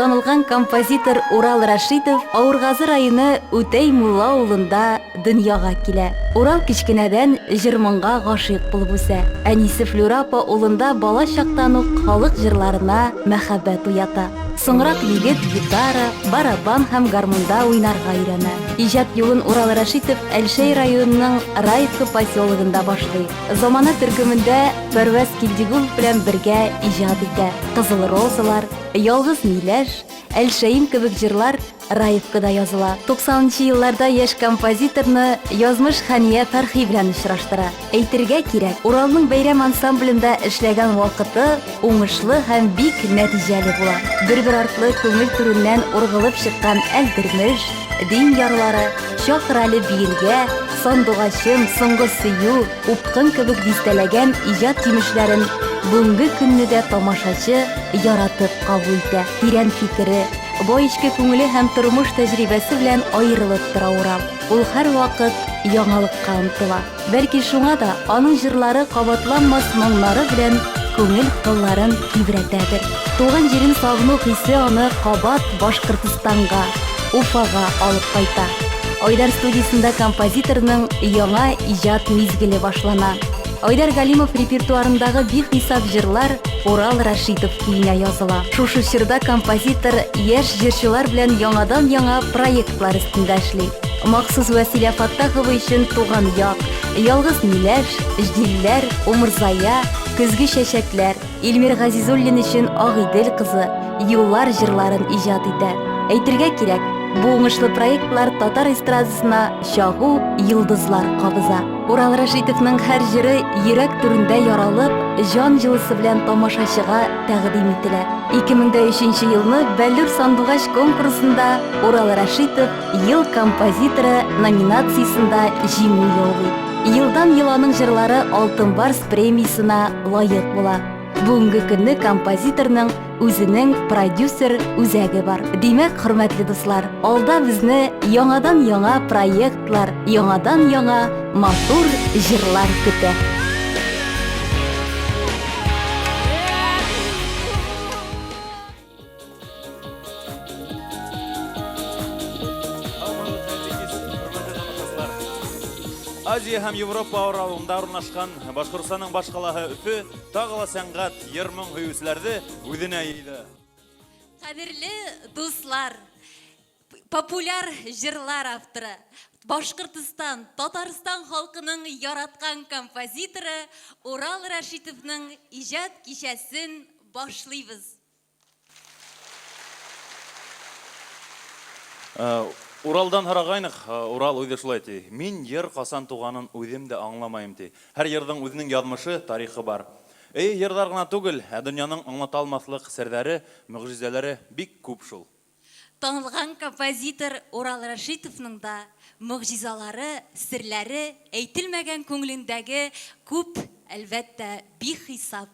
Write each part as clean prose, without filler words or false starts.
Танылган композитор Урал Рәшитов Авыргазы районы Үтәй Мулла авылында дөньяга килә. Урал кечкенәдән җыр-моңга гашыйк булып үсә. Әнисе Флюра апа улында бала чактан ук халык җырларына мәхәббәт уята. Соңрак егет гитара, барабан һәм гармунда уйнарга өйрәнә. Иҗат юлын Урал Рәшитов Әлшәй районының Раевка поселогында башлый. Замана төркемендә Пәрвәз Килдигулов белән бергә иҗат итә. Кызыл розалар, Ялгыз миләш, Әлшәем кебек җырлар Раевкада языла. 90 нчы елларда яшь композиторны язмыш Хәния Фәрхи белән очраштыра. Әйтергә кирәк, Уралның бәйрәм ансамблендә эшләгән вакыты уңышлы һәм бик нәтиҗәле була. Бер-бер артлы күңел түреннән ургылып чыккан Әлдермеш, Дин ярлары, Чакыр әле биергә, Сандугачым, Соңгы сөю, Упкын кебек дистәләгән иҗат җимешләрен бүгенге көнне дә тамашачы яратып кабул итә. Тирән фикере, бай эчке күңеле һәм тормыш тәҗрибәсе белән аерылып тора Урал. Ул һәрвакыт яңалыкка омтыла. Бәлки шуңа да аның җырлары кабатланмас моңнары белән күңел кылларын тибрәтәдер. Туган җирен сагыну хисе аны кабат Башкортстанга, Уфага алып кайта. Айдар студиясендә композиторның яңа иҗат мизгеле башлана. Айдар Галимов репертуарындагы бихисап җырлар Урал Рәшитов көенә языла. Шушы чорда композитор яшь җырчылар белән яңадан-яңа проектлар өстендә эшли. Махсус Вәсилә Фаттахова өчен Туган як, Ялгыз миләш, Җилләр, Умырзая, Көзге чәчәкләр, Илмир Газизуллин өчен Агыйдел кызы, Юллар җырларын иҗат итә. Әйтергә кирәк, бу уңышлы проектлар татар эстрадасына чагу йолдызлар кабыза. Урал Рәшитовның һәр җыры йөрәк түрендә яралып, җан җылысы белән тамашачыга тәкъдим ителә. 2003 елны Бәллүр сандугач конкурсында Урал Рәшитов Ел композиторы номинациясендә җиңү яулый. Елдан-ел аның җырлары Алтын барс премиясенә лаек була. Бүгенге көнне композиторның үзенең продюсер үзәге бар. Димәк, хөрмәтле дуслар, алда безне яңадан-яңа проектлар, яңадан-яңа матур җырлар көтә. Азия һәм Европа аралыгында урнашкан Башкортстанның баш калаһы Өфе тагы ла сәнгать, йыр-моң һөючеләрне үзенә йыйды. Кадерле дуслар, популяр җырлар авторы, Башкортстан, Татарстан халкының яраткан композиторы Урал Рәшитовның иҗат кичәсен башлыйбыз. Уралдан һорагайнык, Урал үзе шулай ди. Мин йыр касан туганын үзем дә аңламаем, ди. Һәр йырның үзенең язмышы, тарихы бар. Әйе, йырлар гына түгел, ә дөньяның аңлата алмаслык серләре, могҗизәләре бик күп шул. Танылган композитор Урал Рәшитовның да могҗизалары, серләре әйтелмәгән күңелендәге күп, әлбәттә, бихисап.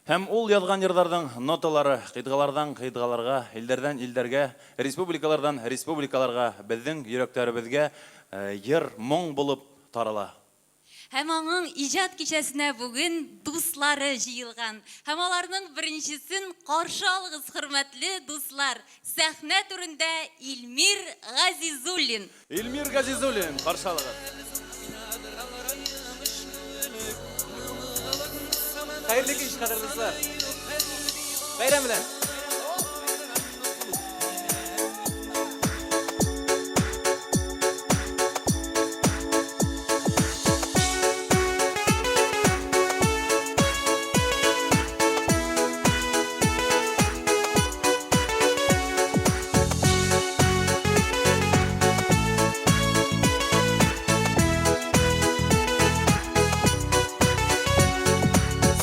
Һәм ул язган йырларның ноталары кыйтгалардан кыйтгаларга, илдәрдән илдәргә, республикалардан республикаларга, безнең йөрәкләребезгә йыр, моң булып тарала. Һәм аның иҗат кичәсенә бүген дуслары җыелган. Һәм аларның беренчесен каршы алыгыз, хөрмәтле дуслар! Сәхнә түрендә Илмир Газизуллин. Илмир Газизуллин, каршы алыгыз. Хәерле кич, кадерле дуслар! Бәйрәм белән!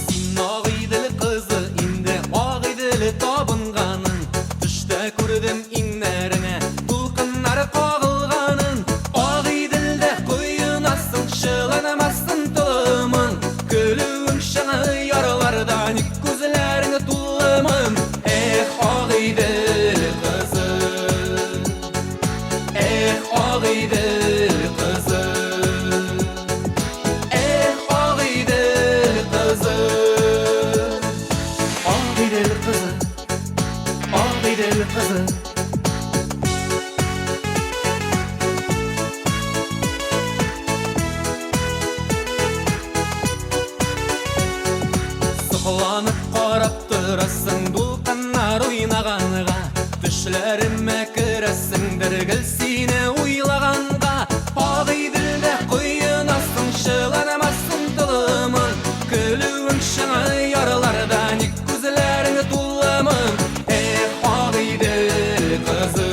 Син Агыйдел кызы инде, Агыйдел табынганың. Төштә күрдем иңнәреңә дулкыннар кагылганын. Агыйделдә коенасың, чыланмасын толымың. Көлүең чыңы ярларда, ник күзләрең тулымын? Эх, Агыйдел кызы, эх, Агыйдел кызы, эх, Агыйдел кызы, Агыйдел кызы, Агыйдел. Сокланып карап торасың дулкыннар уйнаганга. Төшләремә керәсеңдер гел сине уйлаганга. Агыйделдә коенасың, чыланмасын толымың. Көлүең чыңы ярларда, ник күзләрең тулымын? Эх, Агыйдел кызы.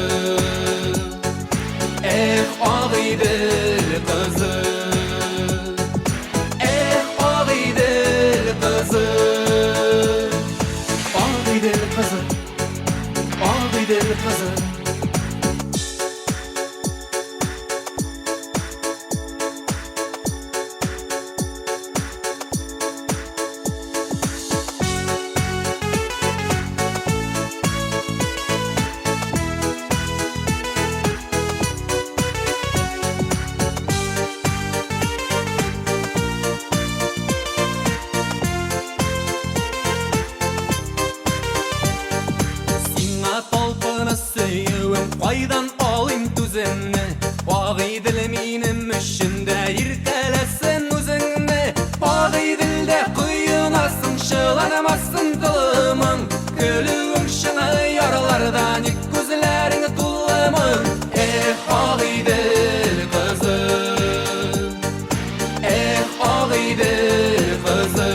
Эх, Агыйдел кызы. Эх, Агыйдел кызы. Агыйдел кызы. Агыйдел кызы. Сиңа талпына сөюем, кайдан алыйм түземне? Агыйдел минем өчен дә иркәләсен үзеңне. Агыйделдә коенасың, чыланмасын толымың. Көлүең чыңы ярларда, ник күзләрең тулымын? Эх, Агыйдел кызы. Эх, Агыйдел кызы.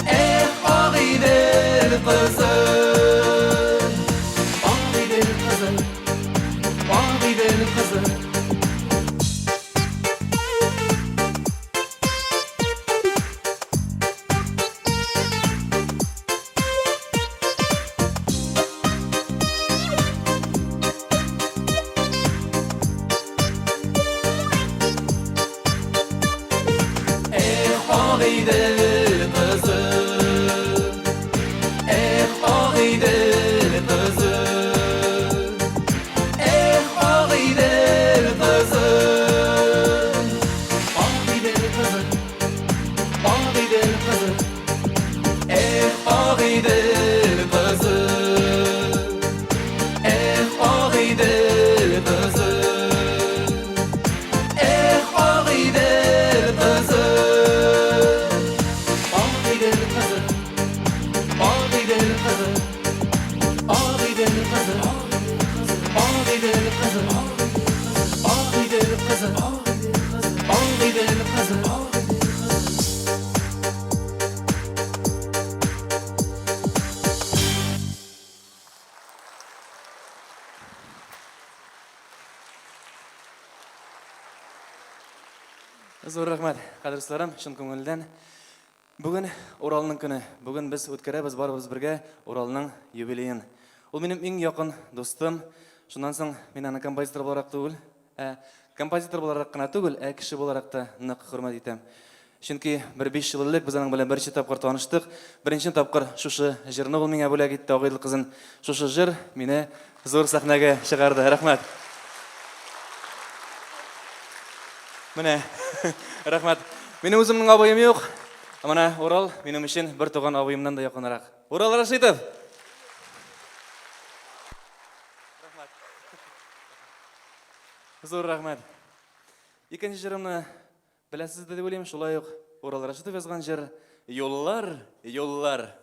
Эх, Агыйдел кызы. Агыйдел кызы. Агыйдел кызы. Эх, Агыйдел кызы. Эх, Агыйдел кызы. Эх, Агыйдел кызы. Агыйдел кызы. Агыйдел кызы. Эх, Агыйдел кызы. Эх, Агыйдел кызы. Эх, Агыйдел кызы. Агыйдел кызы. Агыйдел кызы. Агыйдел кызы. Агыйдел кызы. Агыйдел кызы. Агыйдел кызы. Зур рәхмәт, кадерле дусларым, чын күңелдән. Бүген Уралның көне. Бүген без үткәрәбез барыбыз бергә Уралның юбилеен. Ул минем иң якын дустым. Шуннан соң мин аны композитор буларак түгел, ә композитор буларак кына түгел, ә кеше буларак та нык хөрмәт итәм. Чөнки бер 5 ел элек без аның белән беренче тапкыр таныштык. Беренче тапкыр шушы җырны ул миңа бүләк итте, Агыйдел кызын. Шушы җыр мине зур сәхнәгә чыгарды. Рәхмәт. Менә, рәхмәт. Минем үземнең абыем юк. Ә менә Урал минем өчен бер туган абыемнан да якынрак. Урал Рашитов! Рәхмәт. Зур рәхмәт. Икенче җырымны беләсез дип уйлыйм, шулай ук Урал Рашитов язган җыр Юллар, юллар.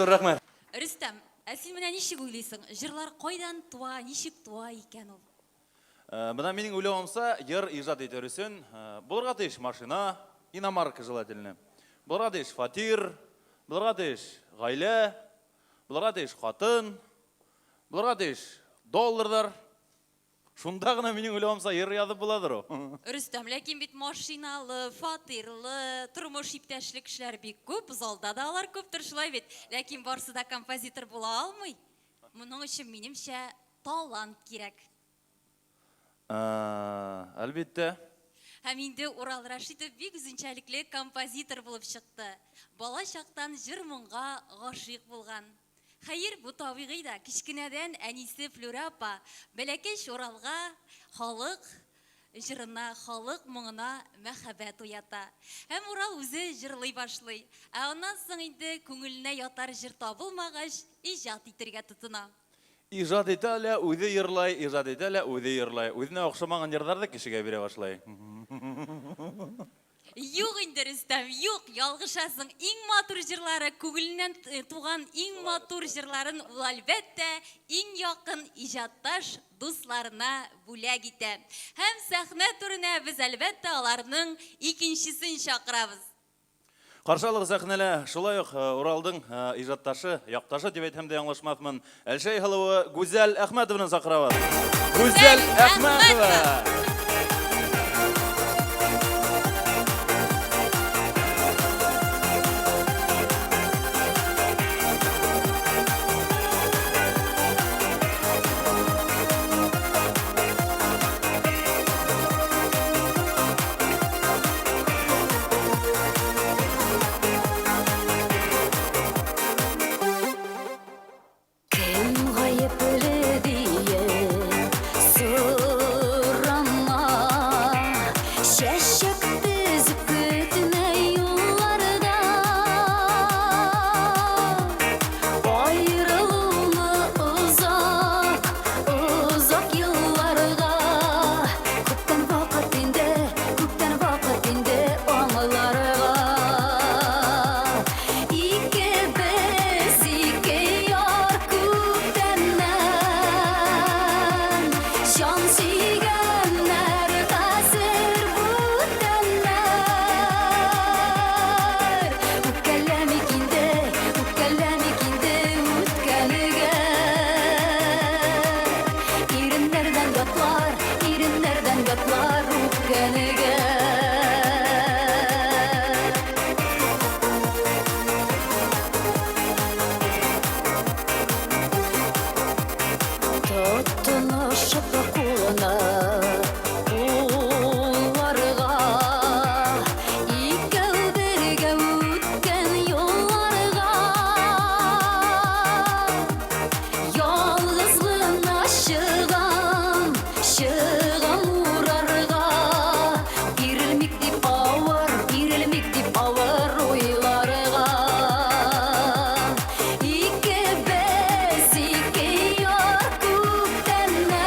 Зур рәхмәт. Рөстәм, ә син менә ничек уйлыйсың, җырлар кайдан туа, ничек туа икән ул? Менә минем уйлавымча, җыр иҗат итәр өчен булырга тиеш машина, иномарка желательно. Булырга тиеш фатир, булырга тиеш гаилә, булырга тиеш хатын, булырга тиеш долларлар. Шунда гына минем уйлавымча җыр язып буладыр ул. Рөстәм, ләкин бит машиналы, фатирлы, тормыш иптәшле кешеләр бик күп, залда да алар күптер, шулай бит? Ләкин барсы да композитор була алмый. Моның өчен, минемчә, талант кирәк. Әлбиттә. Һәм инде Урал Рәшитов бик үзенчәлекле композитор булып чыкты. Бала чактан җыр-моңга гашыйк булган. Хәер, бу табигый да, кечкенәдән әнисе Флүрә апа бәләкәч Уралга халык җырына, халык моңына мәхәббәт уята. Һәм Урал үзе җырлый башлый. Ә аннан соң инде күңеленә ятар җыр табылмагач, иҗат итергә тотына. Иҗат итә лә, үзе йырлай, иҗат итә лә, үзе йырлай. Үзенә охшамаган йырлар да кешегә бирә башлай. Юк инде, Рөстәм, юк, ялгышасың. Иң матур җырлары, күңеленнән туган иң матур җырларын ул, әлбәттә, иң якын иҗатташ дусларына бүләк итә. Һәм сәхнә түренә без, әлбәттә, аларның икенчесен чакырабыз. Каршы алыгыз сәхнәлә шулай ук Уралдың иҗатташы, якташы дип әйтһәм дә яңлышмасмын, Әлшәй һылуы Гүзәл Әхмәтованы чакырабыз. Гүзәл Әхмәтова! Кем гаепле диеп сорама, Чәчәк тезеп көтмә юлларда. Аерылуны озак, озак елларга. Күптән вакыт инде, күптән вакыт инде аңларга. Икебез ике яр күптәннән, Җан сөйгәннәр хәзер бүтәннәр. Үпкәләмик инде, үпкәләмик инде үткәнгә. Иреннәрдән ятлар, иреннәрдән ятлар үпкәнгә. Тотынышып кулына кулларга, Икәү бергә үткән юлларга. Ялгыз гына чыгам, чыгам урарга. Бирелмик дип авыр, бирелмик дип авыр уйларга. Икебез ике яр күптәннән,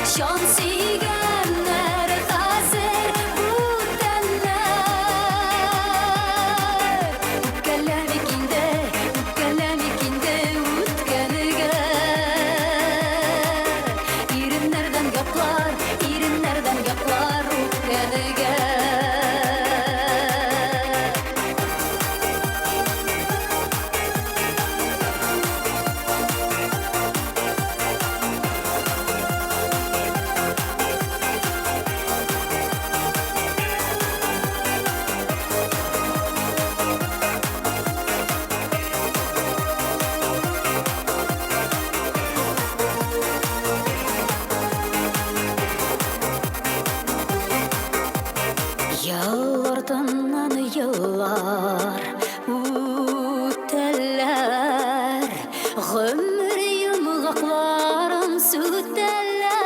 Җан сөйгәннәр хәзер бүтәннәр. Үпкәләмик инде, үпкәләмик инде үткәнгә. Иреннәрдән ятлар, иреннәрдән ятлар үпкәнгә. Ел артыннан еллар үтәләр, Гомер йомгакларын сүтәләр.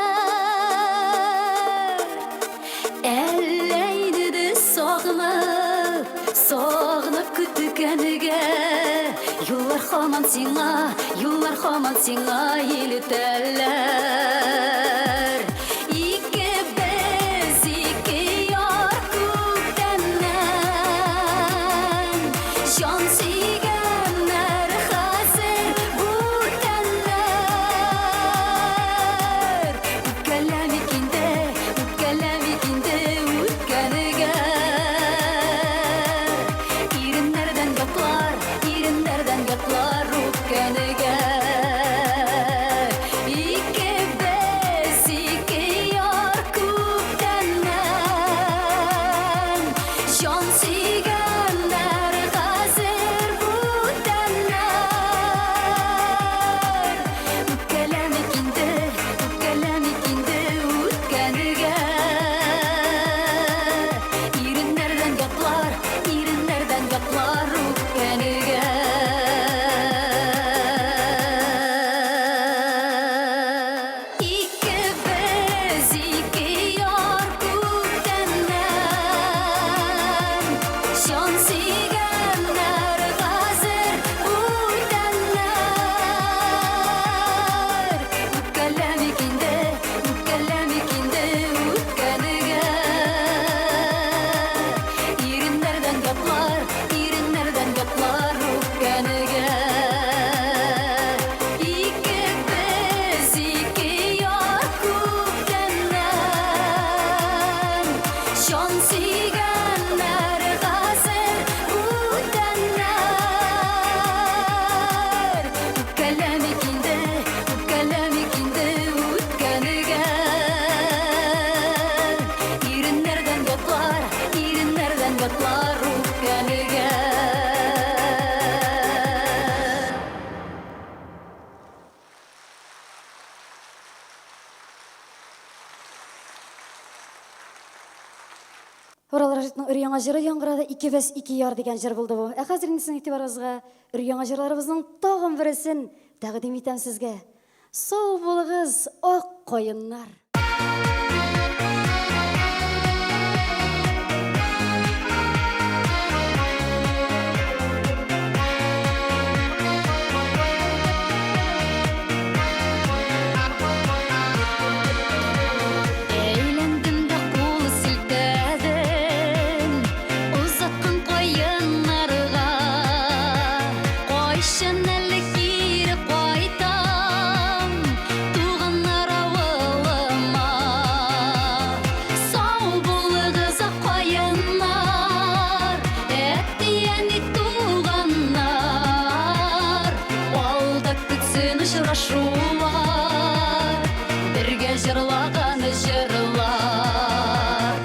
Әллә инде сагынып, сагынып көткәнгә, Юллар һаман сиңа, юллар һаман сиңа илтәләр. Икебез ике яр күптәннән, Җан сөйгәннәр. Урал Рашитның өр-яңа җыры яңгырады, Икебез ике яр дигән җыр булды бу. Ә хәзер инде сезнең игътибарыгызга өр-яңа җырларыбызның тагын бересен тәкъдим итәм сезгә. Сау булыгыз, ак каеннар! Әйләндем дә кул селтәдем Озаткан каеннарга. Кайчан әле кире кайтам Туганнар авылыма. Сау булыгыз, ак каеннар, Әти-әни, туганнар. Алда көтсен очрашулар, Бергә җырлаган җырлар.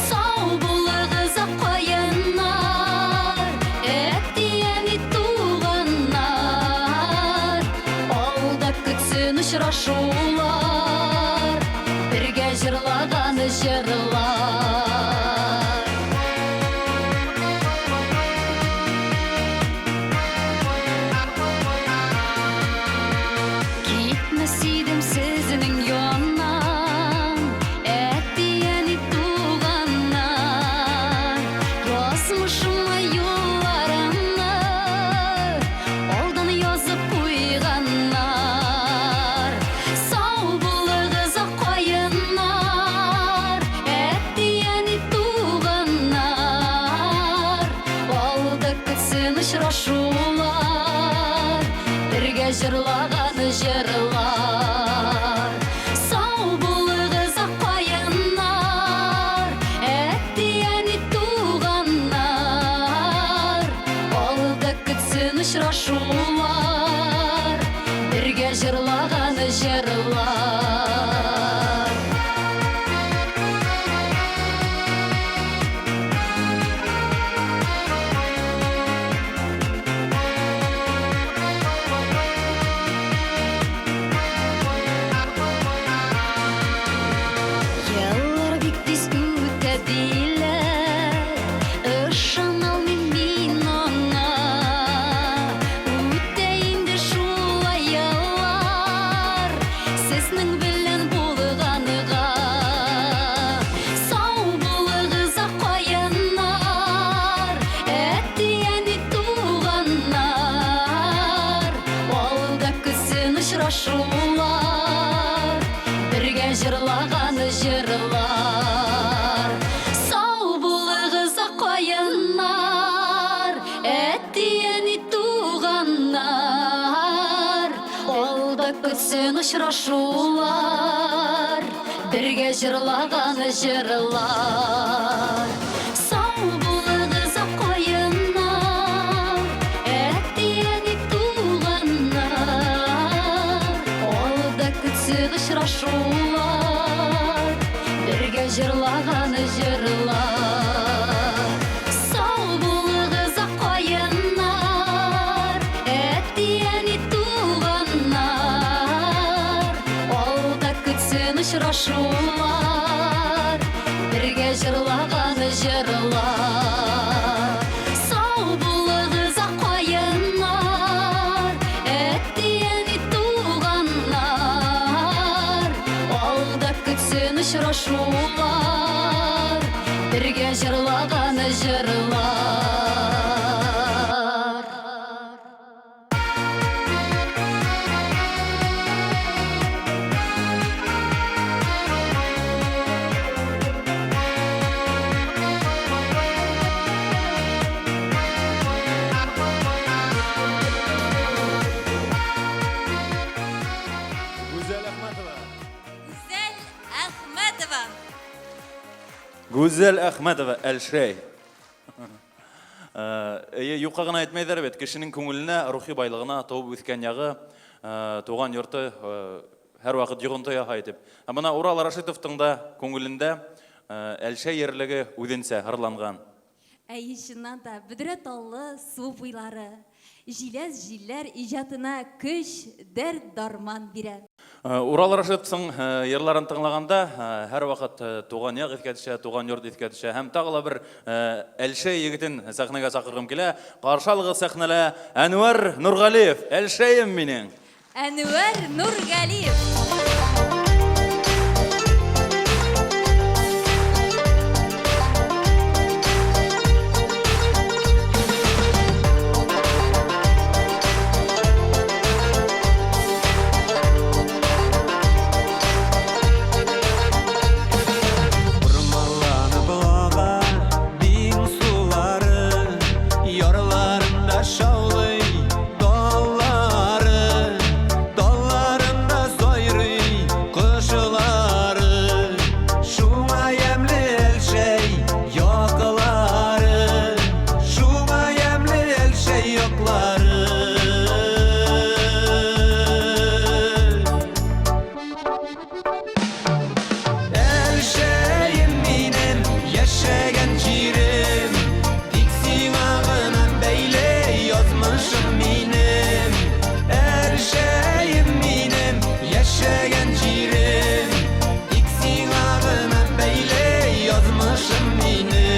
Сау булыгыз, ак каеннар, Әти-әни, туганнар. Алда көтсен очрашулар, Бергә җырлаган җырлар. Китмәс идем сезнең яннан, Әти-әни, туганнар. Язмышыма юлларымны Алдан язып куйганнар. Сау булыгыз, ак каеннар, Әти-әни, туганнар. Алда көтсен очрашулар, Бергә җырлаган җырлар. Сау булыгыз, ак каеннар, Әти-әни, туганнар. Алда көтсен очрашулар, Бергә җырлаган җырлар. Еллар бик тиз үтә диләр, Ышаналмыйм мин аңа. Үтә инде шулай еллар, Сезнең белән булганга. Сау булыгыз, ак каеннар, Әти-әни, туганнар. Алда көтсен очрашулар, Бергә җырлаган җырлар. Сау булыгыз, ак каеннар, Әти-әни, туганнар. Алда көтсен очрашулар, Бергә җырлаган җырлар. Сау булыгыз, ак каеннар, Әти-әни, туганнар. Алда көтсен очрашулар, Бергә җырлаган җырлар. Сау булыгыз, ак каеннар, Әти-әни, туганнар. Алда көтсен очрашулар, Бергә җырлаган җырлар. Сау булыгыз, ак каеннар, Әти-әни, туганнар. Алда көтсен очрашулар, Бергә җырлаган җырлар. Гүзәл Әхмәтова. Гүзәл Әхмәтова. Гүзәл Әхмәтова, Әлшәй. Әйе, юкка гына әйтмәйләр бит, кешенең күңеленә, рухи байлыгына туып үскән ягы, туган йорты һәрвакыт йогынты яһай дип. Ә менә Урал Рашитовтың да күңелендә Әлшәй ерлеге үзенчә ырланган. Әйе, чыннан да, бөдрә таллы су буйлары, җиләс җилләр иҗатына көч, дәрт-дарман бирә. Урал Рашидовның йырларын тыңлаганда һәрвакыт туган як искә төшә, туган йорт искә төшә. Һәм тагы ла бер Әлшәй егетен сәхнәгә чакыргым килә. Каршы алыгыз сәхнәлә Әнвәр Нургалиев, Әлшәем минең! Әнвәр Нургалиев. Урманланып ага Дим сулары, Ярларында шаулый таллары, Талларында сайрый кошлары. Шуңа ямьле Әлшәй яклары, Шуңа ямьле Әлшәй яклары. Әлшәем минем, яшәгән җирем, Тик сиңа гына бәйле язмышым минем. Әлшәем минем, яшәгән җирем, Тик сиңа гына бәйле язмышым минем.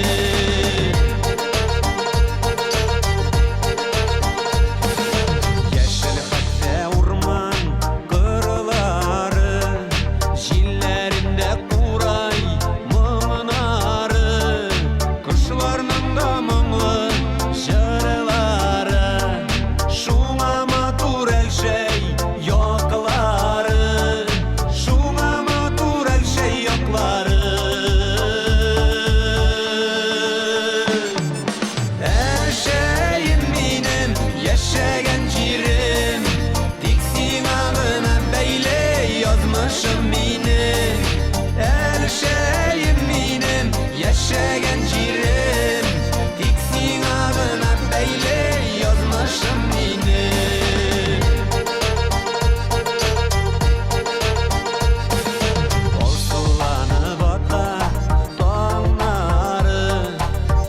Яшел хәтфә урман кырлары, Җилләрендә курай моңнары, Кошларның да моңлы җырлары, Шуңа матур Әлшәй яклары, Шуңа матур Әлшәй яклары. Әлшәем минем, яшәгән җирем, Тик сиңа гына бәйле язмышым минем. Әлшәем минем, яшәгән җирем, Тик сиңа гына бәйле язмышым минем. Алсуланып ата таңнары,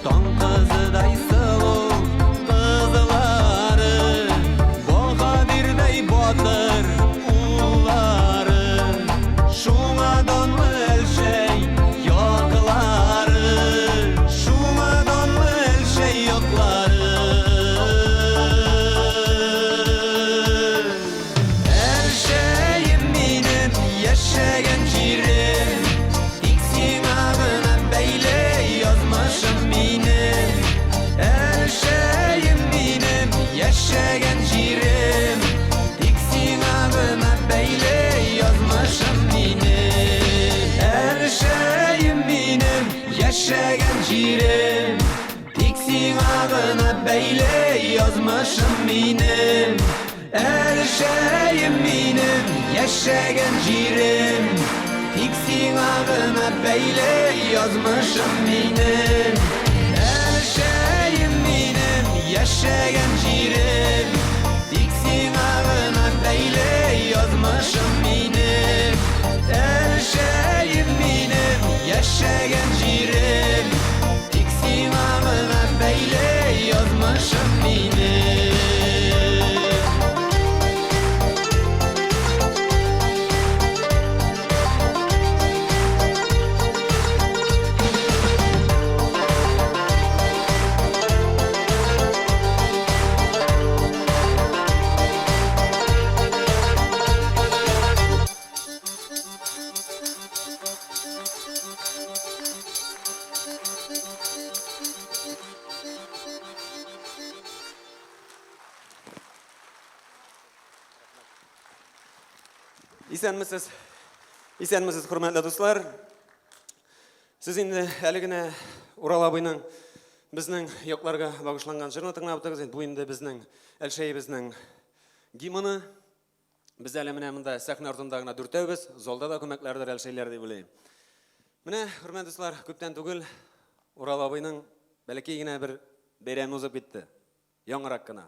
Таң кызыдай сылу кызлары, Баһадирдай батыр уллары, Шуңа данлы Әлшәй яклары, Шуңа данлы Әлшәй яклары. Әлшәем минем, яшәгән җирем, Тик сиңа гына бәйле язмышым минем. Әлшәем минем, яшәгән җирем, Тик сиңа гына бәйле язмышым минем. Әлшәем минем, яшәгән җирем, Тик сиңа гына бәйле язмышым минем. Әлшәем минем, яшәгән җирем, Тик сиңа гына бәйле язмышым минем. Әлшәем минем, яшәгән җирем, Тик сиңа гына бәйле язмышым минем. Әлшәем минем, яшәгән җирем, Тик сиңа гына бәйле язмышым минем. Исәнмесез. Исәнмесез, хөрмәтле дуслар. Сез инде әле генә Урал абыйның безнең якларга багышланган җырны тыңлап утырдыгыз. Бу инде безнең Әлшәебезнең гимны. Без әле менә монда сәхнә артында гына дүртәүбез, залда да күмәкләрдер әлшәйләр дип уйлыйм. Менә, хөрмәтле дуслар, күптән түгел Урал абыйның бәләкәй генә бер бәйрәме узып китте. Яңарак кына.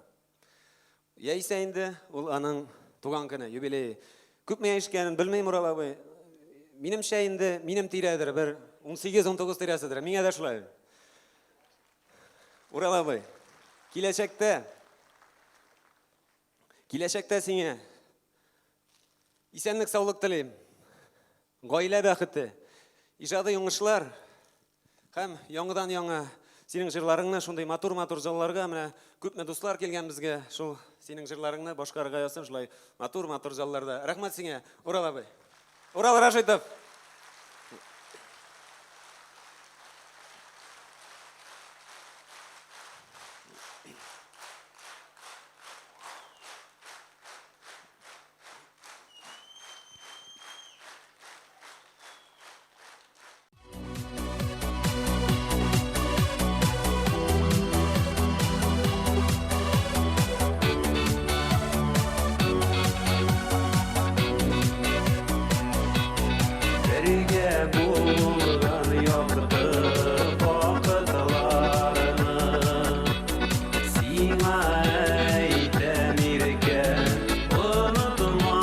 Яисә инде ул аның туган көне, юбилее. Күпме яшькәнен белмим Урал абый. Минемчә инде минем тирәдер, бер 18-19 тирәседер. Миңа да шулай. Урал абый, киләчәктә Киләчәктә сиңа Исәнлек, саулык телим. Гаилә бәхете, иҗади уңышлар һәм яңадан-яңа синең җырларыңны шундый матур-матур залларга, менә күпме дуслар килгән безгә, шул синең җырларыңны башкарырга язсын шулай матур-матур залларда. Рәхмәт сиңа, Урал абый. Урал Рашитов. Бергә булган якты вакытларны Сиңа әйтәм, иркә, онытма.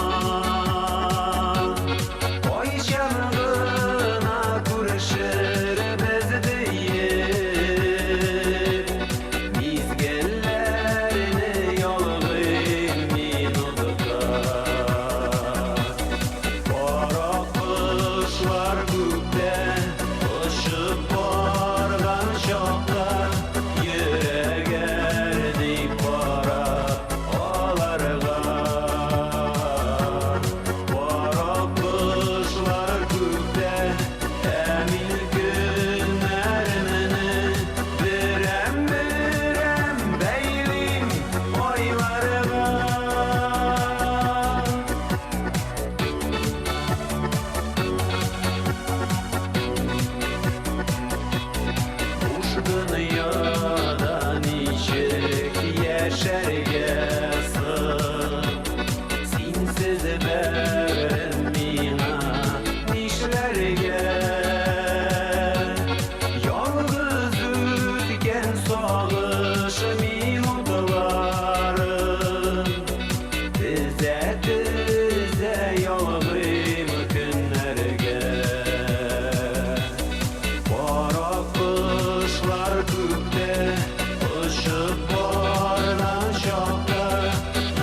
Кайчан гына күрешербез диеп, Мизгелләрне ялгыйм минутка. Кара кошлар күктә очып барган чакта, Йөрәк әрни карап аларга. Кара кошлар күктә, ә мин көннәремне берәм-берәм бәйлим айларга. Буш дөньяда ничек яшәргә соң? Синсез бәгърем миңа нишләргә? Ялгыз үткән сагыш минутларын Тезә-тезә ялгыйм көннәргә. Кара кошлар күктә очып барган чакта,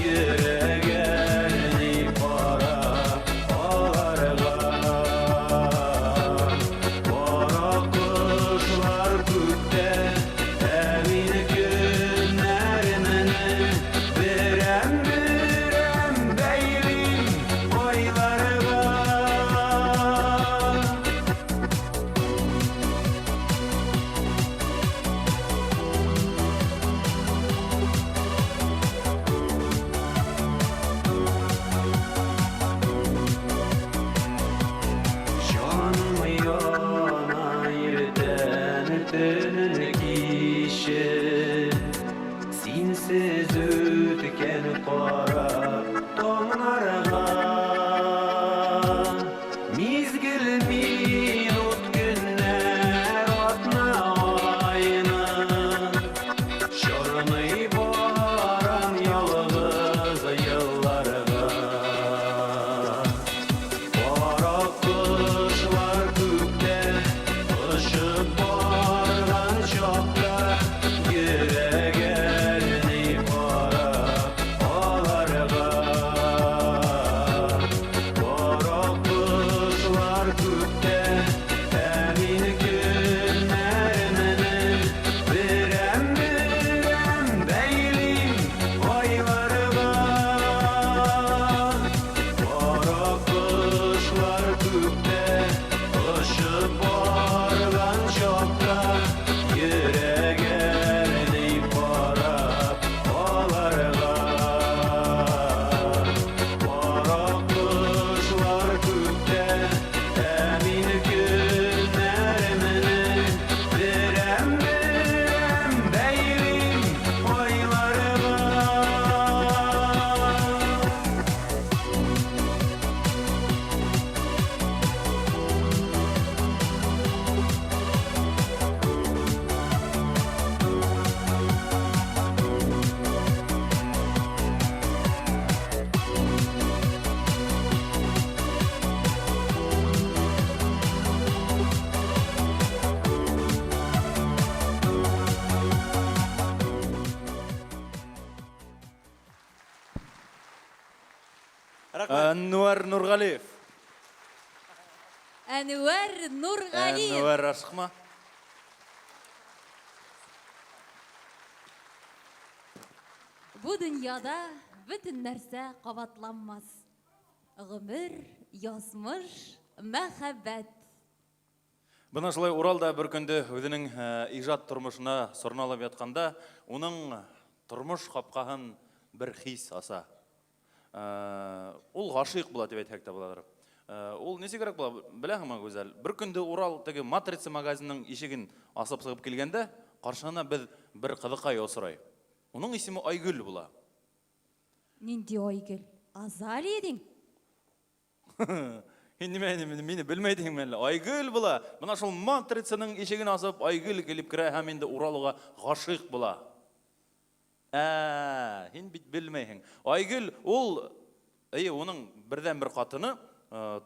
Йөрәк әрни карап аларга. Кара кошлар күктә, ә мин көннәремне берәм-берәм бәйлим айларга. Әнвәр Нургалиев. Әнвәр Нургалиев. Әнвәр, ашыкма. Бу дөньяда бөтен нәрсә кабатланмас. Гомер, язмыш, мәхәббәт. Бына шулай Урал да бер көндө үзенең ижат тормышына сорналып ятканда, уның тормыш капкаһын бер хис аса. Ул гашыйк була дип әйтһәк тә буладыр. Ул ничегрәк була, беләһеңме, Гүзәл? Бер көндө Урал теге Матрица магазинының ишеген асып чыгып килгәндә, каршына без бер кызыкай осрай. Уның исеме Айгөл була. Нинди Айгөл? Азалия диң? Һин нимә инде мине белмәйдеңме әллә? Айгөл була. Менә шул матрицаның ишеген асып, Айгөл килеп керә һәм инде Уралга гашыйк була. Ә, һин бит белмәйһең. Айгөл ул, әйе, уның бердән-бер хатыны,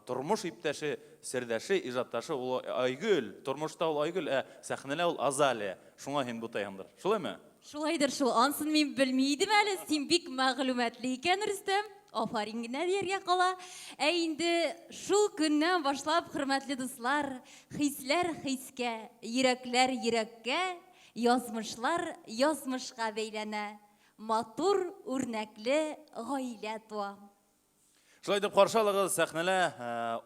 тормыш иптәше, сердәше, иҗатташы ул Айгөл. Тормышта ул Айгөл, ә сәхнәдә ул Азалия. Шуңа һин бутайһыңдыр. Шулаймы? Шулайдыр шул, ансын мин белми идем әле, син бик мәгълүматлы икән, Рөстәм. Афарин генә дияргә кала. Ә инде шул көннән башлап, хөрмәтле дуслар, хисләр хискә, йөрәкләр йөрәккә, язмышлар язмышка бәйләнә. Матур, үрнәкле гаилә туа. Шулай итеп каршы алыгыз сәхнәлә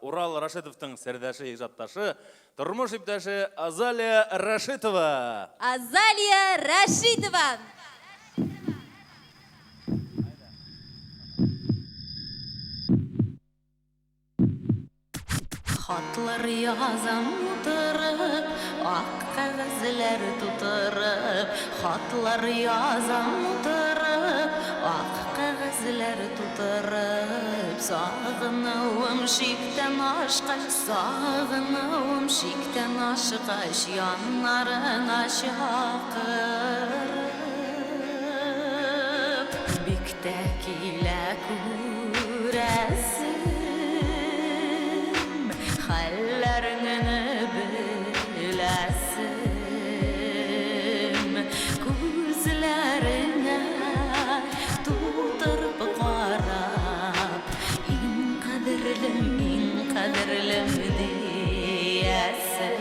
Урал Рашитовтың сердәше, иҗатташы, тормыш иптәше Азалия Рашитова. Азалия Рашитова! Хатлар язам утырып, ак кәгазьләр тутырып. Хатлар язам утырып, ак кәгазьләр тутырып. Сагынуым чиктән ашкач, сагынуым чиктән ашкач, яннарыңа чакырып. Бик тә килә күрәсем, хәлләреңне беләсем. Күзләреңә тутырып карап, иң кадерлем, иң кадерлем диясем.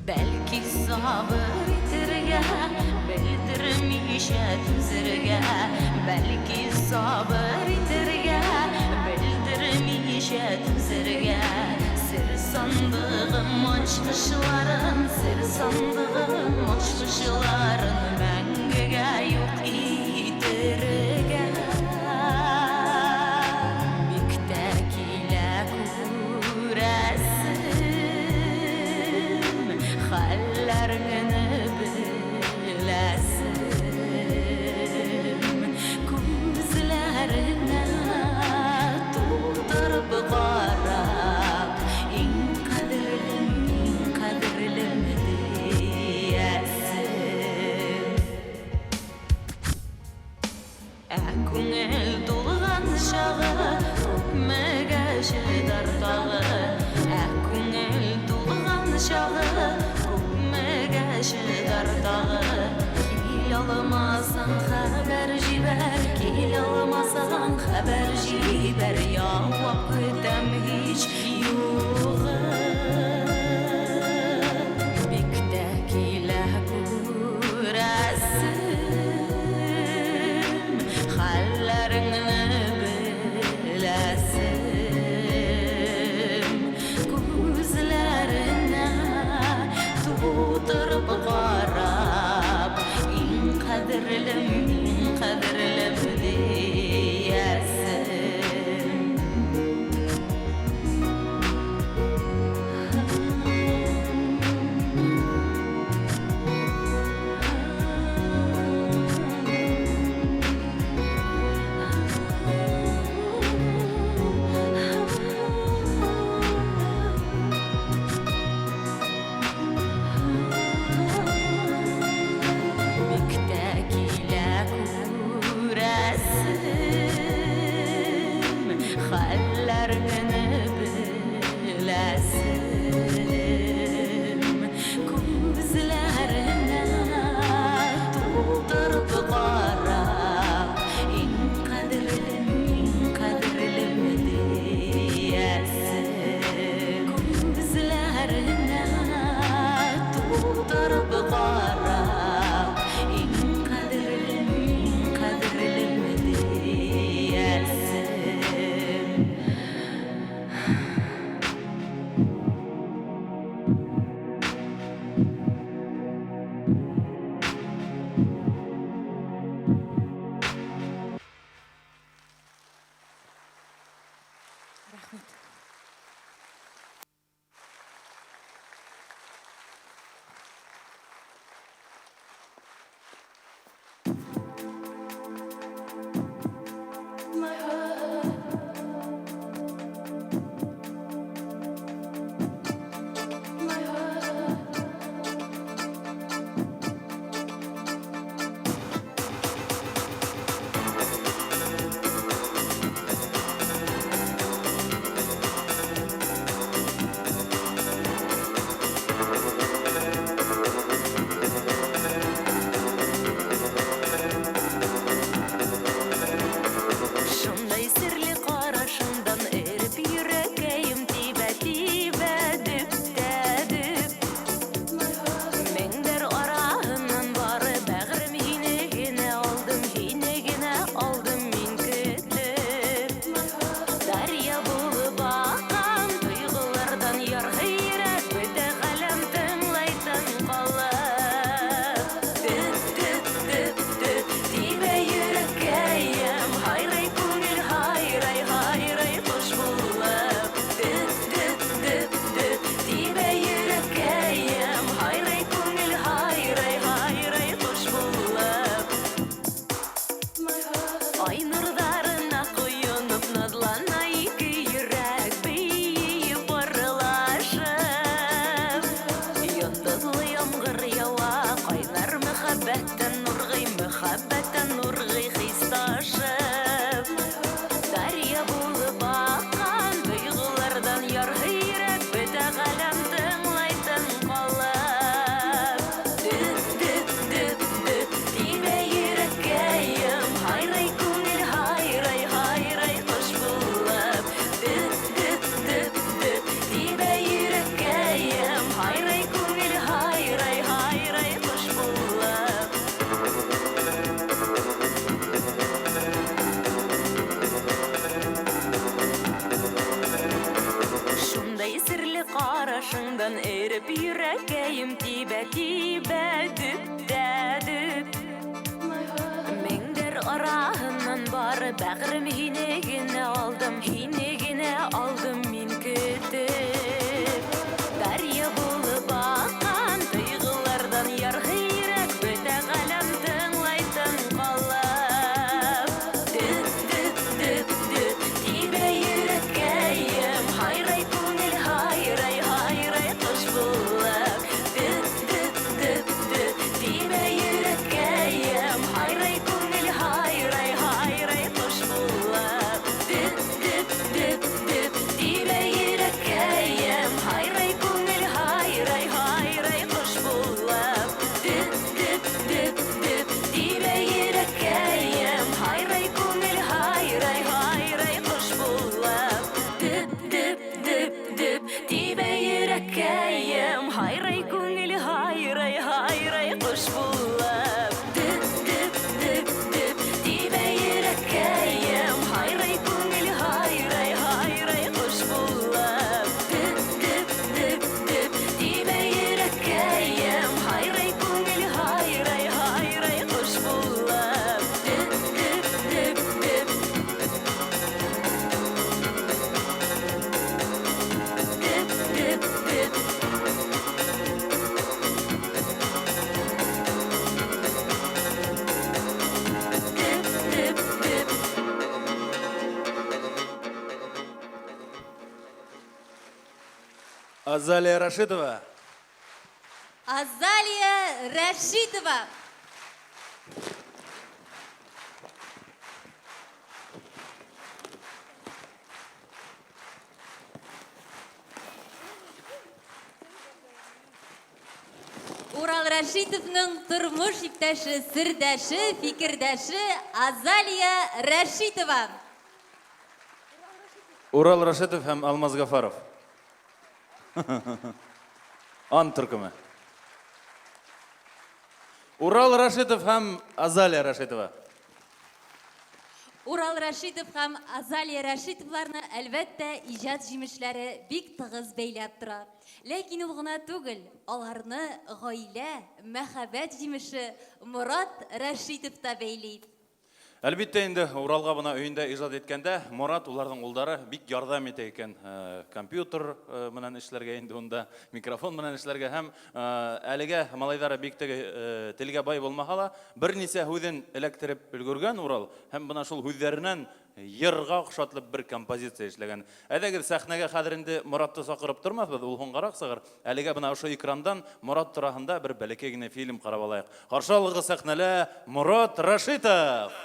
Бәлки сабыр итәргә, белдермичә түзәргә. Бәлки сабыр итәргә, белдермичә түзәргә. Сер сандыгым ачкычларын, сер сандыгым ачкычларын мәңгегә юк итәргә. Бик тә килә күрәсем, хәлләреңне беләсем. Күзләреңә тутырып карап, иң кадерлем, иң кадерлем диясем. Ә күңел тулган чагы, күпмегә чыдар тагы. Ә күңел тулган чагы, күпмегә чыдар тагы. Килә алмасаң хәбәр җибәр, килә алмасаң хәбәр җибәр, яуап көтәм һич югы. Бик тә килә күрәсем, хәлләреңне беләсем. Күзләреңә тутырып карап, иң кадерлем, иң кадерлем диясем. Эреп йөрәкәем тибә, тибә, дөп тә дөп. Меңдер араһыннан бары бәгърем һине генә алдым, һине генә алдым мин көтеп. Дарья булып аккан тойгылардан ярһый йөрәк, бөтә галәм тыңлай тын калып. Дөп, дөп, дөп, дөп, тибә йөрәккәем, һайрай күңел, һайрай, һайрай кош булып. Дөп, дөп, дөп, дөп, тибә йөрәккәем, һайрай күңел, һайрай, һайрай кош булып. Дөп, дөп, дөп, дөп, тибә йөрәккәем, һайрай күңел, һайрай, һайрай кош булып. Дөп, дөп, дөп, дөп, тибә йөрәккәем, һайрай күңел, һайрай, һайрай кош булып. Дөп, дөп, дөп, дөп, тибә йөрәккәем, һайрай күңел, һайрай, һайрай кош булып. Дөп, дөп, дөп, дөп, тибә йөрәккәем, һайрай күңел, һайрай, һайрай кош булып. Дөп, дөп, дөп, дөп, тибә йөрәккәем, һайрай күңел, һайрай, һайрай кош булып. Дөп, дөп, дөп, дөп. Дөп, дөп, дөп. Дөп, дөп, дөп. Азалия Рашитова. Азалия Рәшитова. Урал Рәшитовның тормыш иптәше, сердәше, фикердәше Азалия Рәшитова. Урал Рашитов һәм Алмаз Гафаров. Ан төркеме. Урал Рашитов һәм Азалия Рашитова. Урал Рәшитов һәм Азалия Рәшитовларны, әлбәттә, иҗат җимешләре бик тыгыз бәйләп тора. Ләкин ул гына түгел, аларны гаилә, мәхәббәт җимеше Морат Рәшитов та бәйли. Әлбиттә инде, Уралга бына өендә иҗат иткәндә, Морат, уларның улдары бик ярдәм итә икән. Компьютер менән эшләргә инде унда, микрофон менән эшләргә һәм әлегә малайлары бик теге телгә бай булмаһа ла, берничә һүҙен эләктереп өлгергән Урал һәм бына шул һүҙҙәренән йырга охшатылып бер композиция эшләгән. Әйдәгез, сәхнәгә хәзер инде Моратты сакырып тормасбыз, ул һуңгарак сыгыр. Әлегә бына ошо экрандан Морат тураһында бер бәләкәй генә фильм карап алайык. Каршы алыгыз сәхнәлә Морат Рашитов!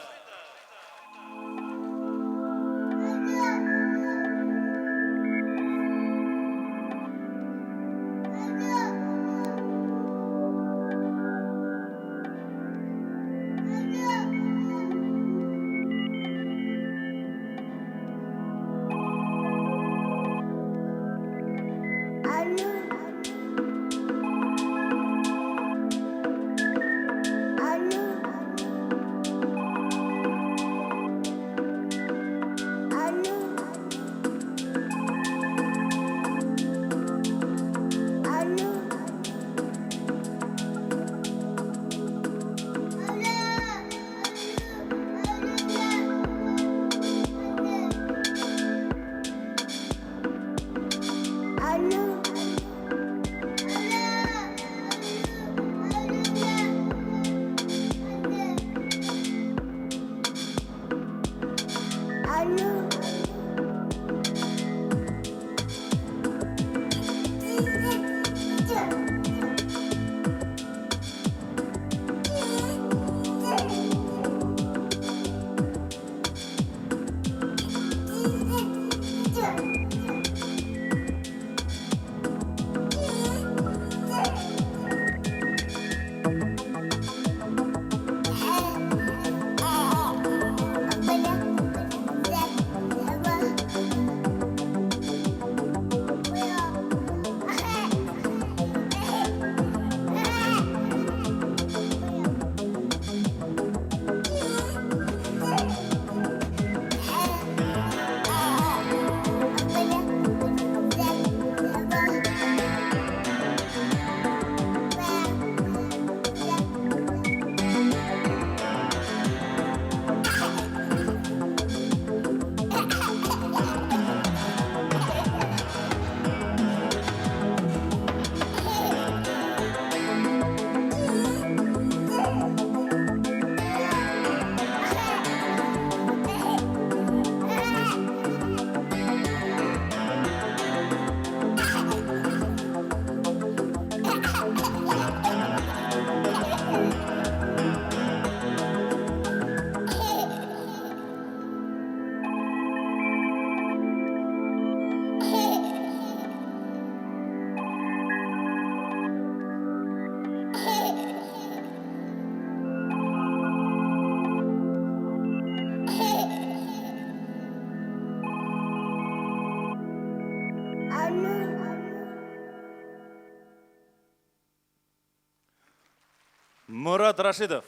Морат Рашидов.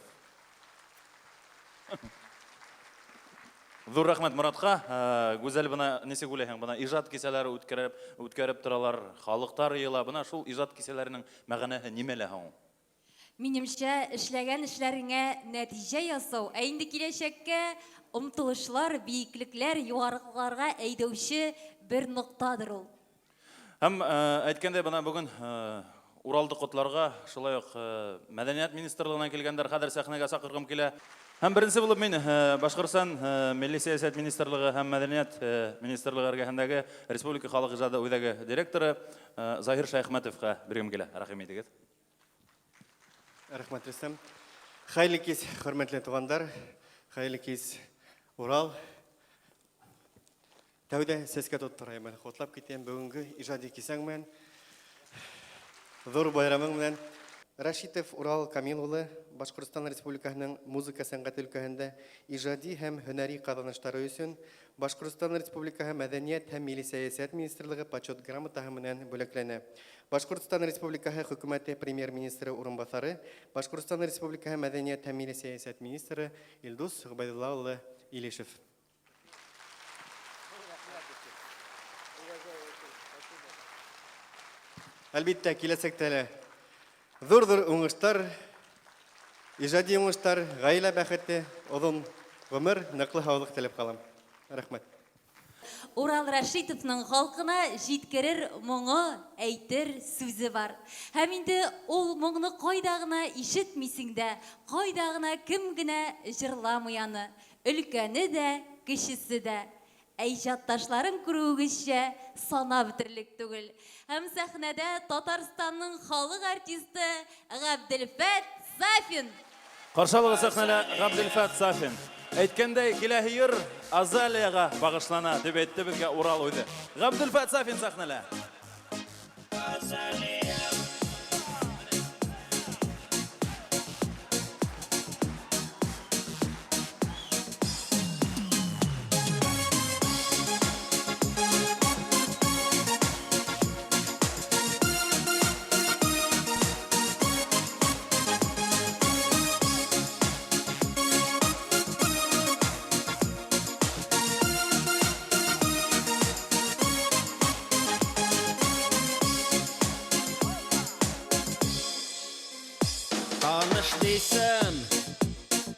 Зур рәхмәт Моратка. Э, Гүзәл бына ничек уйлайһың, бына ижат кисәләре үткәреп, үткәреп торалар, халыктар ыела. Бына шул ижат кисәләренең мәгънәһе нимәлә һуң? Минемчә, эшләгән эшләреңә нәтиҗә ясау, ә инде киләчәккә омтылышлар, биеклекләр, югарылыкларга әйдәүче бер ноктадыр ул. Һәм әйткәндәй, бына бүген Уралды котларга шулай ук Мәдәният министрлыгыннан килгәндәр хәзер сәхнәгә чакыргым килә. Һәм беренче булып мин Башкортстан Милли сәясәт министрлыгы һәм Мәдәният министрлыгы эргәһендәге Республика халык иҗады үзәге директоры Заһир Шәяхмәтовка биргем килә. Рәхим итегез. Рәхмәт, Рөстәм. Хәерле кич, хөрмәтле туганнар. Хәерле кич, Урал. Тәүдә сәскә тоттырайм әле, котлап китәм бүгенге иҗади кисәң белән, зур байрамың белән. Рәшитов Урал Камил улы, Башкортстан Республикаһының музыка сәнгате өлкәһендә иҗади һәм һөнәри казанышлары өчен Башкортстан Республикаһы Мәдәният һәм милли сәясәт министрлыгы Почет грамотаһы менән бүләкләнә. Башкортстан Республикаһы Хөкүмәте Премьер-министры урынбасары, Башкортстан Республикаһы Мәдәният һәм милли сәясәт министры Илдус Гобәйдулла улы Илишев. Әлбиттә, киләчәктә лә зур-зур уңышлар, иҗади уңышлар, гаилә бәхете, озын гомер, ныклы саулык теләп калам. Рәхмәт. Урал Рәшитовның халкына җиткерер моңы, әйтер сүзе бар. Һәм инде ул моңны кайда гына ишетмисең дә, кайда гына кем генә җырламый аны. Өлкәне дә, кечесе дә. Ә иҗатташларын күрүегезчә, санап бетерлек түгел. Һәм сәхнәдә Татарстанның халык артисты Габделфәт Сафин! Каршы алыгыз сәхнәдә Габделфәт Сафин. Әйткәндәй, киләһе йыр Азалиягә багышлана, дип әйтте безгә Урал үзе. Габделфәт Сафин сәхнәлә! Таныш дисәм,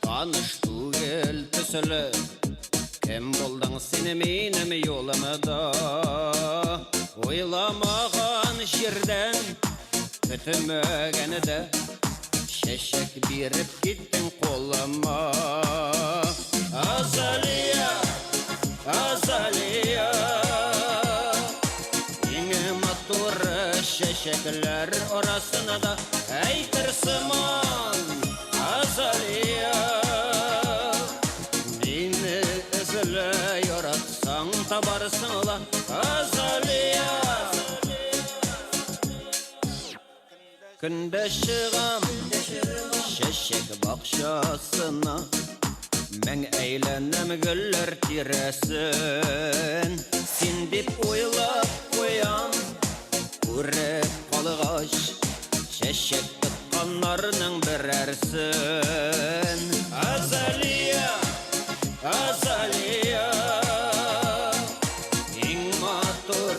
таныш түгел төсле. Кем булдың син минем юлымда? Уйламаган җирдән, көтмәгәндә чәчәк биреп киттең кулыма. Азалия, Азалия, иң матур чәчәкләр арасында әйтер сыман, Азалия. Мине эзлә, яратсаң табарсың ла, Азалия. Көндә чыгам чәчәк бакчасына, Мең әйләнәм гөлләр тирәсен. Син дип уйлап куям, күреп калгач, Чәчәк тотканнарның берәрсен. Азалия, Азалия, Иң матур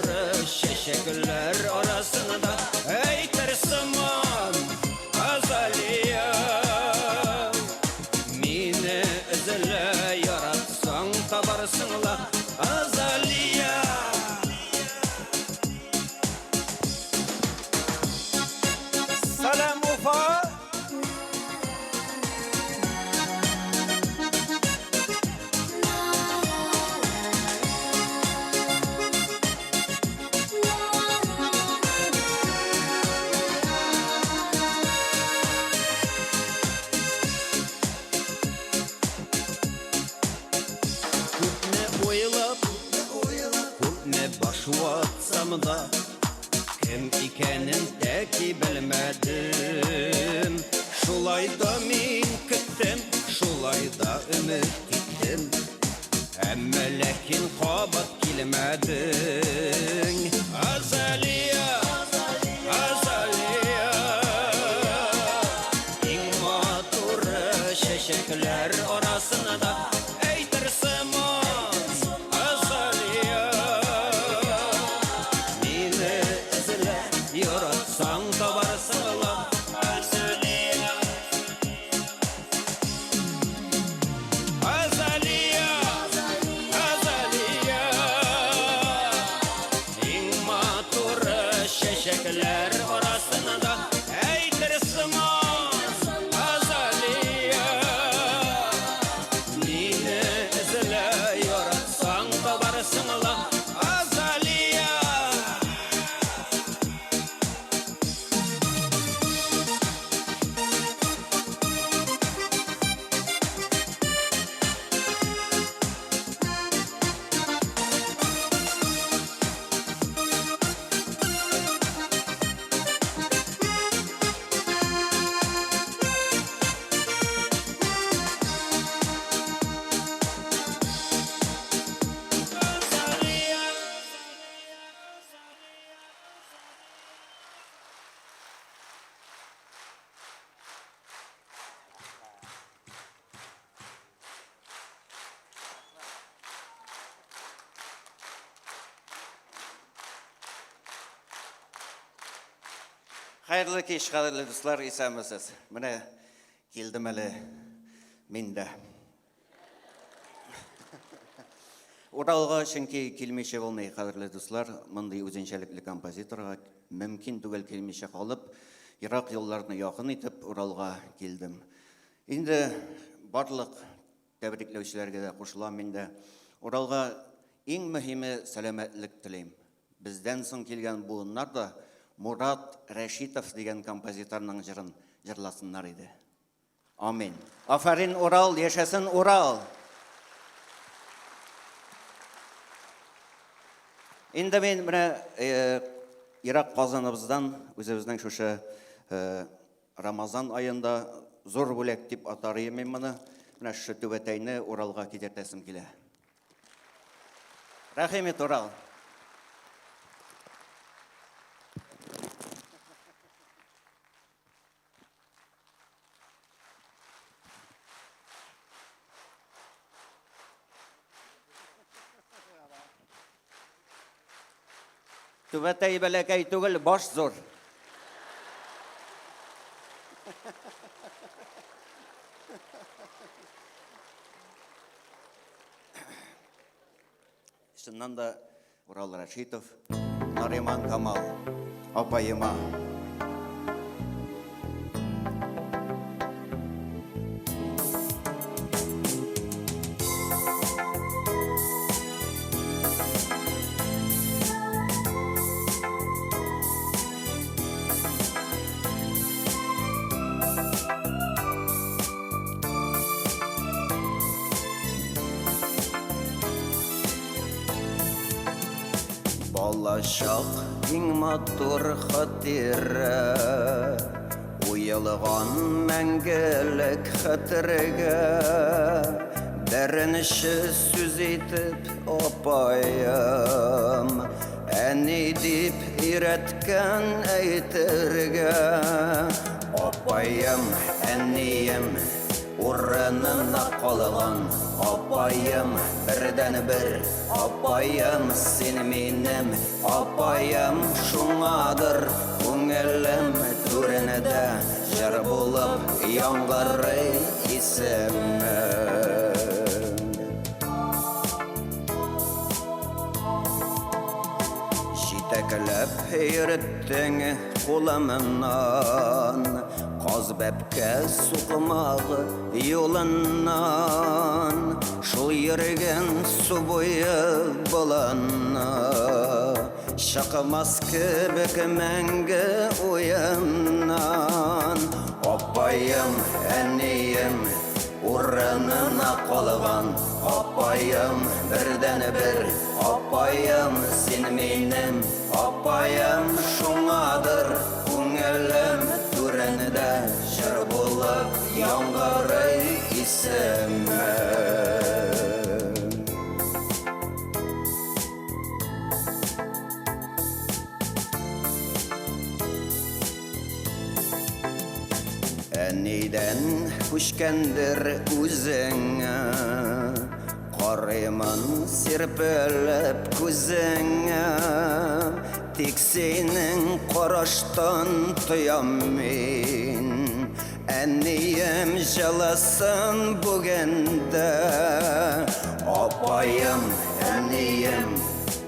чәчәкләр арасында әйтер сыман, Азалия. Мине эзлә, яратсаң табарсың ла, Азалия. Сәлам, Уфа! Күпне уйлап, күпне баш ватсам да, Кем икәнен тәки белмәдем. Шулай да мин көттем, шулай да өмет иттем. Әмма ләкин кабат килмәдең. Азалия, Азалия, иң матур. Хәерле кич, кадерле дуслар, исәнмесез. Менә килдем әле мин дә. Уралга чөнки килмичә булмый, кадерле дуслар, мондый үзенчәлекле композиторга мөмкин түгел килмичә калып, ерак юлларны якын итеп Уралга килдем. Инде барлык тәбрикләүчеләргә дә кушылам мин дә. Уралга иң мөһиме сәламәтлек телим. Бездән соң килгән буыннар да Мурат Рәшитов дигән композиторның җырын җырласыннар иде. Амин. Афәрин, Урал, яшәсен Урал! Инде мин менә э, ерак Казаныбыздан үзебезнең шушы э, Рамазан аенда зур бүләк дип атар идем мин моны. Менә шушы түбәтәйне Уралга китертәсем килә. Рәхим ит, Урал. Түбәтәй бәләкәй түгел, баш зур. Чыннан да Урал Рәшитов, Нариман Камал, апаема. Балачак иң матур хатирә, Уелган мәңгелек хәтергә. Беренче сүз итеп апаем, Әни дип өйрәткән әйтергә. Апаем, әнием, урынына калган. Апаем, бердәнбер апаем, син минем апаем. Шуңадыр күңелем түрендә җыр булып яңгырый исемең. Җитәкләп йөрттең кулымнан, Каз бәбкә сукмагы юлыннан, Шул йөргән су буе болынны Чыкмас кебек мәңге уемнан. Апаем, әнием, Урынына калган апаем, бердәнбер апаем, син минем апаем, шуңадыр күңелем түрендә җыр булып яңгырый исемең. Әнидән күчкәндер үзеңә, Карыймын сирпелеп күзеңә, Тик синең караштан тоям мин Әнием җылысын бүген дә. Апаем, әнием,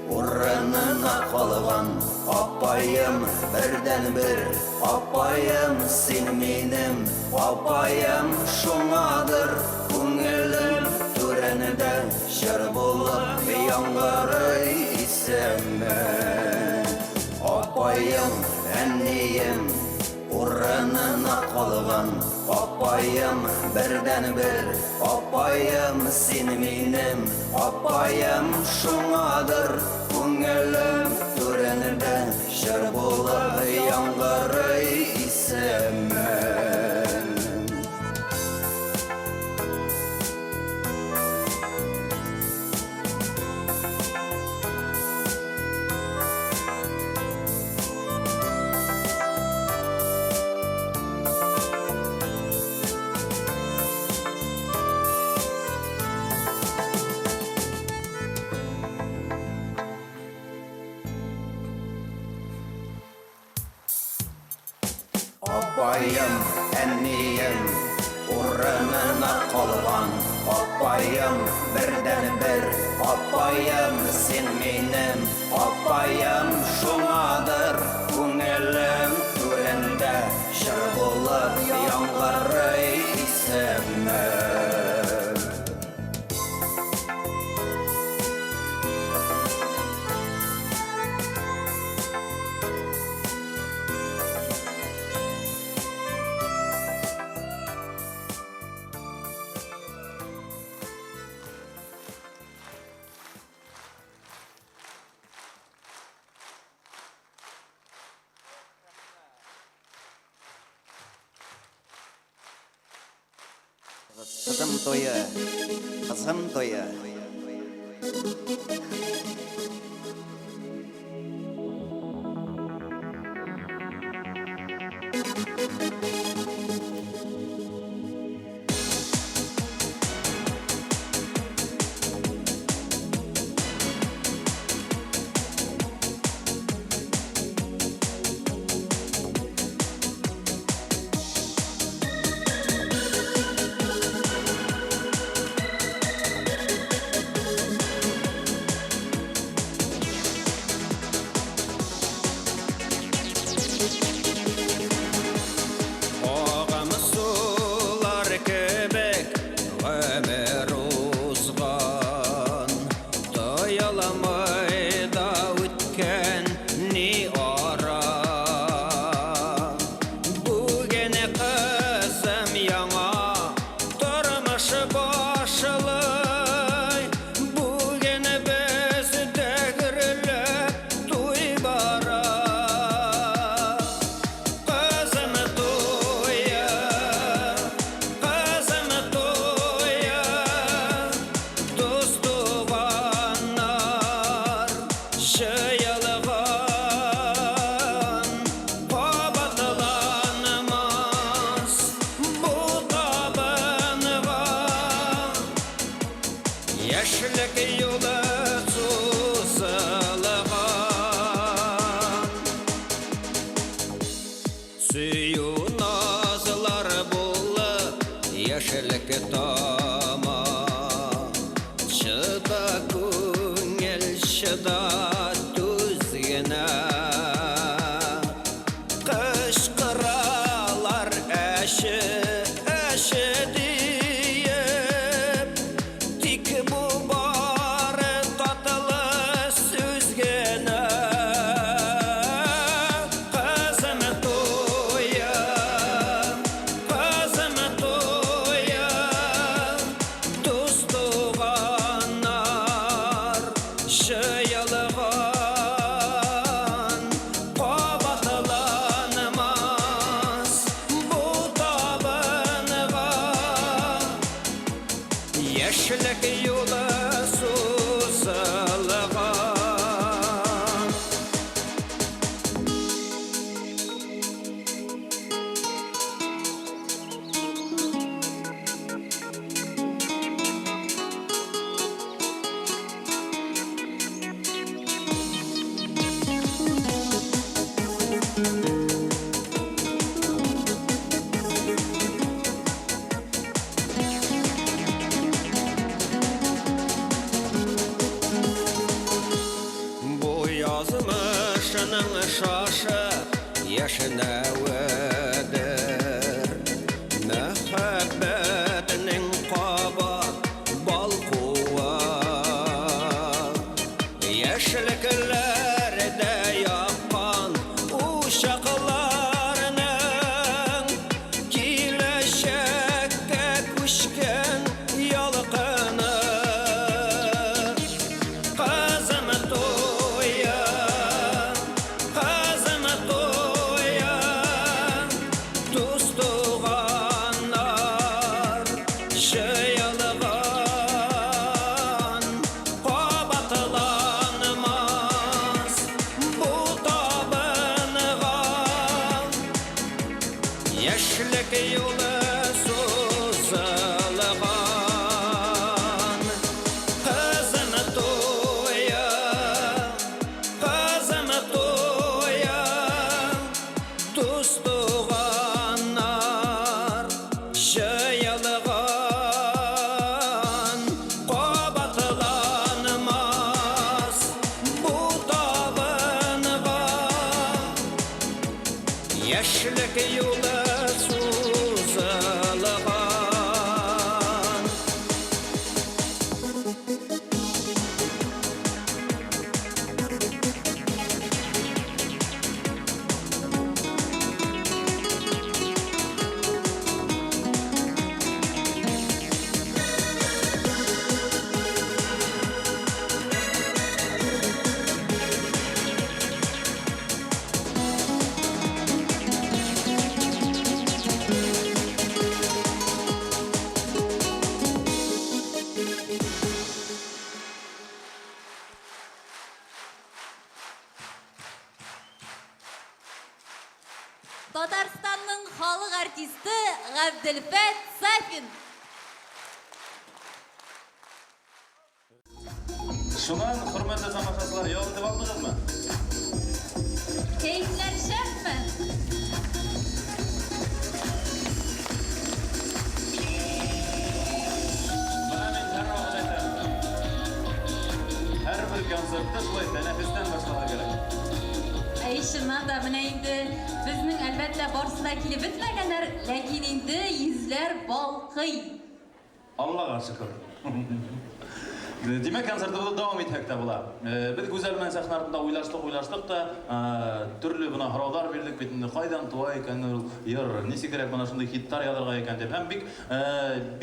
Урынына калган апаем, бердәнбер апаем, син минем апаем, шуңадыр күңелем түрендә җыр булып яңгырый исемең. Апаем, әнием, Урынына калган апаем, бердәнбер апаем, син минем апаем, шуңадыр күңелем түрендә җыр булып яңгырый исемең. Апаем, әнием урынына калган апаем, бердәнбер апаем, син минем апаем, шуңадыр күңелем түрендә җыр булып яңгырый исемең. Кызым туе, кызым туе. Агым сулар кебек гомер узган, Тояламый да үткән ни ара. Бүген кызым яңа тормыш башлый, Бүген бездә гөрләп туй бара. Кызым туе, кызым туе, дус-туганнар җыелган, кабатланмас бу табынга. Яшьлек юлы сузылган. Сөю назлар булып яшьлек тама. Чыда күңел, чыда түз генә. Кычкыралар әче, әче диеп, Тик бу бары татлы сүз генә. Кызым туе, кызым туе, дус-туганнар җыелган, Кабатланмас бу табынга. Яшьлек юлы сузылган. Бу язмышның шашы яшенәведер, Мәхәббәтнең кабат балкуы. Яшьлекләрдә яккан учакларның Киләчәккә күчкән ялкыны. Кызым туе, кызым туе, дус-туганнар җыелган, Кабатланмас бу табынга. Яшьлек юлы сузылган. Кызым туе, кызым туе, дус-туганнар Яшьлек юлы сузылган. Татарстанның халык артисты Габделфәт Сафин. Шуннан, хөрмәтле тамашачылар, ял итеп алдыгызмы? Кәефләр шәпме? Менә мин һәрвакыт әйтәм. Һәрбер концертны шулай тәнәфестән башларга кирәк. Әй, чыннан да, менә инде безнең, әлбәттә, барысы да килеп бетмәгәннәр, ләкин инде йөзләр балкый. Аллага шөкер. Димәк, концертыбызны дәвам итсәк тә була. Без Гүзәл белән сәхнә артында уйлаштык, уйлаштык та, төрле менә һораулар бирдек бит инде, кайдан туа икән ул йыр, ничегрәк менә шундый хитлар язарга икән дип. Һәм бик,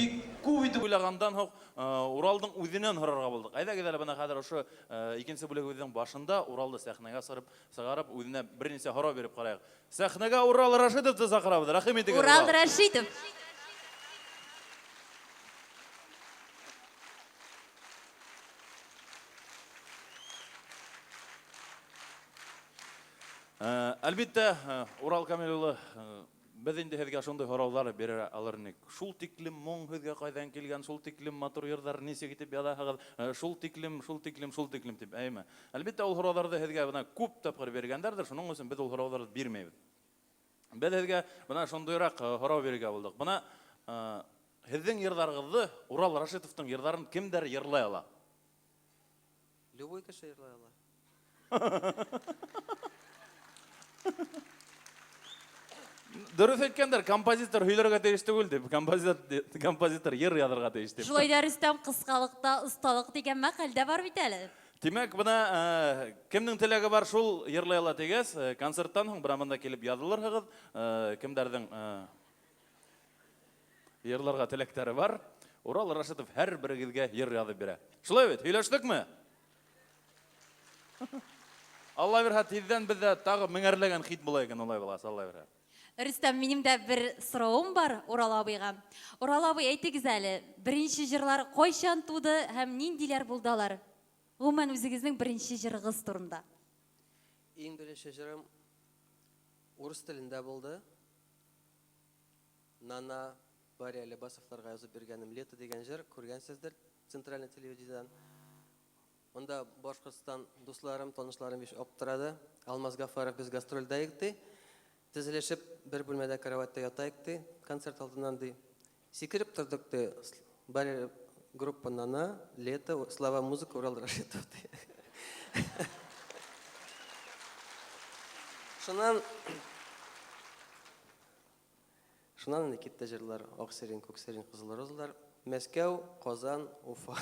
бик күп итеп уйлаганнан соң, Уралның үзеннән һорарга булдык. Әйдәгез әле менә хәзер ошо икенче бүлегебезнең башында Уралны сәхнәгә сырып, чыгарып, үзенә берничә һорау биреп караек. Сәхнәгә Урал Рашидовны чакырабыз. Рәхим итегез, Урал Урал. Рашидов. Әлбиттә, Урал Камил улы, без инде һеҙгә шундый һораулар бирә алыр идек. Шул тиклем моң һеҙгә кайдан килгән, шул тиклем матур йырҙар нисек итеп яҙаһығыҙ, шул тиклем, шул тиклем, шул тиклем дип, әйме? Әлбиттә, ул һорауларҙы һеҙгә бына күп тапҡыр биргәндәрҙер, шуның өсөн беҙ ул һорауларҙы бирмәйбеҙ. Беҙ һеҙгә бына шундыйыраҡ һорау бирергә булдыҡ. Бына һеҙҙең йырҙарығыҙҙы, Урал Рашитовтың йырҙарын кемдәр йырлай ала? Любой кеше йырлай ала. Дөрөҫ әйткәндәр, композитор һөйләргә тейеш түгел дип, композитор, композитор йыр яҙырға тейеш дип. Шулай да, Рөстәм, кыскалыкта осталык дигән мәкаль дә бар бит әле. Тимәк, бына кемнең теләге бар, шул йырлай ала тигәс, концерттан һуң бына монда килеп язылырһыгыз, кемдәрҙең йырларға теләктәре бар, Урал Рашитов һәр берегеҙгә йыр яҙып бирә. Шулай бит, һөйләштекме? Алла бирһә, тиҙҙән беҙҙә тағы меңәрләгән хит була икән, улай булғас, Алла бирһә. Рөстәм, минем дә бер соравым бар Урал абыйга. Урал абый, әйтегез әле, беренче җырлар кайчан туды һәм ниндиләр булды алар? Гомумән, үзегезнең беренче җырыгыз турында. Иң беренче җырым урыс телендә булды. Нана Бари Алибасовларга язып биргәнем Лето дигән җыр, күргәнсездер центральный телевидениедән. Монда Башкортстан дусларым, танышларым еш аптырады. Алмаз Гафаров без гастрольдә идек ди. Тезелешеп бер бүлмәдә кроватьта ята идек ди, концерт алдыннан ди. Сикереп тордык ди. Бари группа Нана, Лето, слова музыка Урал Рашитов ди. Шуннан Шуннан инде китте җырлар, Ак сирень, күк сирень, кызыл розалар. Мәскәү, Казан, Уфа.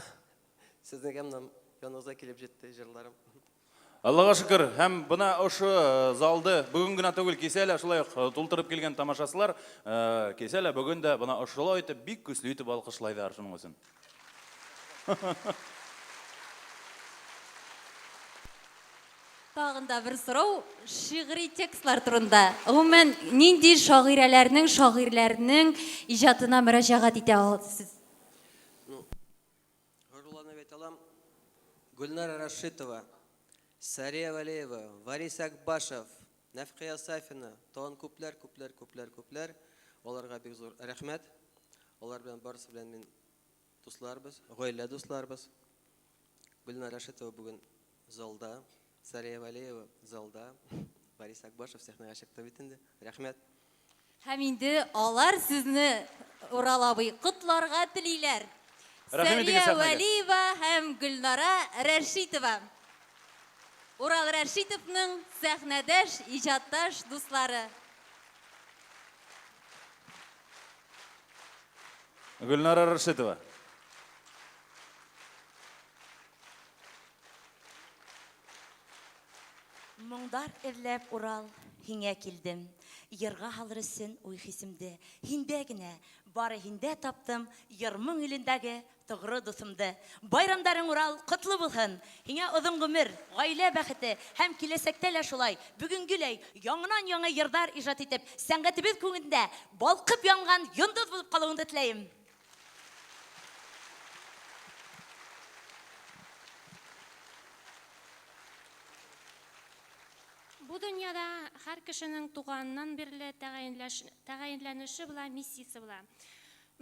Сезнең һәм яныгызга килеп җитте җырларым. Аллага шөкер, һәм бына ошо залды бүген генә түгел, кисә лә шулай ук тултырып килгән тамашачылар, кисә лә бүген дә бына ошолай итеп бик көчле итеп алкышлайдылар шуның өчен. Тагын да бер сорау шигъри текстлар турында. Гомумән, нинди шагыйрәләрнең, шагыйрьләрнең иҗатына мөрәҗәгать итә аласыз? Ну, горурланып әйтә алам, Гөлнара Рашитова, Сәрия Вәлиева, Варис Акбашев, Нәфкыя Сафина, тагын күпләр, күпләр, күпләр, күпләр. Аларга бик зур рәхмәт. Алар белән барысы белән мин Дусларбыз, гаилә дусларбыз. Гөлнара Рәшитова бүген залда, Сәрия Вәлиева залда, Борис Акбашев сәхнәгә чыкты бит инде. Рәхмәт. Һәм инде алар сезне, Урал абый, котларга телиләр. Рәхим итегез Сәрия сәхнәгә. Вәлиева һәм Гөлнара Рәшитова. Урал Рәшитовның сәхнәдәш, иҗатташ дуслары. Гөлнара Рашитова. Моңдар эзләп, Урал, һиңә килдем. Йырга һалыр өчен уй-хисемде. Һиндә генә, бары һиндә таптым йыр-моң илендәге тугры дусымды. Байрамдарың, Урал, котлы булһын! Һиңә озын гомер, гаилә бәхете һәм киләчәктә лә шулай, бүгенгеләй, яңынан-яңа йырдар иҗат итеп, сәнгатебез күгендә балкып янган йондыз булып калуыңды теләем! Бу дөньяда һәр кешенең туганыннан бирле тәгаенләш, тәгаенләнеше була, миссиясе була.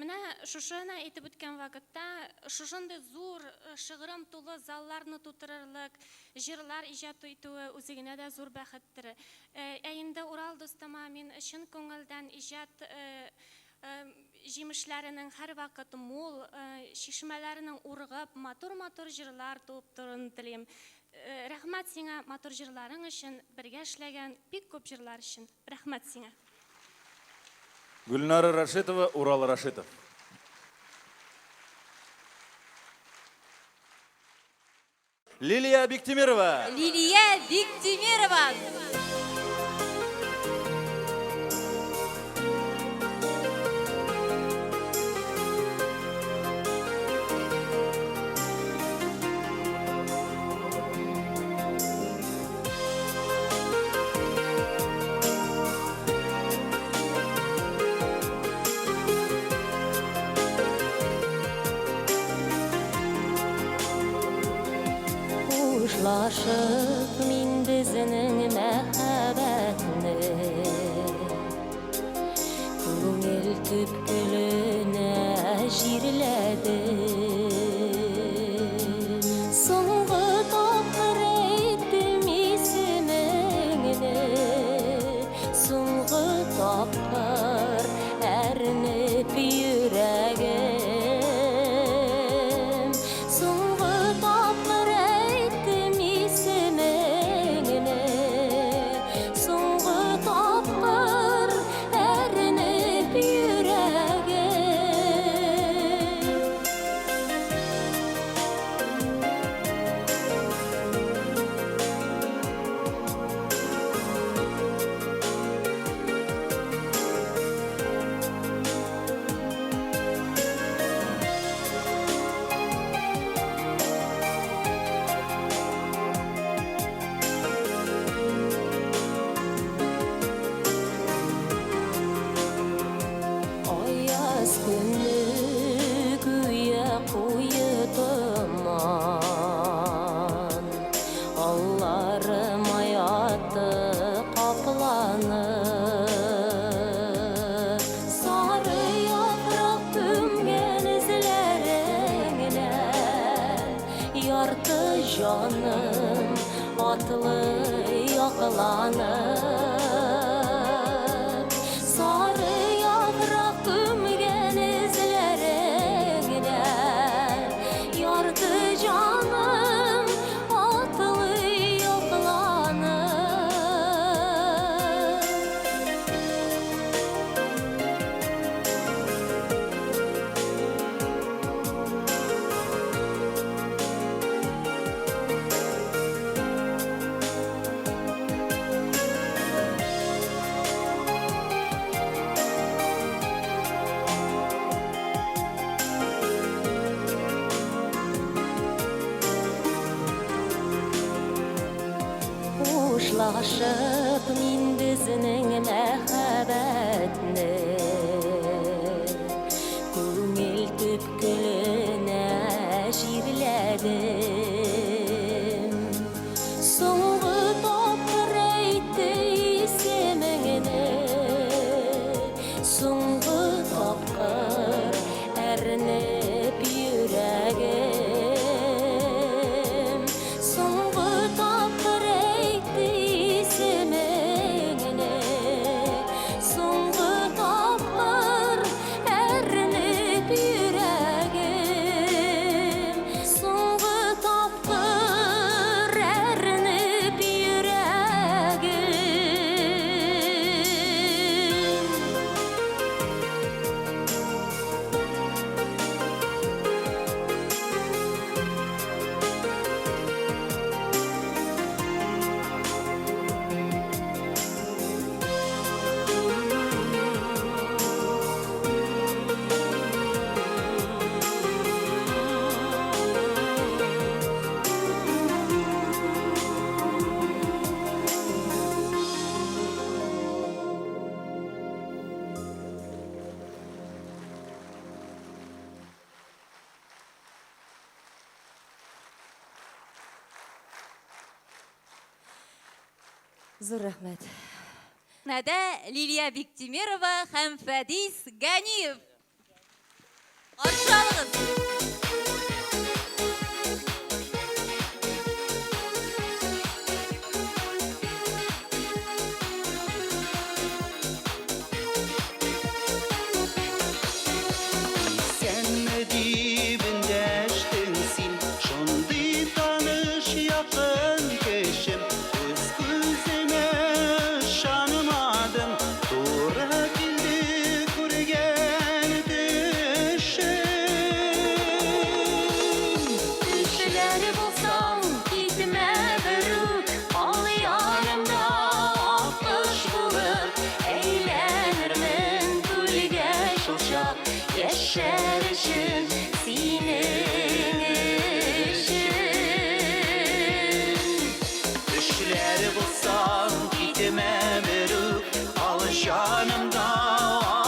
Менә шушыны әйтеп үткән вакытта, шушындый зур, шыгрым тулы залларны тутырырлык җырлар иҗат итүе үзе генә дә зур бәхеттер. Ә инде Урал дустыма мин чын күңелдән иҗат җимешләренең һәрвакыт мул, чишмәләренең ургып, матур-матур җырлар туып торуын телим. Рәхмәт сиңа матур җырларың өчен, бергә эшләгән бик күп җырлар өчен. Рәхмәт сиңа. Гөлнара Рашитова, Урал Рашитов. Лилия Биктимирова. Лилия Биктимирова. Хушлашып мин безнең мәхәббәтне Күңел төпкеленә җирләдем. Соңгы тапкыр әйттем исемеңне, Соңгы тапкыр әрнеп йөрәгем. Соңгы тапкыр әйттем исемеңне, Соңгы тапкыр әрнеп йөрәгем. Аяз көнне гүя куе томан, Алларым аяты капланып. Сары яфрак күмгән эзләреңнән, Ярты җаным атлый якланып. Сары яфрак күмгән эзләреңнән, Ярты җаным атлый якланып. Хушлашып мин безнең мәхәббәтне Күңел төпкеленә җирләдем. Соңгы тапкыр әйтте исемеңне, Соңгы тапкыр әрнеп йөрәгем. Соңгы тапкыр әйтте исемеңне, Соңгы тапкыр әрнеп йөрәгем. Соңгы тапкыр әрнеп йөрәгем. Зур рәхмәт. Сәхнәдә Лилия Биктимерова һәм Фәдис Ганиев. Каршы алыгыз! Исәнме дип эндәштең син, Шундый таныш якын кешем. Үз күземә ышанмадым, Туры килде күргән төшем. Төшләр булсаң, китмә берүк, Ал янымда аккош булып, Әйләнермен күлгә шулчак, Яшәр өчен, синең өчен. Төшләр булсаң, китмә берүк, Ал җанымда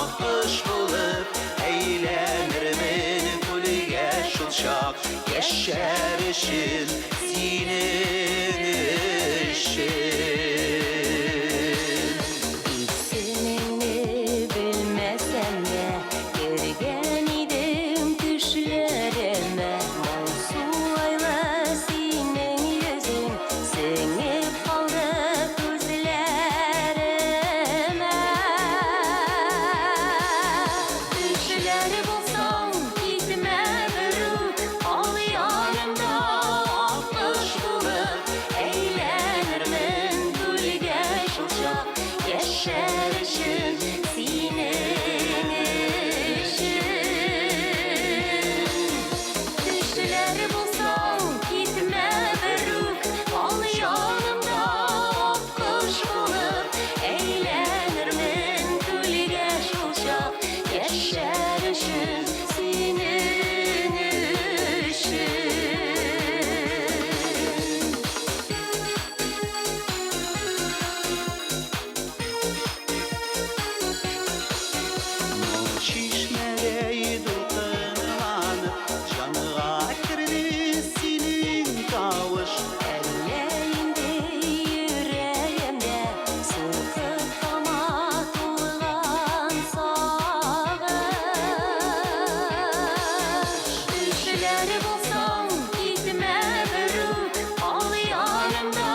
аккош булып, Әйләнермен күлгә шулчак, Яшәр өчен, синең өчен. Исемеңне белмәсәм дә, кергән идем төшләремә. Моңсу айлы синең йөзең сеңеп калды күзләремә. Төшләр булсаң, китмә берүк, Ал янымда аккош булып, Әйләнермен күлгә шулчак, Яшәр өчен, синең өчен. Төшләр булсаң, китмә берүк, Ал янымда аккош булып, Әйләнермен күлгә шулчак, Яшәр өчен, синең өчен. Моң чишмәдәй дулкынланып, Җанга керде синең тавыш. Әллә инде йөрәгемдә сулкып тама тулган сагыш. Төшләр булсаң, китмә берүк, Ал янымда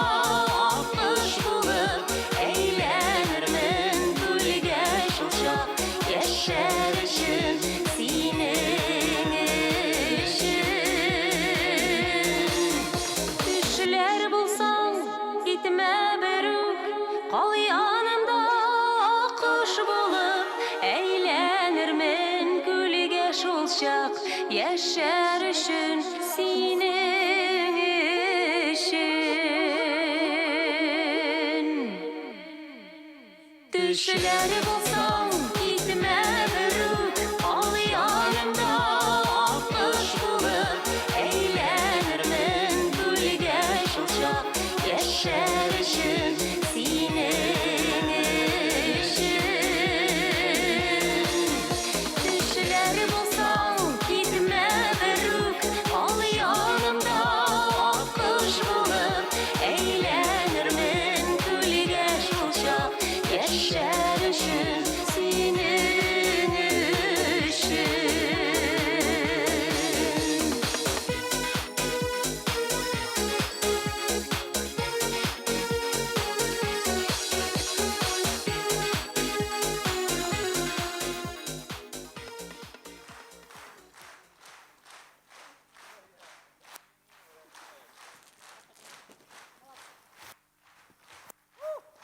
аккош булып, Әйләнермен күлгә шулчак, Яшәр өчен, синең өчен. Төшләр булсаң, китмә берүк, Кал янымда аккош булып, Әйләнермен күлгә шулчак, Яшәр өчен, синең өчен. Төшләр булсаң, китмә берүк, Ал янымда аккош булып, Әйләнермен күлгә шулчак, Яшәр өчен, синең өчен. Төшләр булсаң, китмә берүк, Ал янымда аккош булып, Әйләнермен күлгә шулчак, Яшәр өчен, синең өчен.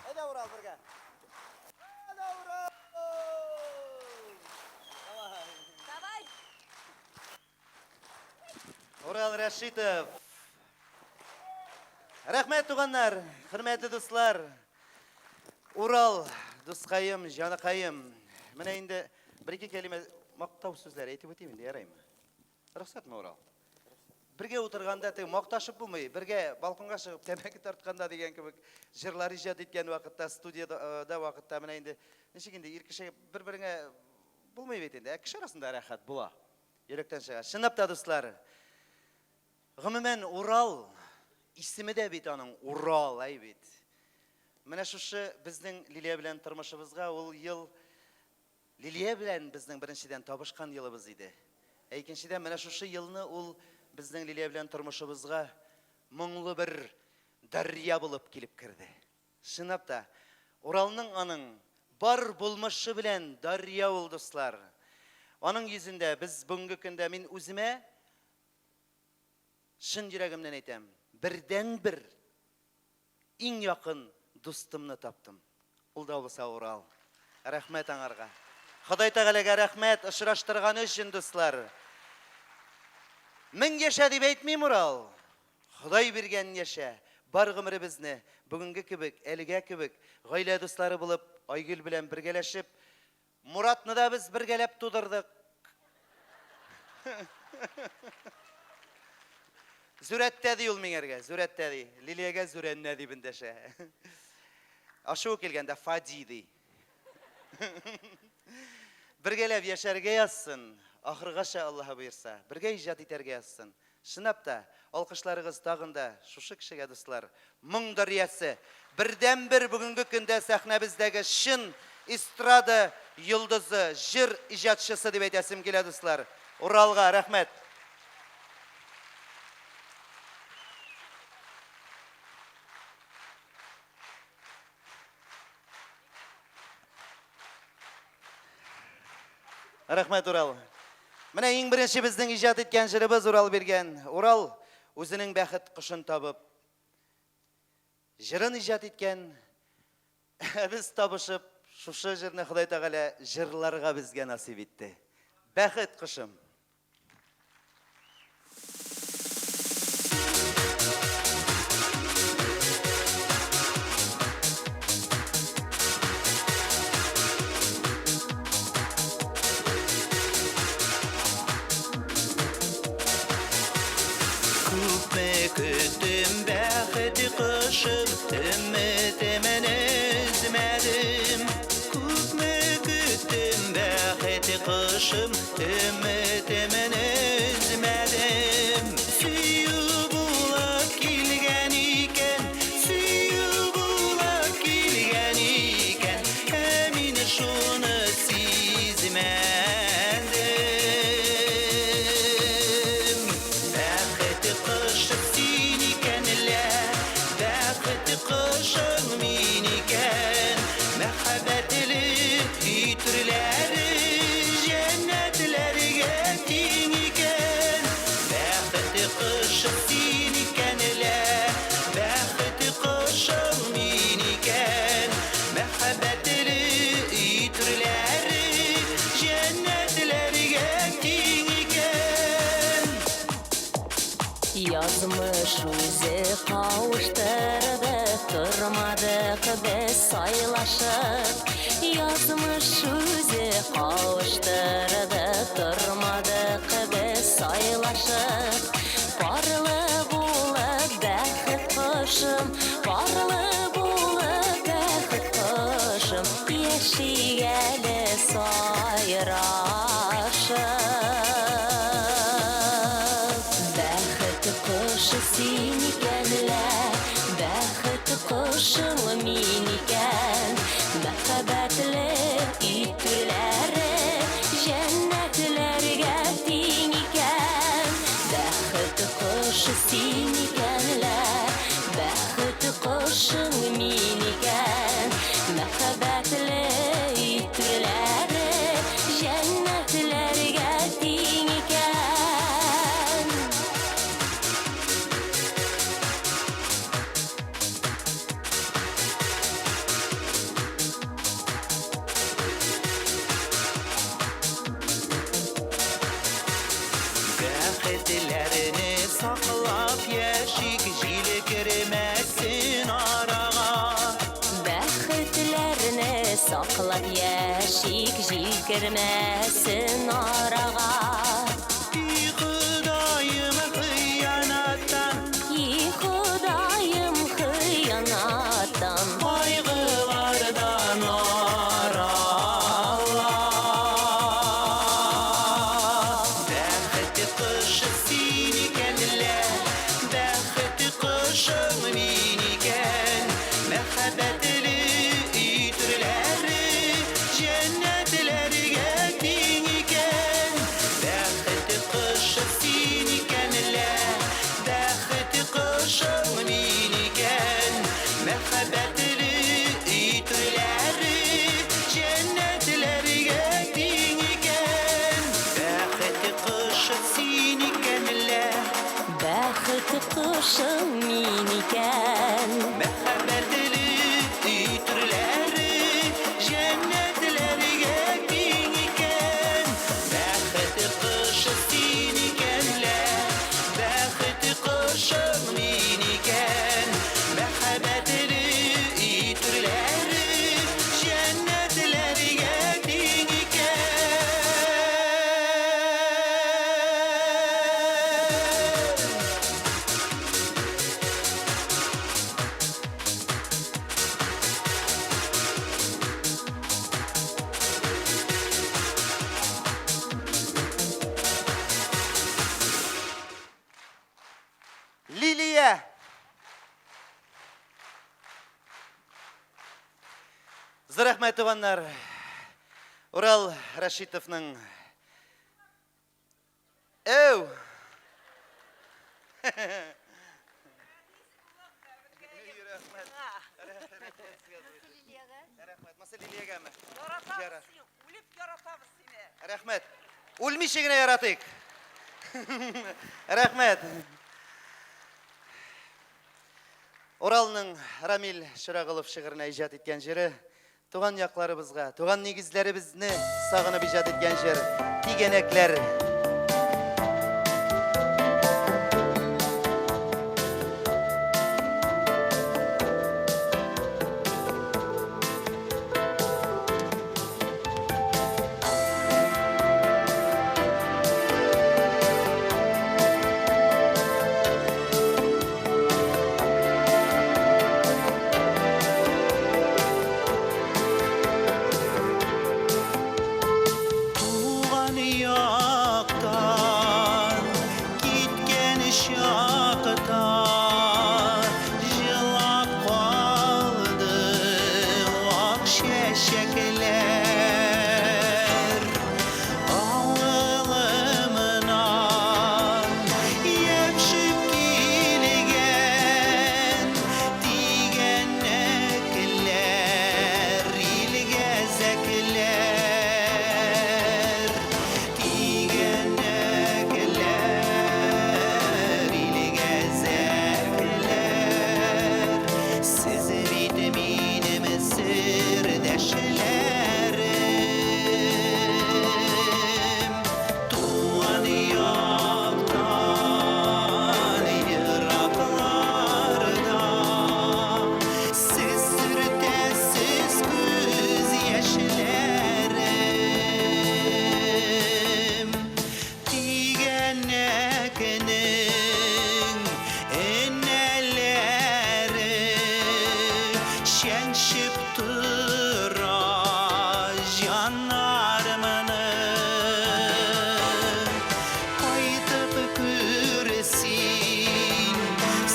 Әйдә, Урал, бергә. Әйдә, Урал! Давай! Урал Рәшитов. Рәхмәт, туганнар, хөрмәтле дуслар. Урал, дускаем, җаныкаем. Менә инде бер-ике кәлимә мактау сүзләре әйтеп үтим инде, яраймы? Рөхсәтме, Урал? Бергә утырганда теге макташып булмый, бергә балконга чыгып тәмәке тартканда дигән кебек, җырлар иҗат иткән вакытта, студиядә э, вакытта менә инде ничек инде ир кеше бер-береңә булмый бит инде. Ә кеше арасында рәхәт була. Йөрәктән чыга. Чынлап та, дуслар, гомумән, Урал исеме дә бит аның Урал, әй бит. Менә шушы безнең Лилия белән тормышыбызга ул ел Лилия белән безнең беренчедән табышкан елыбыз иде. Ә икенчедән менә шушы елны ул безнең Лилия белән тормышыбызга моңлы бер дәрья булып килеп керде. Чынлап та, Уралның аның бар булмышы белән дәрья ул, дуслар. Аның йөзендә без бүгенге көндә мин үземә чын йөрәгемнән әйтәм, бердәнбер Иң якын дустымны таптым. Ул да булса Урал. Рәхмәт аңарга. Ходай Тәгаләгә рәхмәт, очраштырганы өчен, дуслар. Мең яшә дип әйтмим, Урал. Ходай биргән яшә. Бар гомеребезне бүгенге кебек, әлегә кебек, гаилә дуслары булып, Айгөл белән бергәләшеп, Муратны да без бергәләп тудырдык. Зүрәттә ди ул миңәргә, зүрәттә ди. Лилиягә зүрәннә дип эндәшә. Ачуы килгәндә Фади ди. Бергәләп яшәргә язсын, ахыргача Аллаһы боерса, бергә иҗат итәргә язсын. Чынлап та, алкышларыгыз тагын да шушы кешегә, дуслар. Моң дәрьясы, бердәнбер бүгенге көндә сәхнәбездәге чын эстрада йолдызы, җыр иҗатчысы дип әйтәсем килә, дуслар. Уралга рәхмәт! Рәхмәт, Урал. Менә иң беренче безнең иҗат иткән җырыбыз Урал биргән. Урал үзенең бәхет кошын табып, җырын иҗат иткән. Ә без табышып, шушы җырны Ходай Тәгалә җырларга безгә насыйп итте. Бәхет кошым. Күпме көттем бәхет кошым, өметемне өзмәдем. Күпме көттем бәхет кошым, Өметемне өзмәдем. Сөю булып килгән икән, сөю булып килгән икән, ә мин шуны сизмәдем. Бәхет кошы син икән лә, бәхет кошың мин икән, мәхәббәтле өй түрләре җәннәтләргә тиң икән. Бәхет кошы син икән лә, бәхет кошың мин икән. Мәхәббәтле өй түрләре җәннәтләргә тиң икән. Язмыш үзе кавыштырды, тормадык без сайлашып. Язмыш үзе кавыштырды, тормадык без сайлашып. Парлы булып бәхет кошым, парлы булып бәхет кошым, яшик әле сайрашып. Бәхет кошы син икән лә, бәхет кошың мин икән. Мәхәббәтле өй түрләре җәннәтләргә тиң икән. Бәхет кошы син икән лә, бәхет кошың мин икән. Мәхәббәтле өй түрләре җәннәтләргә тиң икән. Бәхетләрне саклап яшик, җил кермәсен арага. Бәхетләрне саклап яшик, җил кермәсен арага. И Ходаем, хыянаттан, И Ходаем, хыянаттан, кайгылардан арала. Бәхет кошы син икән лә, бәхет кошың мин икән. Мәхәббәтле Зур рәхмәт, туганнар. Урал Рәшитовның Әү! Рәхмәт. Үлмичә генә яратыйк. Рәхмәт. Уралның Рамил Шырагылов шигыренә иҗат иткән җыры туган якларыбызга, туган нигезләребезне сагынып иҗат иткән җыр Тигәнәкләр. Туган яктан киткән чакта җылап калды ак чәчәкләр. Авылымнан япшып килгән тигәнәкләр, илгәзәкләр. Тигәнәкләр, илгәзәкләр, сез бит минем сердәшләрем. Туган яктан еракларда сез сөртәсез күз яшьләрем. Тигәнәкнең энәләре чәнчеп тора җаннарымны. Кайтып күрсин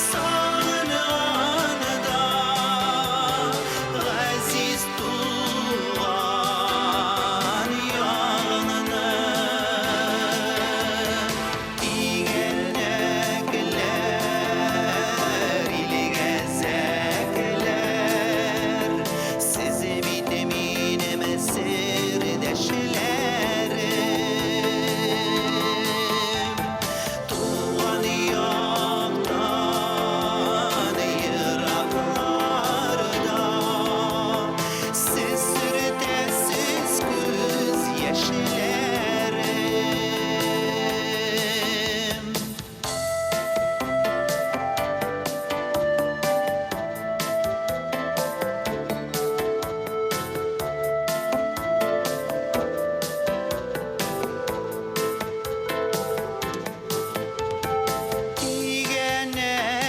сагынганда газиз туган ягыңны. Тигәнәкләр, илгәзәкләр, сез бит минем сердәшләрем. Туган яктан еракларда сез сөртәсез күз яшьләрем. Тигәнәкләр,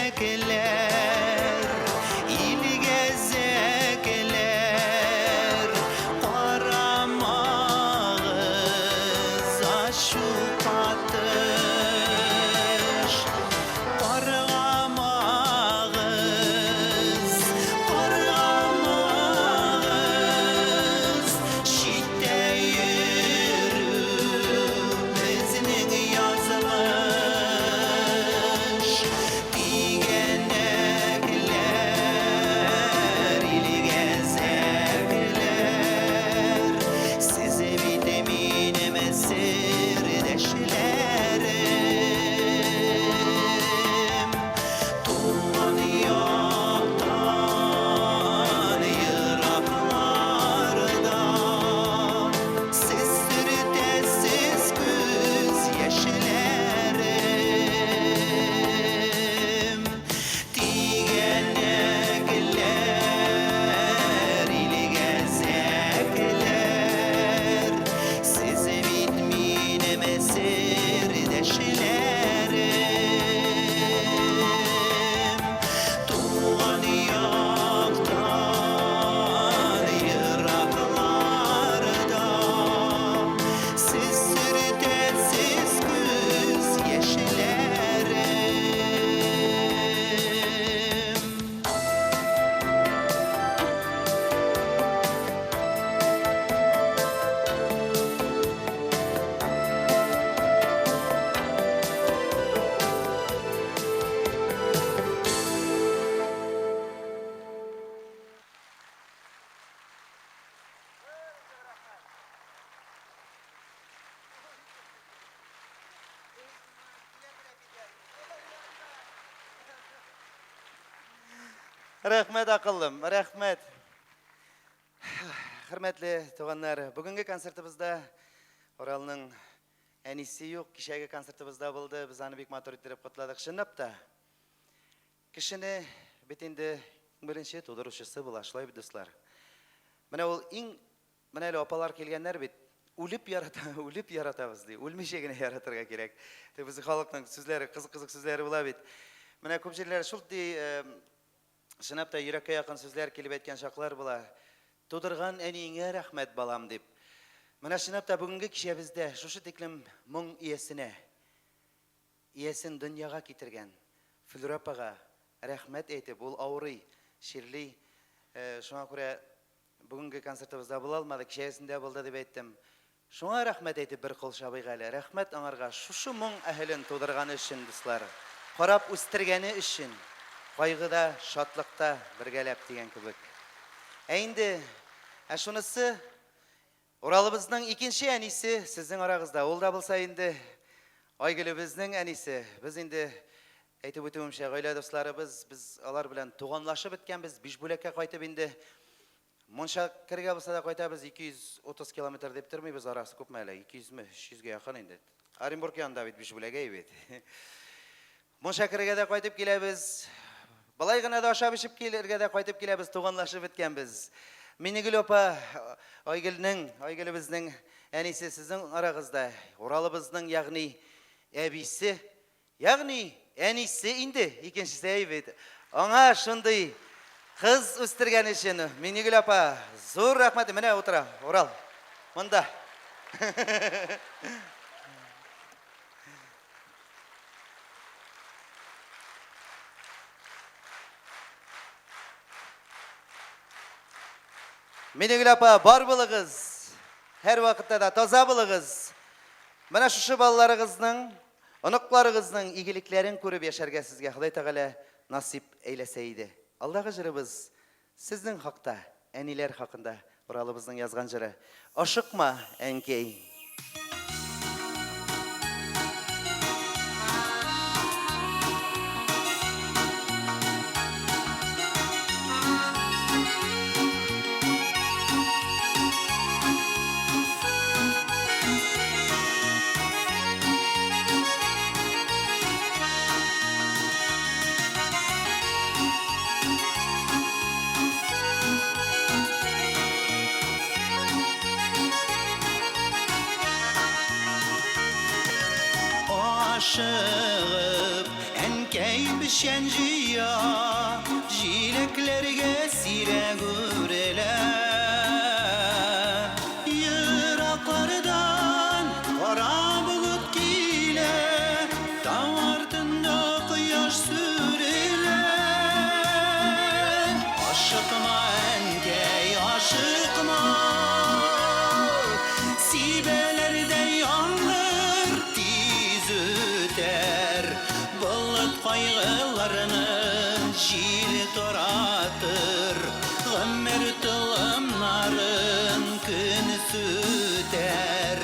илгәзәкләр, карамагыз ачу катыш. Каргамагыз, каргамагыз, читтә йөрү безнең язмыш. Тигәнәкләр, илгәзәкләр, сез бит минем сердәшләрем. Рәхмәт, акыллым, рәхмәт. Хөрмәтле туганнар, бүгенге концертыбызда Уралның әнисе юк, кичәге концертыбызда булды, без аны бик матур иттереп котладык. Чынлап та, кешене бит инде иң беренче тудыручысы була, шулай бит, дуслар. Менә ул иң, менә әле апалар килгәннәр бит, үлеп ярата, үлеп яратабыз ди, үлмичә генә яратырга кирәк. Тик безнең халыкның сүзләре, кызык-кызык сүзләре була бит. Менә күп җирләр шул ди, Чынлап та йөрәккә якын сүзләр килеп әйткән чаклар була. Тудырган әниеңә рәхмәт, балам, дип. Менә чынлап та бүгенге кичәбездә шушы тиклем моң иясенә, иясен дөньяга китергән Флүрә апага рәхмәт әйтеп, ул авырый, чирли, шуңа күрә бүгенге концертыбызда була алмады, кичәгесендә булды дип әйттем. Шуңа рәхмәт әйтеп бер кул чабыйк әле. Рәхмәт аңарга шушы моң әһелен тудырганы өчен, дуслар. Карап үстергәне өчен. Кайгыда, шатлыкта бергәләп дигән кебек. Ә инде, ә шунысы, Уралыбызның икенче әнисе сезнең арагызда. Ул да булса инде Айгөлебезнең әнисе. Без инде, әйтеп үтүемчә, гаилә дусларыбыз, без алар белән туганлашып беткәнбез. Бишбүләккә кайтып инде Мунча керергә булса да кайтабыз, 230 километр дип тормыйбыз, арасы күпме әле? 200 ме, 300 гә якын инде. Оренбург янында бит Бишбүләк, әй бит. Мунча керергә дә кайтып киләбез. Болай гына да ашап эчеп килергә дә кайтып киләбез, туганлашып беткәнбез. Минегөл апа, Айгөлнең, Айгөлебезнең әнисе сезнең арагызда, Уралыбызның, ягъни әбисе. Ягъни, әнисе инде, икенчесе әй бит. Аңа шундый кыз үстергән өчен Минегөл апа зур рәхмәт. Менә утыра, Урал. Монда. Минегөл апа, бар булыгыз. Һәрвакытта да таза булыгыз. Менә шушы балаларыгызның Оныкларыгызның игелекләрен күреп яшәргә сезгә Ходай Тәгалә насыйп әйләсә иде. Алдагы җырыбыз сезнең хакта, әниләр хакында Уралыбызның язган җыры. Ашыкма, әнкәй! Ашыгып, әнкәй печән җыя, җиләкләргә сирәк үрелә. Ераклардан кара болыт килә, Тау артында кояш сүрелә. Ашыкма, әнкәй, ашыкма, Сибәләрдәй яңгыр тиз үтәр. Болыт кайгыларны җил таратыр, Гомер толымнарын көн сүтәр.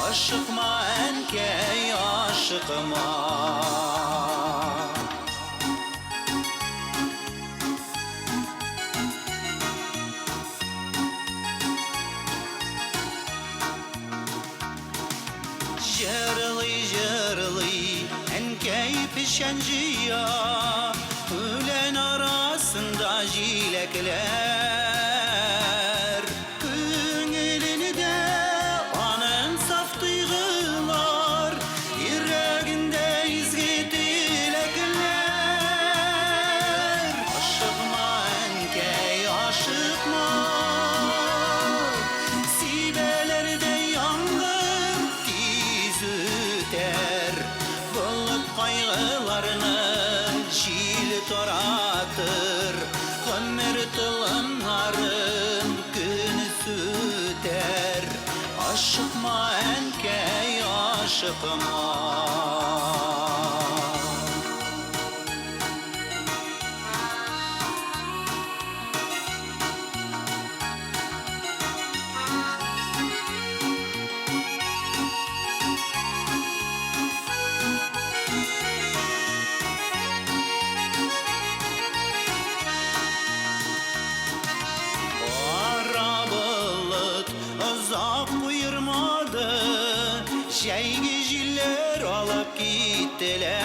Ашыкма, әнкәй, ашыкма. Җырлый-җырлый, әнкәй печән җыя, Үлән арасында җиләкләр. Күңелендә аның саф тойгылар, Йөрәгендә изге теләкләр. Ашыкма, әнкәй, ашыкма. Сибәләрдәй яңгыр тиз үтәр, Болыт кайгыларны җил таратыр, Гомер толымнарын көн сүтәр. Ашыкма, әнкәй, ашыкма. Җәйге җилләр алып киттеләр.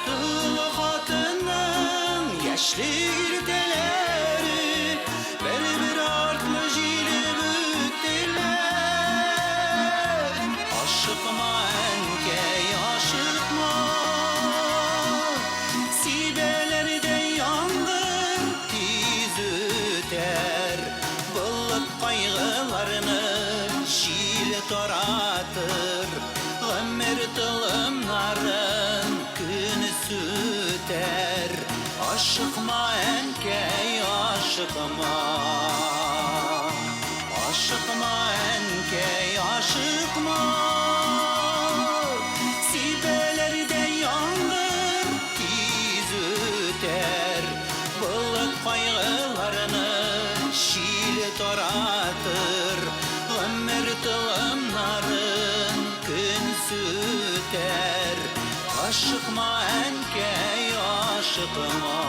Тол хатынның яшьлек иртәләре Бер-бер артлы җилеп үттеләр. Ашыкма, әнкәй, ашыкма. Сибәләр дә яңгыр тиз үтәр. Болыт кайгыларны җил таратыр. Гомер толымнарын көн сүтәр. Ашыкма, әнкәй, ашыкма. Ашыкма, әнкәй, ашыкма. Сибәләр дә яңгыр тиз үтәр. Болыт кайгыларны җил таратыр. Гомер толымнарын көн сүтәр. Ашыкма, әнкәй, ашыкма.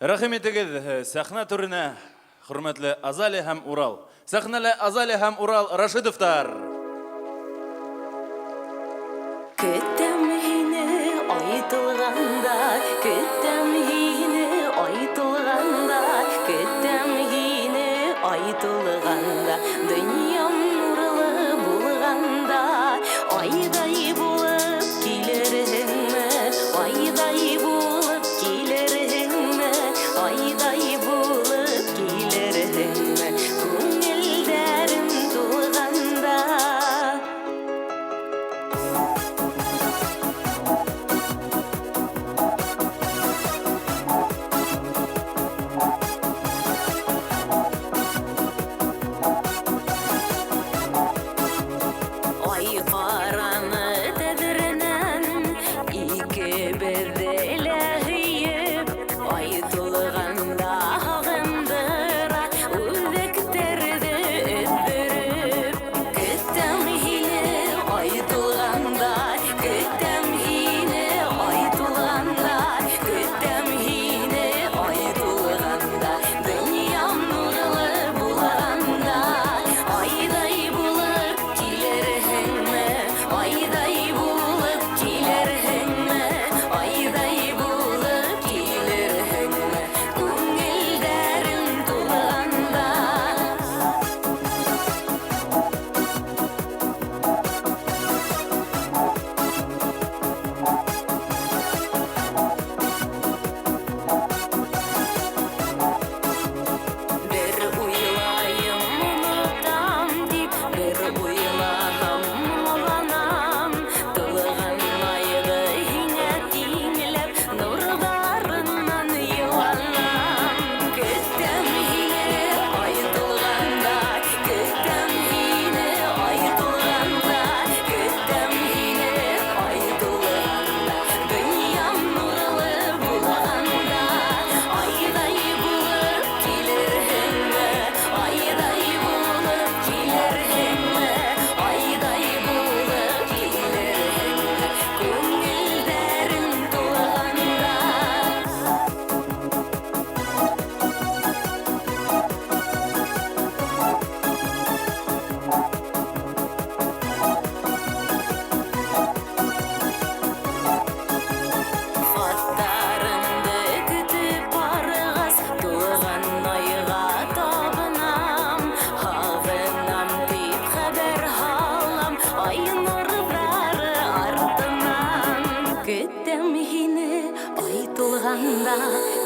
Рәхим итегез сәхнә түренә, хөрмәтле Азалия һәм Урал. Сәхнәлә Азалия һәм Урал Рашидовтар. Көтәм һине ай тулганда, көтәм һине ай тулганда, көтәм һине ай тулганда, дөньям нурлы булганда, айдай булып килерһеңме, айдай булып килерһеңме, айдай булып килерһеңме, күңелдәрем тулганда. Ай караны тәҙрәнән икебеҙҙе лә һөйөп, ай тулғанда һағындыра үҙәктәрҙе өҙҙөрөп. Көтәм һине ай тулғанда, көтәм һине ай тулғанда, көтәм һине ай тулғанда, донъям нурлы булғанда, айҙай булып килерһеңме, айҙай булып килерһеңме, айҙай булып килерһеңме, күңелдәрем тулғанда. Бер уйлайым, онотам дип, бер уйлаһам, моңланам. Тулган айҙы һиңә тиңләп, нурҙарынан йыуанам. Көтәм һине ай тулғанда, көтәм һине ай тулғанда, көтәм һине ай тулғанда, донъям нурлы булғанда, айҙай булып килерһеңме, айҙай булып килерһеңме, айҙай булып килерһеңме, күңелдәрем тулғанда. Хаттарыңды көтөп барғас, тулған айға табынам. Һағынам тип хәбәр һалам, ай нурҙары артынан. Көтәм һине ай тулғанда,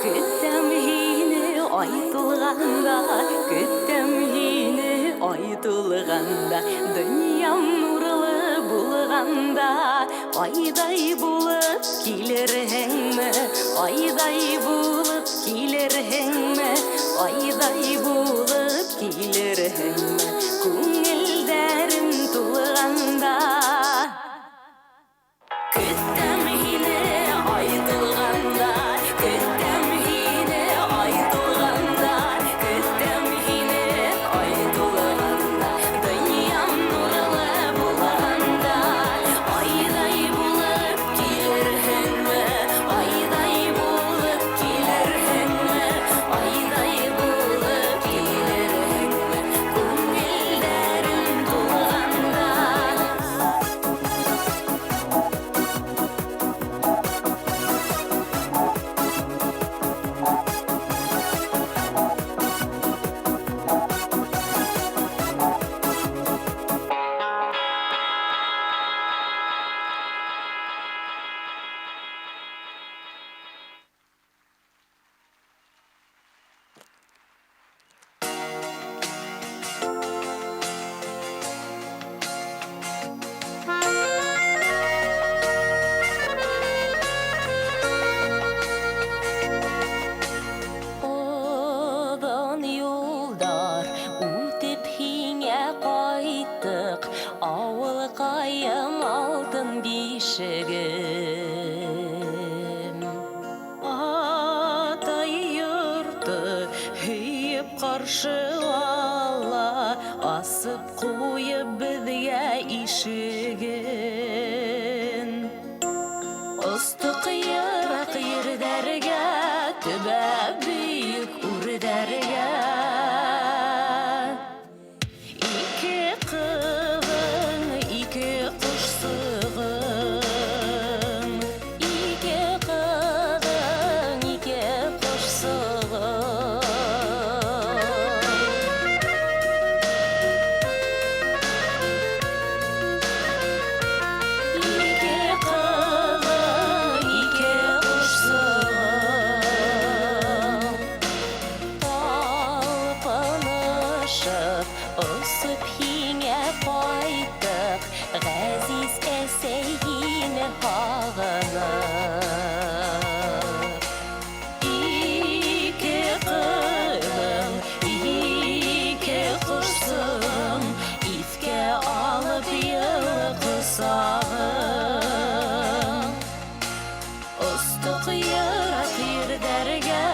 көтәм һине ай тулғанда, көтәм һине ай тулғанда, донъям нурлы булғанда, айҙай булып килерһеңме, айҙай булып каршы ала, Асып куеп безгә ишеген. Остык ерак йирләргә, Төбәп бөек үрләргә. Ике кызың, ике кошсыгың. Ике кызың, ике кошсыгың. Ике кызың, ике кошсыгың. Талпынышып, осып һиңә кайттык, Газиз әсәй һине һагынып. Ике кызың, ике кошсың, Искә алып елы косагың. Остык ерак йирләргә,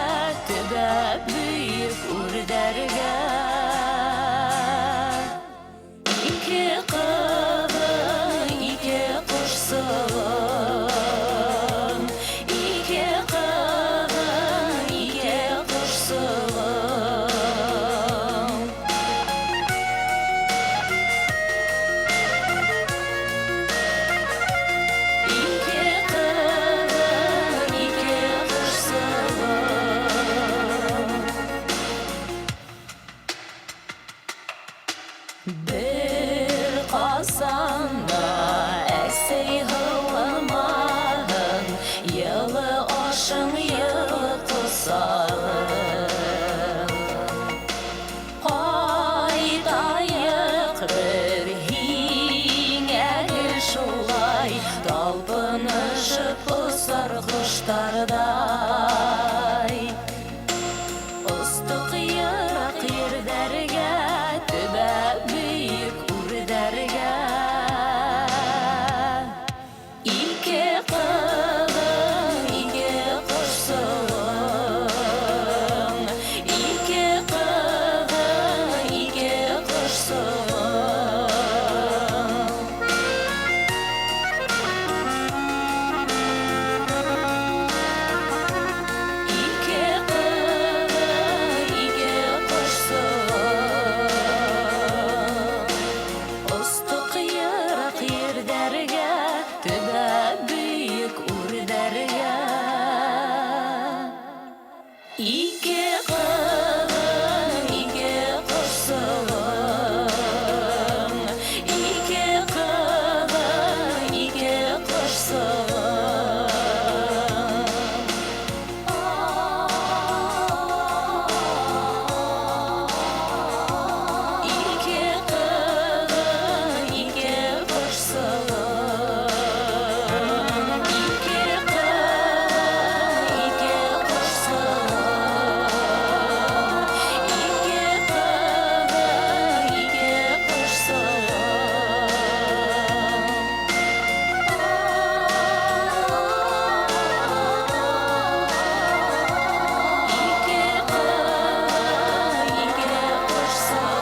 төбәп бөек үрләргә. Ике кызың, ике кошсың. Ике кызың, ике кошсың. Ике кызың, ике кошсың. Бер казанда әсәй һыламаһын, Йылы ашың, йылы косагың. Кайтаек бер һиңә гел шулай, Талпынышып осар кошлардай. Остык ерак йирләргә, төбәп бөек үрләргә. Ике кызың, ике кошсың. Ике кызың, ике кошсың. Ике кызың, ике кошсың. Остык ерак йирләргә, төбәп бөек үрләргә. Ике кызың, ике кошсың. Ике кызың, ике кошсың. Ике кызың, ике кошсың. Ике кызың, ике кошсың. Ике кызың, ике кошсың. Ике кызың, ике кошсың.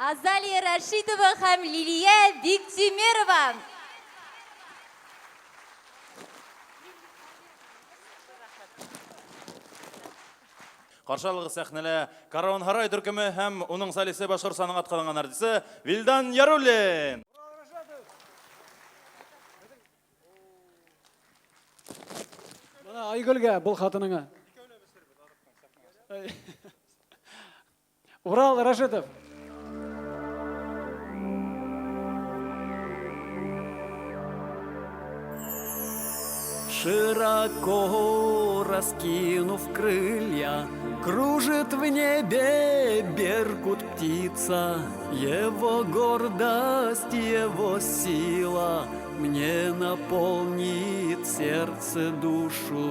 Азалия Рашитова һәм Лилия Биктимерова. Каршы алыгыз сәхнәлә Каравон Һарай төркеме һәм уның солисты Башкортстанның атказанган артисты Вилдан Яруллин. Менә Айгөлгә был хатыныңа. Урал Рашитов. Широко раскинув крылья, Кружит в небе беркут птица. Его гордость, его сила Мне наполнит сердце душу.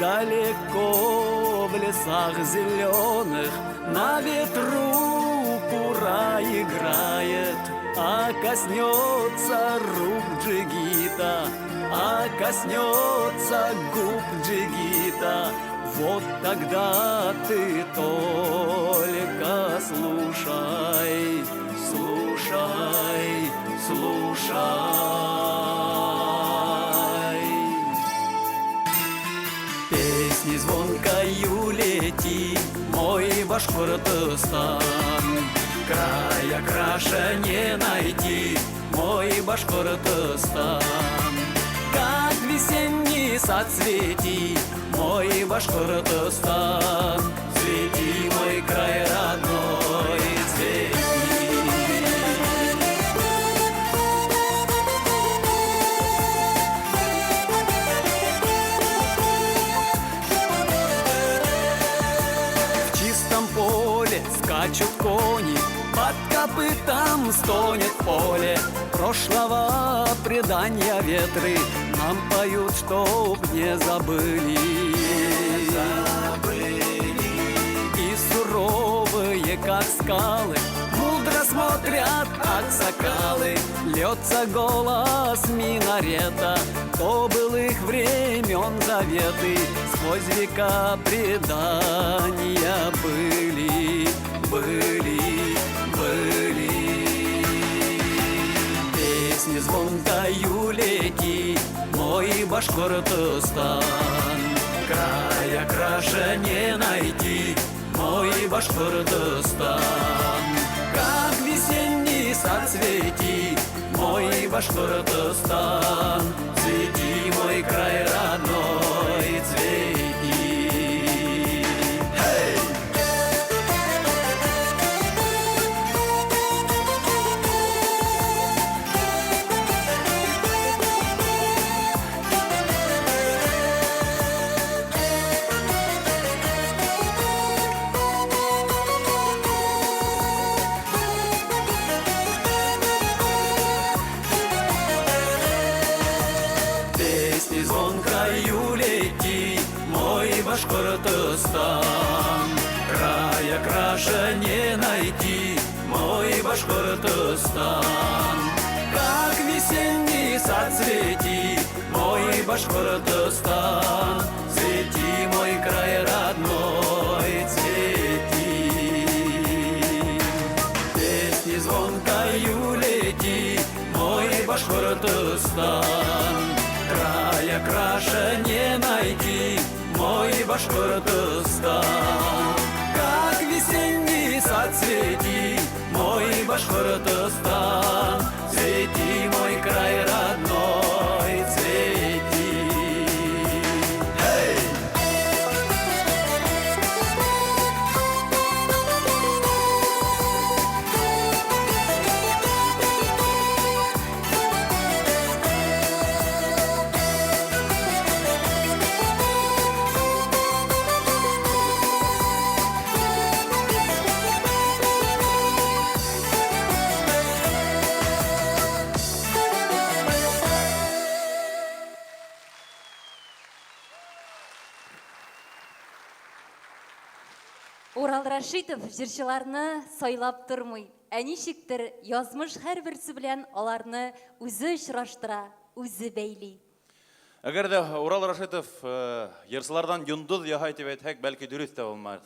Далеко в лесах зеленых на ветру кура играет, а коснется рук джигита, а коснется губ джигита. Вот тогда ты только слушай, слушай, слушай. Песни звонкою лети, мой Башкортостан. Края краше не найти, мой Башкортостан. Как весенний сад цвети, мой Башкортостан. Цвети, мой край родной, цвети. В чистом поле скачут кони, под копытом стонет поле. Прошлого предания ветры нам поют, чтоб не забыли. И суровые, как скалы, мудро смотрят аксакалы. Льется голос минарета, то былых времен заветы. Сквозь века предания были, были, были. Песни звонкою лети, мой Башкортостан. Края краше не найти, мой Башкортостан. Как весенний сад цвети, мой Башкортостан. Цвети, мой край родной, цвети. Эй! Песни звонкою лети, мой Башкортостан. Края краше не найти, мой Башкортостан. Как весенний сад цвети, мой Башкортостан. Цвети, мой край родной, цвети. Песни звонкою лети, мой Башкортостан. Края краше не найти, мой Башкортостан. Как весенний сад цвети, мой Башкортостан. Цвети, мой край родной, цвети. Эй! Урал Рашитов җырчыларны сайлап тормый. Ә ничектер язмыш һәрберсе белән аларны үзе очраштыра, үзе бәйли. Әгәр дә Урал Рашитов йырсылардан йондыз яһай дип әйтһәк, бәлки дөрес тә булмас.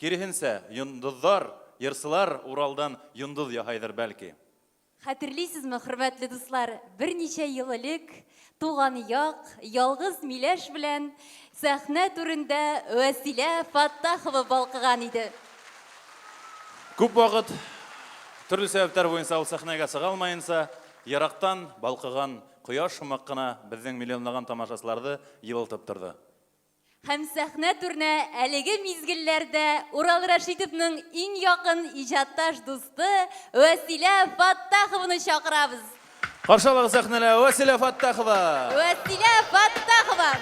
Киресенчә, йондызлар, йырсылар Уралдан йондыз яһайдыр бәлки. Хәтерлисезме, хөрмәтле дуслар, берничә ел элек туган як, ялгыз миләш белән сәхнә түрендә Вәсилә Фаттахова балкыган иде. Күп вакыт төрле сәбәпләр буенча ул сәхнәгә чыга алмаенча, ерактан балкыган кояш шымак кына безнең миллионлаган тамашачыларны елытып торды. Һәм сәхнә түренә әлеге мизгелләрдә Урал Рашитовның иң якын иҗатташ дусты Вәсилә Фаттахованы чакырабыз. Каршы алыгыз сәхнәдә Вәсилә Фаттахова. Вәсилә Фаттахова.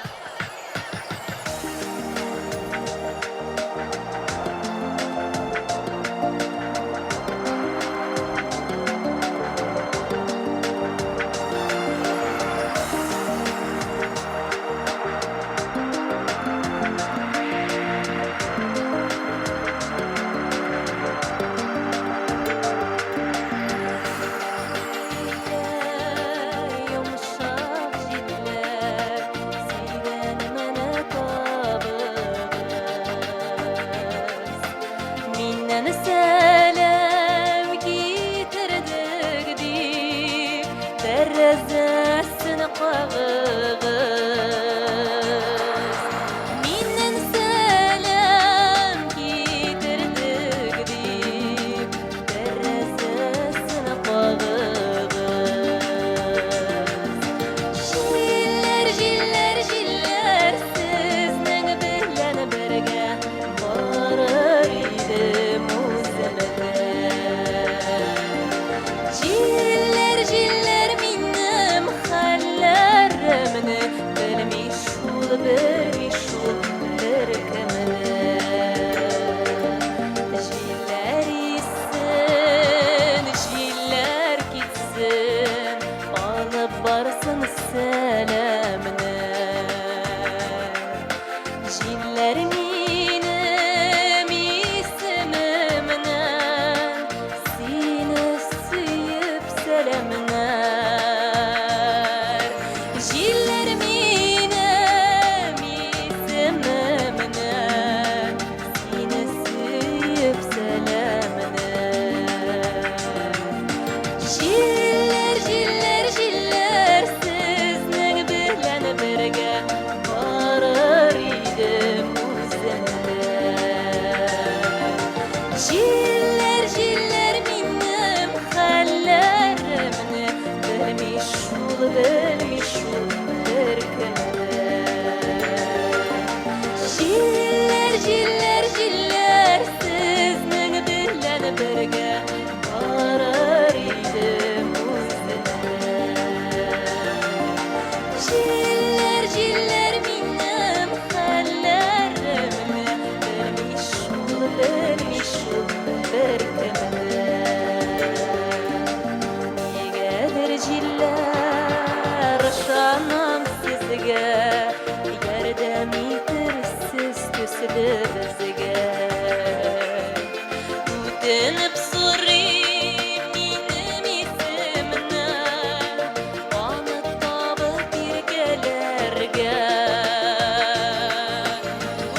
кагыгыз. Миннән сәлам китердек дип, тәрәзәсен кагыгыз. Җилләр, җилләр, җилләр, сезнең белән бергә барыр идем үзем дә. Җилләр, җилләр, минем хәлләремне белми шул, белми шул беркем дә. Җилләр иссен, җилләр китсен, алып барсын сәламне. Җилләр минем исемемнән сине сөеп сәламнәр. Җилләр минем исемемнән сине сөеп сәламнәр. Җилләр, җилләр, җилләр, сезнең белән бергә барыр идем үзем дә. Җилләр, җилләр, минем хәлләремне белми шул, белми шул беркем дә. Җилләр, җилләр, җилләр, сезнең белән бергә барыр идем үзем дә. Җилләр, җилләр, минем хәлләремне белми шул, белми шул беркем дә. Нигәдер җилләр, ышанам сезгә, ярдәм итерсез төсле безгә. Үтенеп сорыйм минем исемне, аны табып иркәләргә.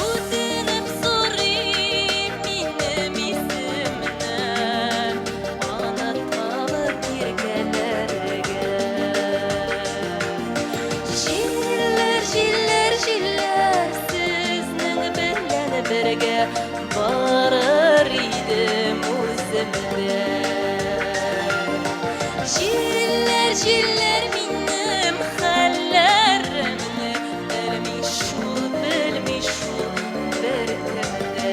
Үтенеп сорыйм минем исемне, аны табып иркәләргә. Җилләр, җилләр, җилләр, сезнең белән бергә барыр идем үзем дә. Җилләр, җилләр, минем хәлләремне белми шул, белми шул беркем дә.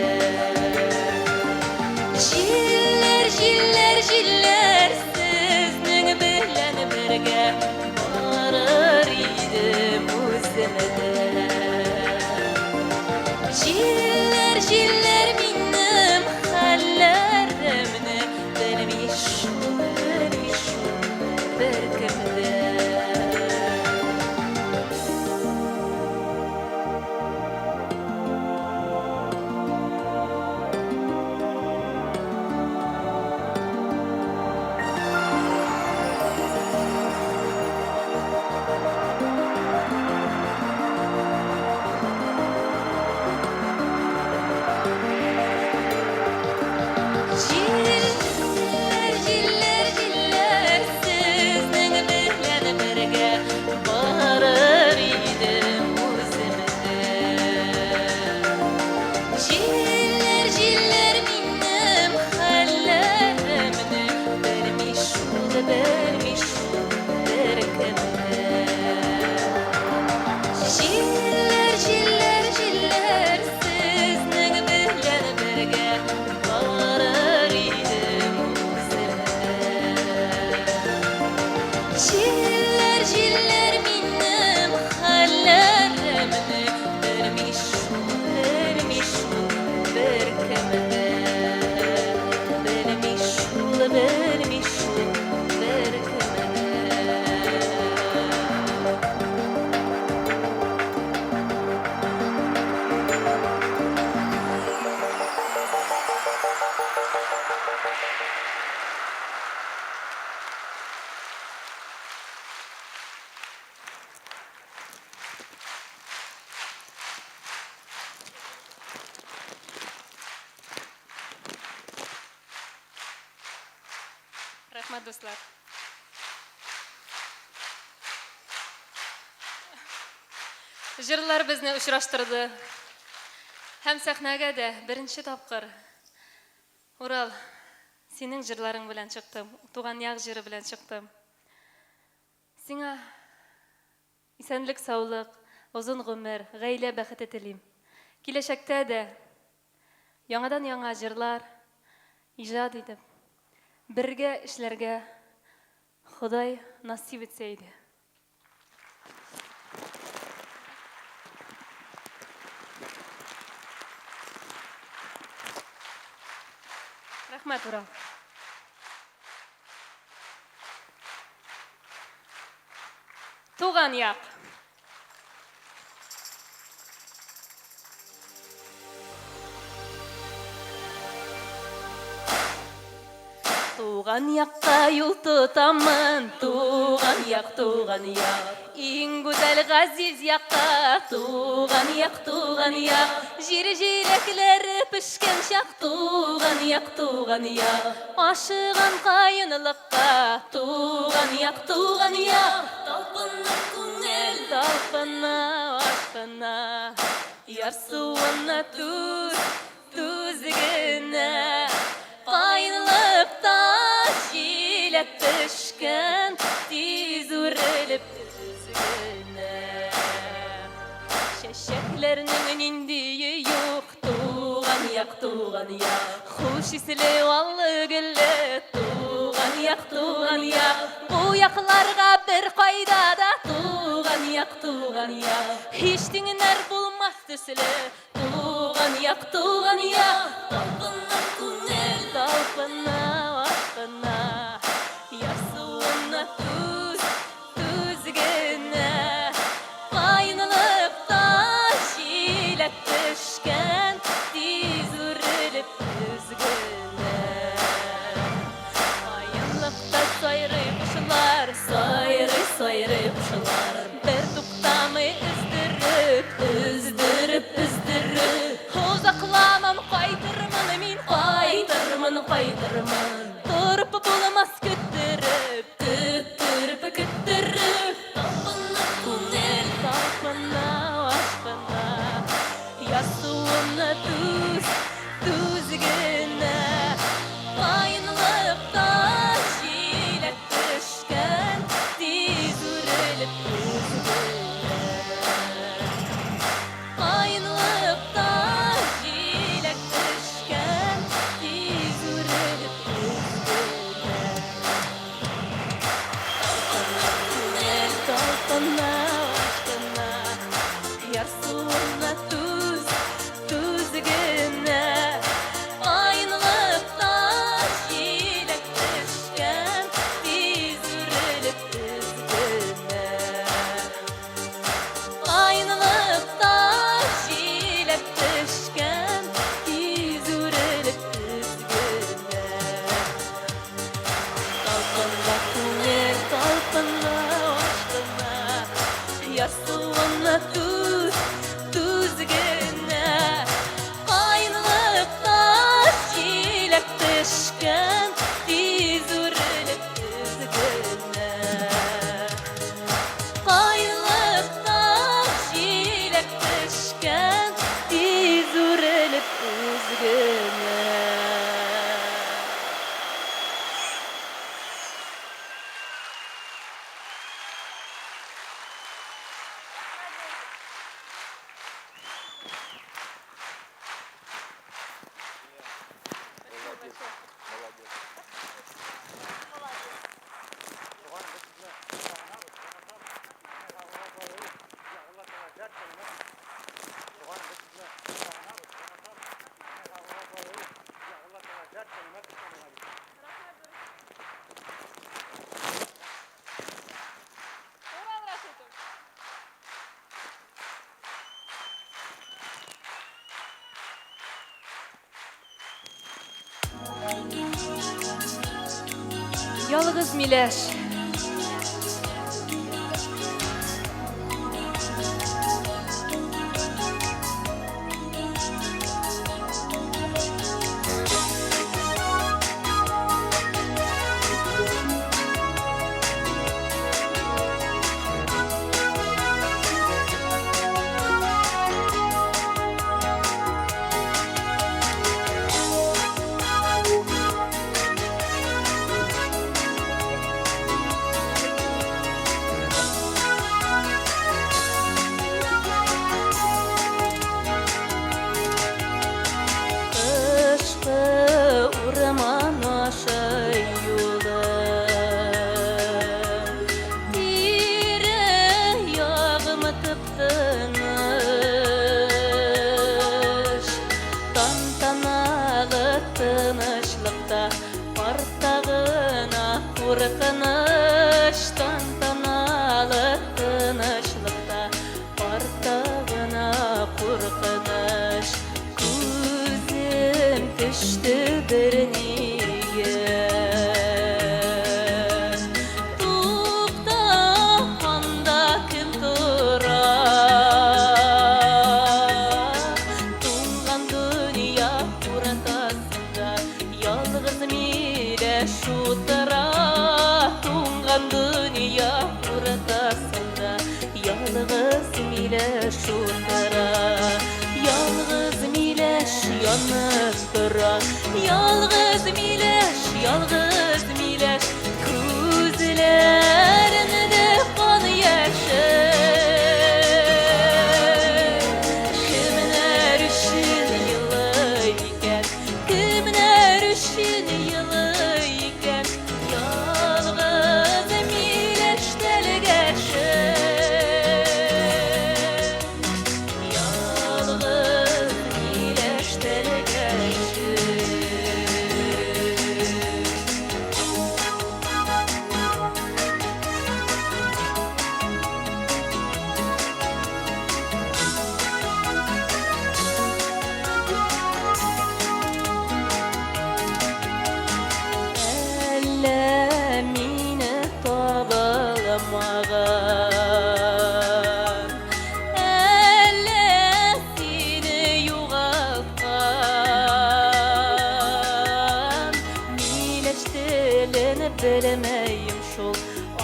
Җилләр, җилләр, җилләр, сезнең белән бергә барыр идем үзем дә. Җилләр, җилләр, минем хәлләремне белми шул, белми шул беркем дә. Җилләр, җилләр, җилләр, сезнең белән бергә барыр идем үзем дә. Җилләр, җилләр, минем хәлләремне белми шул, белми шул беркем дә. Җилләр, җилләр, җилләр, сезнең белән бергә барыр идем үзем дә. Җилләр, җилләр, минем хәлләремне белми шул, белми шул беркем дә. Белми шул, белми шул беркем дә. Рәхмәт, дуслар. Җырлар безне очраштырды. Һәм сәхнәгә дә беренче тапкыр Урал, синең җырларың белән чыктым, Туган як җыры белән чыктым. Сиңа исәнлек-саулык, озын гомер, гаилә бәхете телим. Киләчәктә дә яңадан-яңа җырлар иҗат итеп, бергә эшләргә Ходай насыйп итсә иде. Рәхмәт, Урал. Туган як. Туган якка юл тотамын, туган як, туган як. Иң гүзәл газиз якка, туган як, туган як. Җир җиләкләре пешкән чак, туган як, туган як. Ашыган каенлыкка, туган як, туган як. Талпына күңел, талпына, ашкына. Ярсуына түз, түз генә. Каенлыкта җиләк пешкән, тиз үрелеп төз генә. Чәчәкләрнең ниндие юк, туган як, туган як. Хуш исле аллы-гөлле, туган як, туган як. Бу якларга бер кайда да, туган як, туган як. Һич тиңнәр булмас төсле, Туган як, туган як, талпына күңел, талпына, ашкына. Ярсуына түз, түз генә. Каенлыкта җиләк пешкән, тиз үрелеп төз генә. Каенлыкта сайрый кошлар, сайрый, сайрый кошлар. Бер туктамый өздереп, өздереп, өздереп. Озакламам, кайтырмын мин, кайтырмын, кайтырмын. Торып булмас көттереп, көттереп, көттереп. Талпына күңел, талпына, ашкына. Ярсуымны түз, түз генә. Каенлыкта җиләк пешкән, тиз үрелеп төз генә. Каенлыкта җиләк пешкән, тиз үрелеп төз генә. Талпына күңел, талпына, ашкына, ярсуына түз, түз генә. Каенлыкта җиләк пешкән, тиз үрелеп төз генә. Каенлыкта җиләк пешкән, тиз үрелеп төз генә. Талпына күңел, талпына, ашкына, ярсуына түз, түз генә. Каенлыкта җиләк пешкән, тиз үрелеп төз генә. Каенлыкта җиләк пешкән, тиз үрелеп төз генә. Ялгыз миләш. Бакчасында ялгыз миләш утыра. Ялгыз миләш янып тора. Ялгыз миләш, ялгыз миләш, күзләрендә кан яше. Кемнәр өчен елый икән? Кемнәр өчен елый икән? Ялгыз миләш тәлгәше. Ялгыз миләш тәлгәше. Әллә мине табылмаган, әллә сине югалткан. Миләш телен белмәем шул,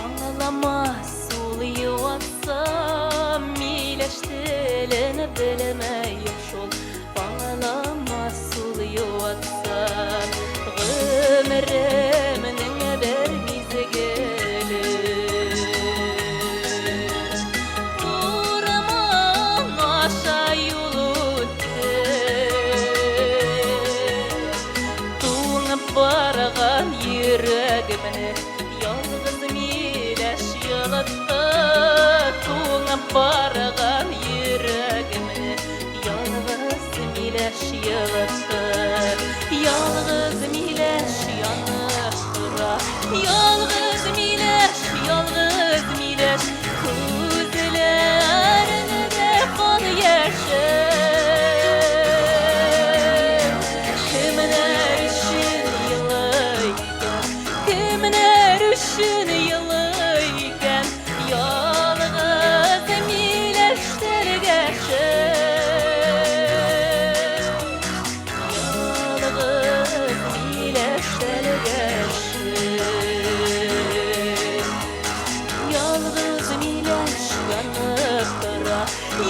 аңламас ул юатсам. Миләш телен белмәем шул, аңламас ул юатсам. Гомеремнең бер мизгеле урман аша юл үтте. Туңып барган йөрәгемне ялгыз миләш елатты. Туңып барган йөрәгемне ялгыз миләш елатты. Ялгыз миләш янып тора. Ялгыз миләш, ялгыз миләш, күзләрендә кан яше. Кемнәр өчен елый икән? Кемнәр өчен елый икән? Ялгыз миләш тәлгәше. Ялгыз миләш тәлгәше. Ялгыз миләш янып тора.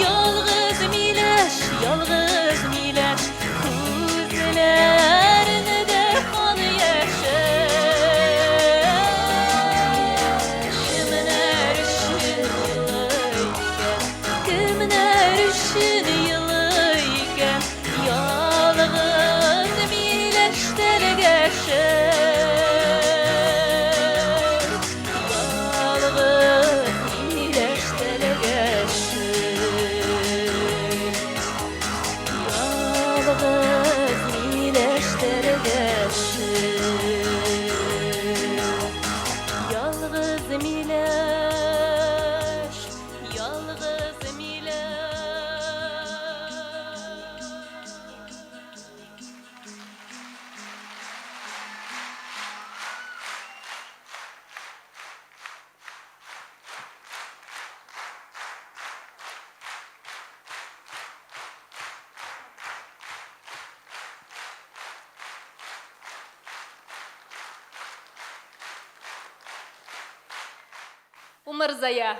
Ялгыз миләш, ялгыз миләш, күзләрендә кан яше. Кемнәр өчен елый икән? Кемнәр өчен елый икән? Ялгыз миләш тәлгәше. Ялгыз миләш тәлгәше. Ялгыз миләш тәлгәше. Ялгыз миләш, ялгыз миләш. Умырзая.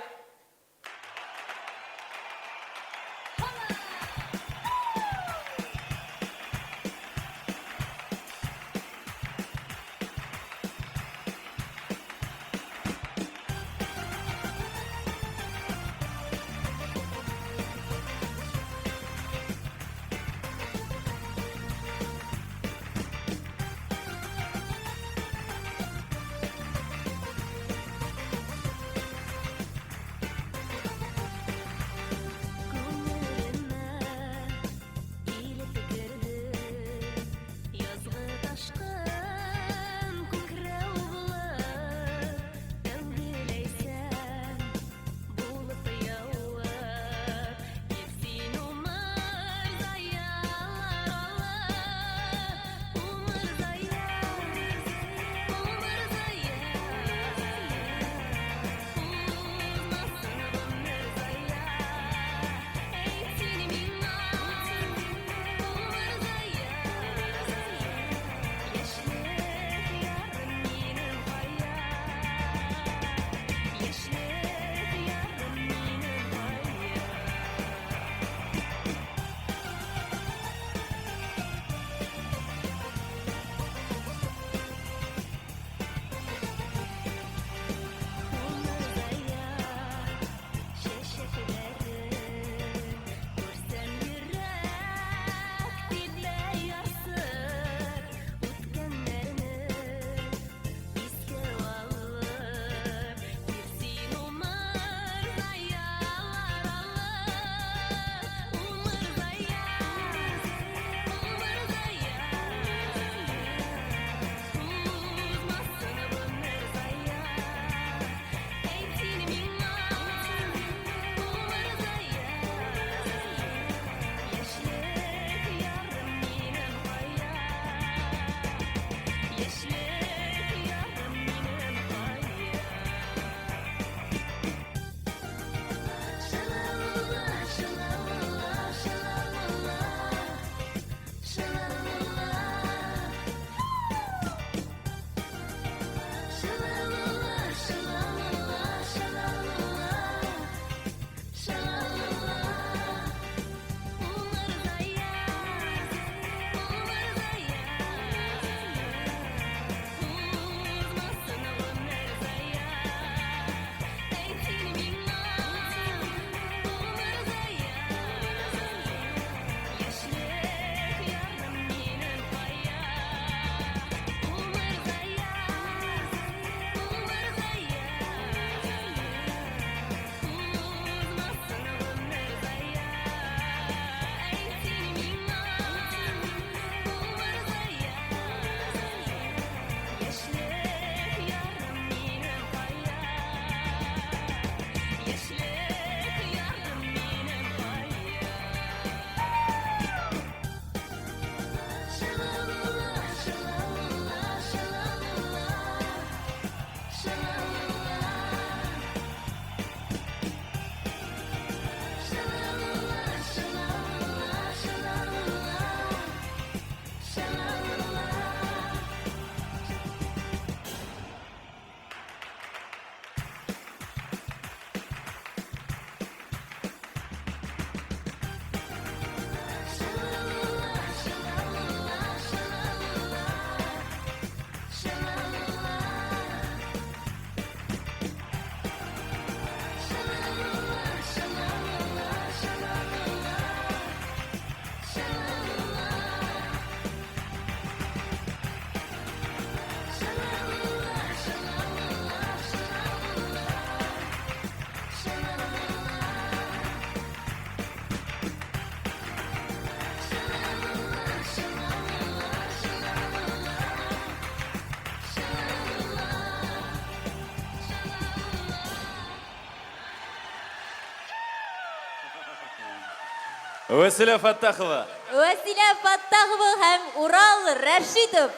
Вәсилә Фәттахова. Вәсилә Фәттахова һәм Урал Рәшитов.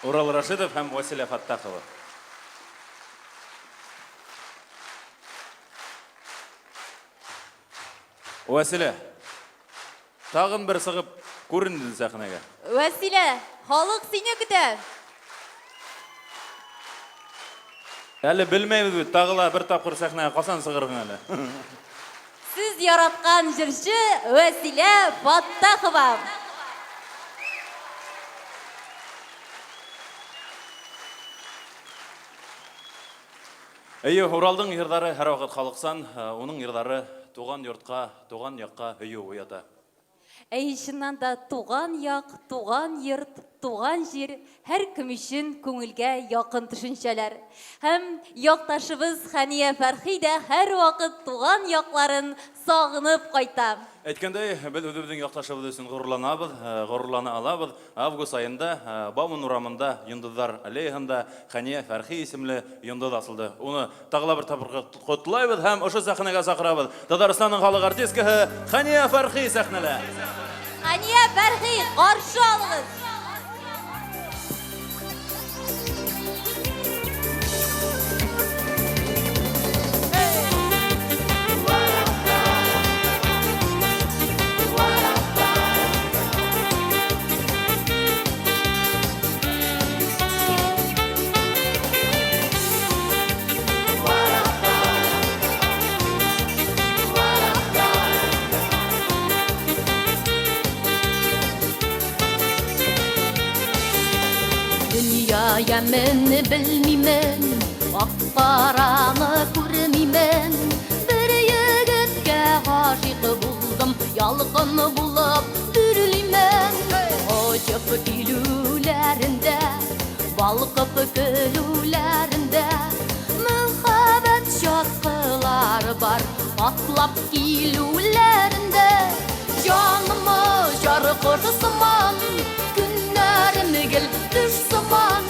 Урал Рашитов һәм Вәсилә Фәттахова. Вәсилә, тагын бер сыгып күр инде сәхнәгә. Вәсилә, халык сине көтә. Әле белмәйбез бит, тагы ла бер тапкыр сәхнәгә касан сыгыргың әле. Сез яраткан җырчы Вәсилә Фаттахова. Әйе, Уралдың йырлары һәрвакыт халыксан, уның йырлары туган йортка, туган якка һөю уята. Әйе, чыннан да туган як, туган йорт, туган җир һәркем өчен күңелгә якын төшенчәләр. Һәм якташыбыз Хәния Фәрхи дә һәрвакыт туган якларын сагынып кайта. Әйткәндәй, без үзебезнең якташыбыз өчен горурланабыз, горурлана алабыз. Август аенда Бауман урамында Йондызлар аллеяһында Хәния Фәрхи исемле йондыз асылды. Уны Тагы да бер тапкыр котлыйбыз һәм ошо сәхнәгә чакырабыз. Татарстанның халык артисткасы Хәния Фәрхи сәхнәдә. Хәния Фәрхи, каршы алыгыз! Дөнья ямен белмимен, ак караны күрмимен. Бер егеткә гашыйк булдым, ялкын булып дөрлимен. Очып килүләрендә Балкып көлүләрендә Мәхәббәт чаткылары бар Атлап килүләрендә Җаным очар кош сыман Көннәрем гел төш сыман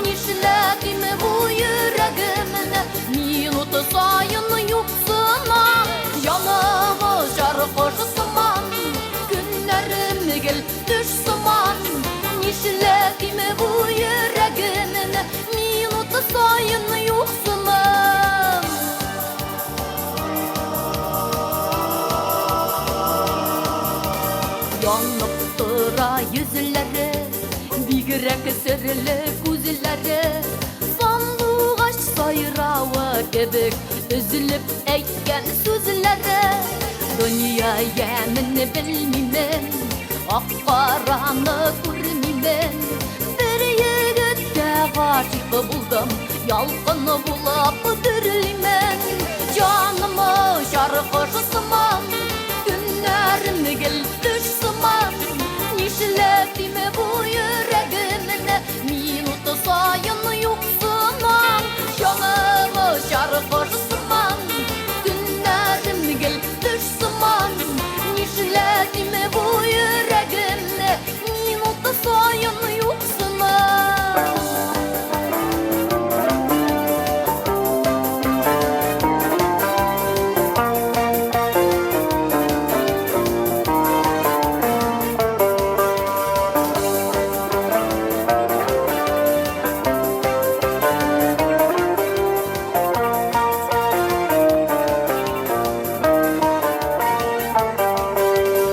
Нишләтим бу йөрәгемне Минут саен юксынам Җаным очар кош сыман Көннәрем гел төш сыман Нишләтим бу йөрәгемне Минуты саен юксынам Янып тора йөзләре Бигрәк серле күзләре Сандугач сайравы кебек Өзелеп әйткән сүзләре Дөнья ямен белмимен Ак караны күрмимен Бер егеткә гашыйк булдым Ялкын булып дөрлимен Җаным очар кош сыман Көннәрем гел төш сыман Нишләтим бу йөрәгемне Минуты саен юксынам Җаным очар кош сыман Көннәрем гел төш сыман Нишләтим бу йөрәгемне Минуты саен юксынам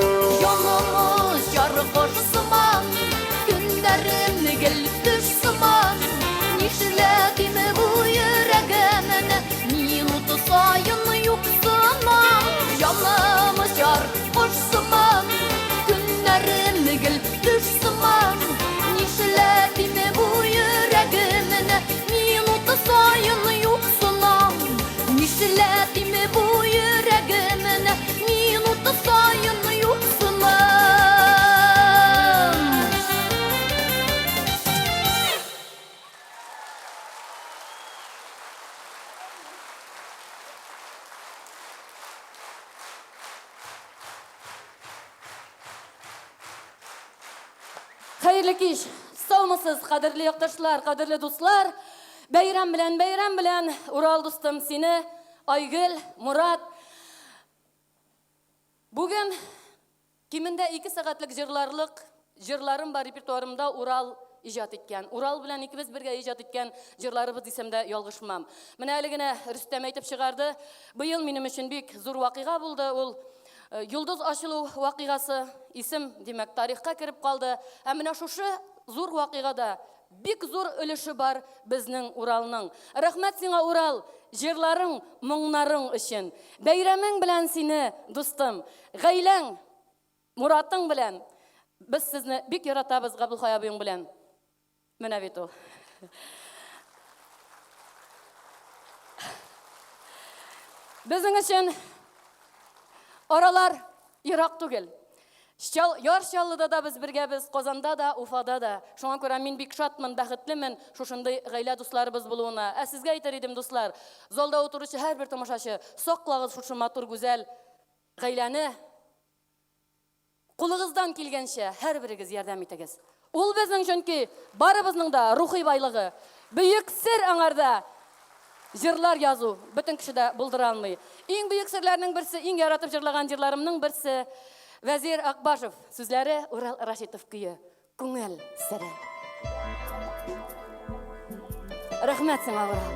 Янымыз яркош сыман, Көннәрем гел төш сыман. Нишләтим бу йөрәгемне, Минуты саен юксынам. Җаным яркош сыман, Көннәрем гел төш сыман. Нишләтим бу йөрәгемне, Минуты саен юксынам. Нишләтим бу йөрәгемне, Минуты саен юксынам. Хәерле кич! Саумысыз, кадерле якташлар, кадерле дуслар! Бәйрәм белән, бәйрәм белән, Урал дустым, сине, Айгөл, Мурат. Бүген Кимендә ике сәгатьлек җырларлык җырларым бар репертуарымда Урал иҗат иткән. Урал белән икебез бергә иҗат иткән җырларыбыз дисәм дә ялгышмам. Менә әле генә Рөстәм әйтеп чыгарды. Быел минем өчен бик зур вакыйга булды ул. Э, йолдыз ачылу вакыйгасы, исем, димәк, тарихка кереп калды. Ә менә шушы зур вакыйгада бик зур өлеше бар безнең Уралның. Рәхмәт сиңа, Урал, җырларың, моңнарың өчен. Бәйрәмең белән сине, дустым. Гаиләң, Муратың белән. Без сезне бик яратабыз Габделхай абыең белән. Менә бит ул. Безнең өчен аралар ерак түгел. Чал, Яр Чаллыда да без бергәбез, Казанда да, Уфада да. Шуңа күрә мин бик шатмын, бәхетлемен шушындый гаилә дусларыбыз булуына. Ә сезгә әйтер идем, дуслар, залда утыручы һәрбер тамашачы, саклагыз шушы матур гүзәл гаиләне. Кулыгыздан килгәнчә һәрберегез ярдәм итегез. Ул безнең чөнки барыбызның да рухи байлыгы. Бөек сер аңарда җырлар язу бөтен кеше дә булдыра алмый. Иң бөек серләрнең берсе, иң яратып җырлаган җырларымның берсе Вәзир Акбашев сүзләре, Урал Рашитов көе. Күңел сере. Рәхмәт сиңа, Урал.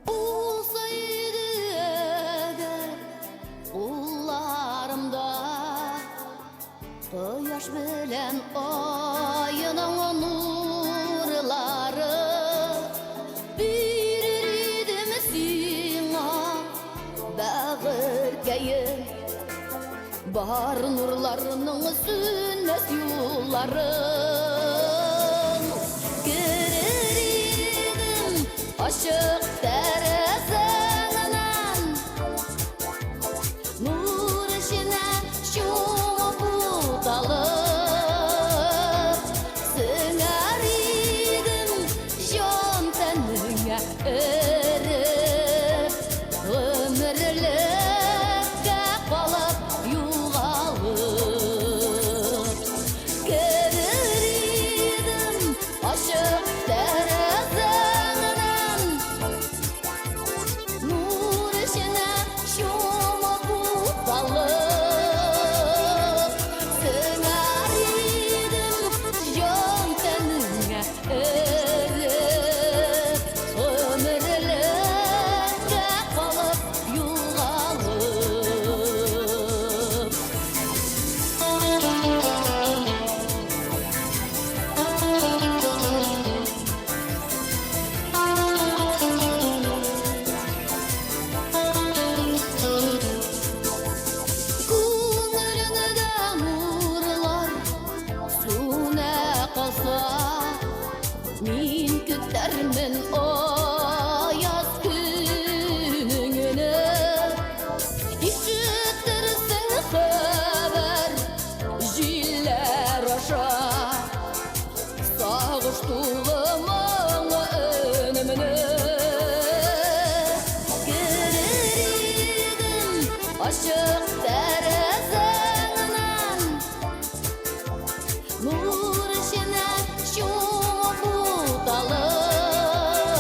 Булса иде әгәр кулларымда Кояш белән айның нурлары Бирер идем сиңа, бәгырькәем Бар нурларның сүнмәс юлларын Керер идем ачык тәрәзәңнән Нур эченә чумып буталып Сеңәр идем җан тәнеңә эреп Гомерлеккә калып югалып Керер идем ачык тәрәзәңнән Нур эченә чумып буталып Сеңәр идем җан тәнеңә Эреп, гомерлеккә калып югалып. Күңелеңдә нурлар сүнә калса, Мин көтәрмен аяз көнеңне. Ишетерсең хәбәр җилләр аша, Сагыш тулы моң өнемне. Керер идем ачык тәрәзәңнән, Нур эченә чумып буталып,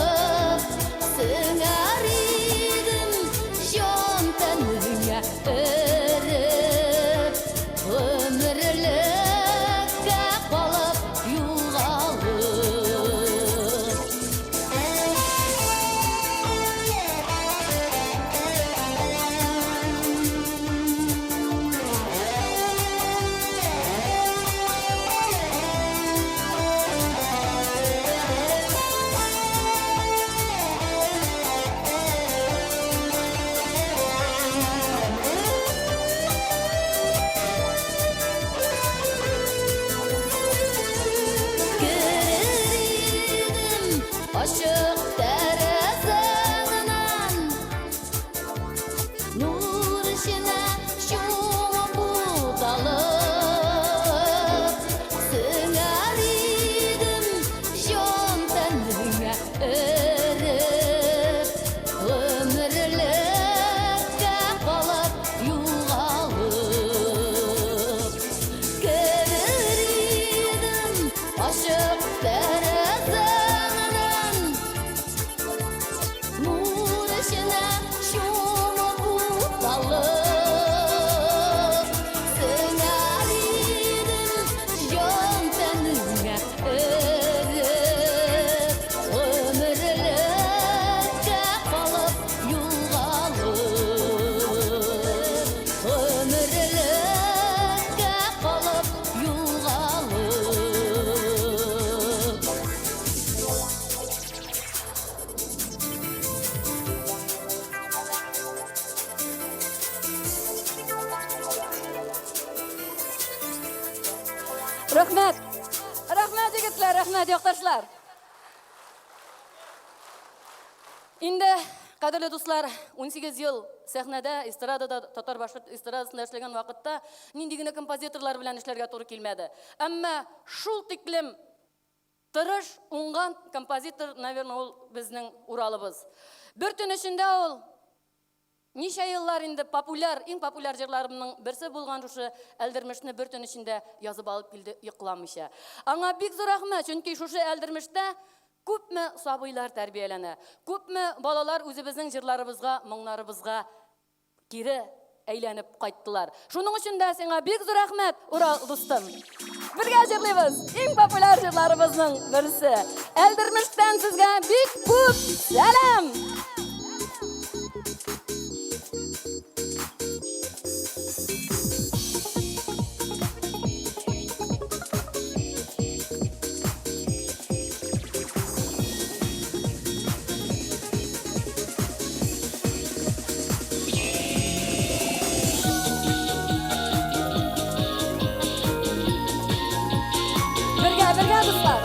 Ачык тәрәзәңнән Нур эченә чумып буталып, Сеңәр идем җан тәнеңә эреп, Гомерлеккә калып югалып, Гомерлеккә калып югалып. Рәхмәт! Рәхмәт, егетләр, рәхмәт, якташлар! Инде, кадерле дуслар, 18 ел сәхнәдә, эстрадада, татар-башкорт эстрадасында эшләгән вакытта нинди генә композиторлар белән эшләргә туры килмәде. Әмма шул тиклем тырыш, уңган композитор, наверное, ул безнең Уралыбыз. Бер төн эчендә ул Ничә еллар инде популяр, иң популяр җырларымның берсе булган шушы Әлдермешне бер төн эчендә язып алып килде йокламыйча. Аңа бик зур рәхмәт, чөнки шушы Әлдермештә күпме сабыйлар тәрбияләнә, күпме балалар үзебезнең җырларыбызга, моңнарыбызга кире әйләнеп кайттылар. Шуның өчен дә сиңа бик зур рәхмәт, Урал дустым. Бергә җырлыйбыз иң популяр җырларыбызның берсе. Әлдермештән сезгә бик күп сәлам! Бергә, бергә, дуслар!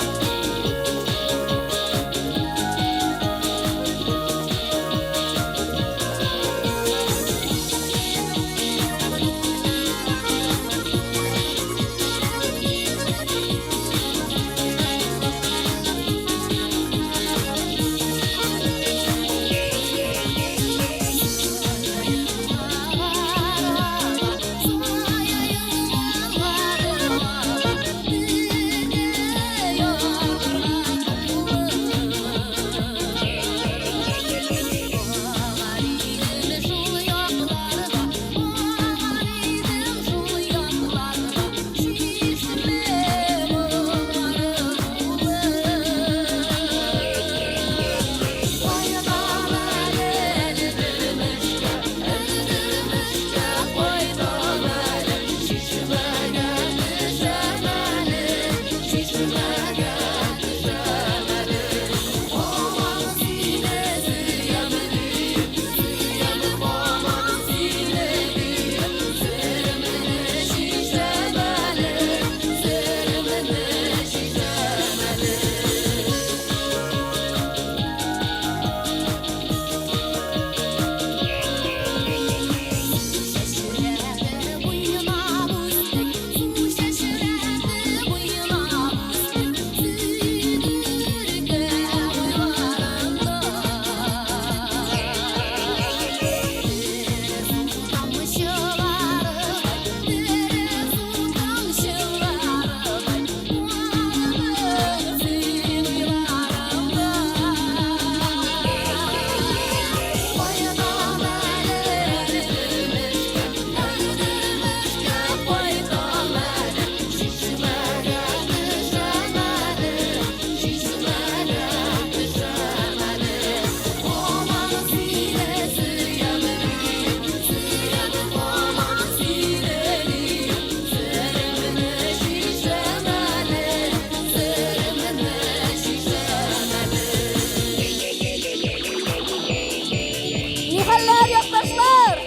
Нихәлләр, якташлар?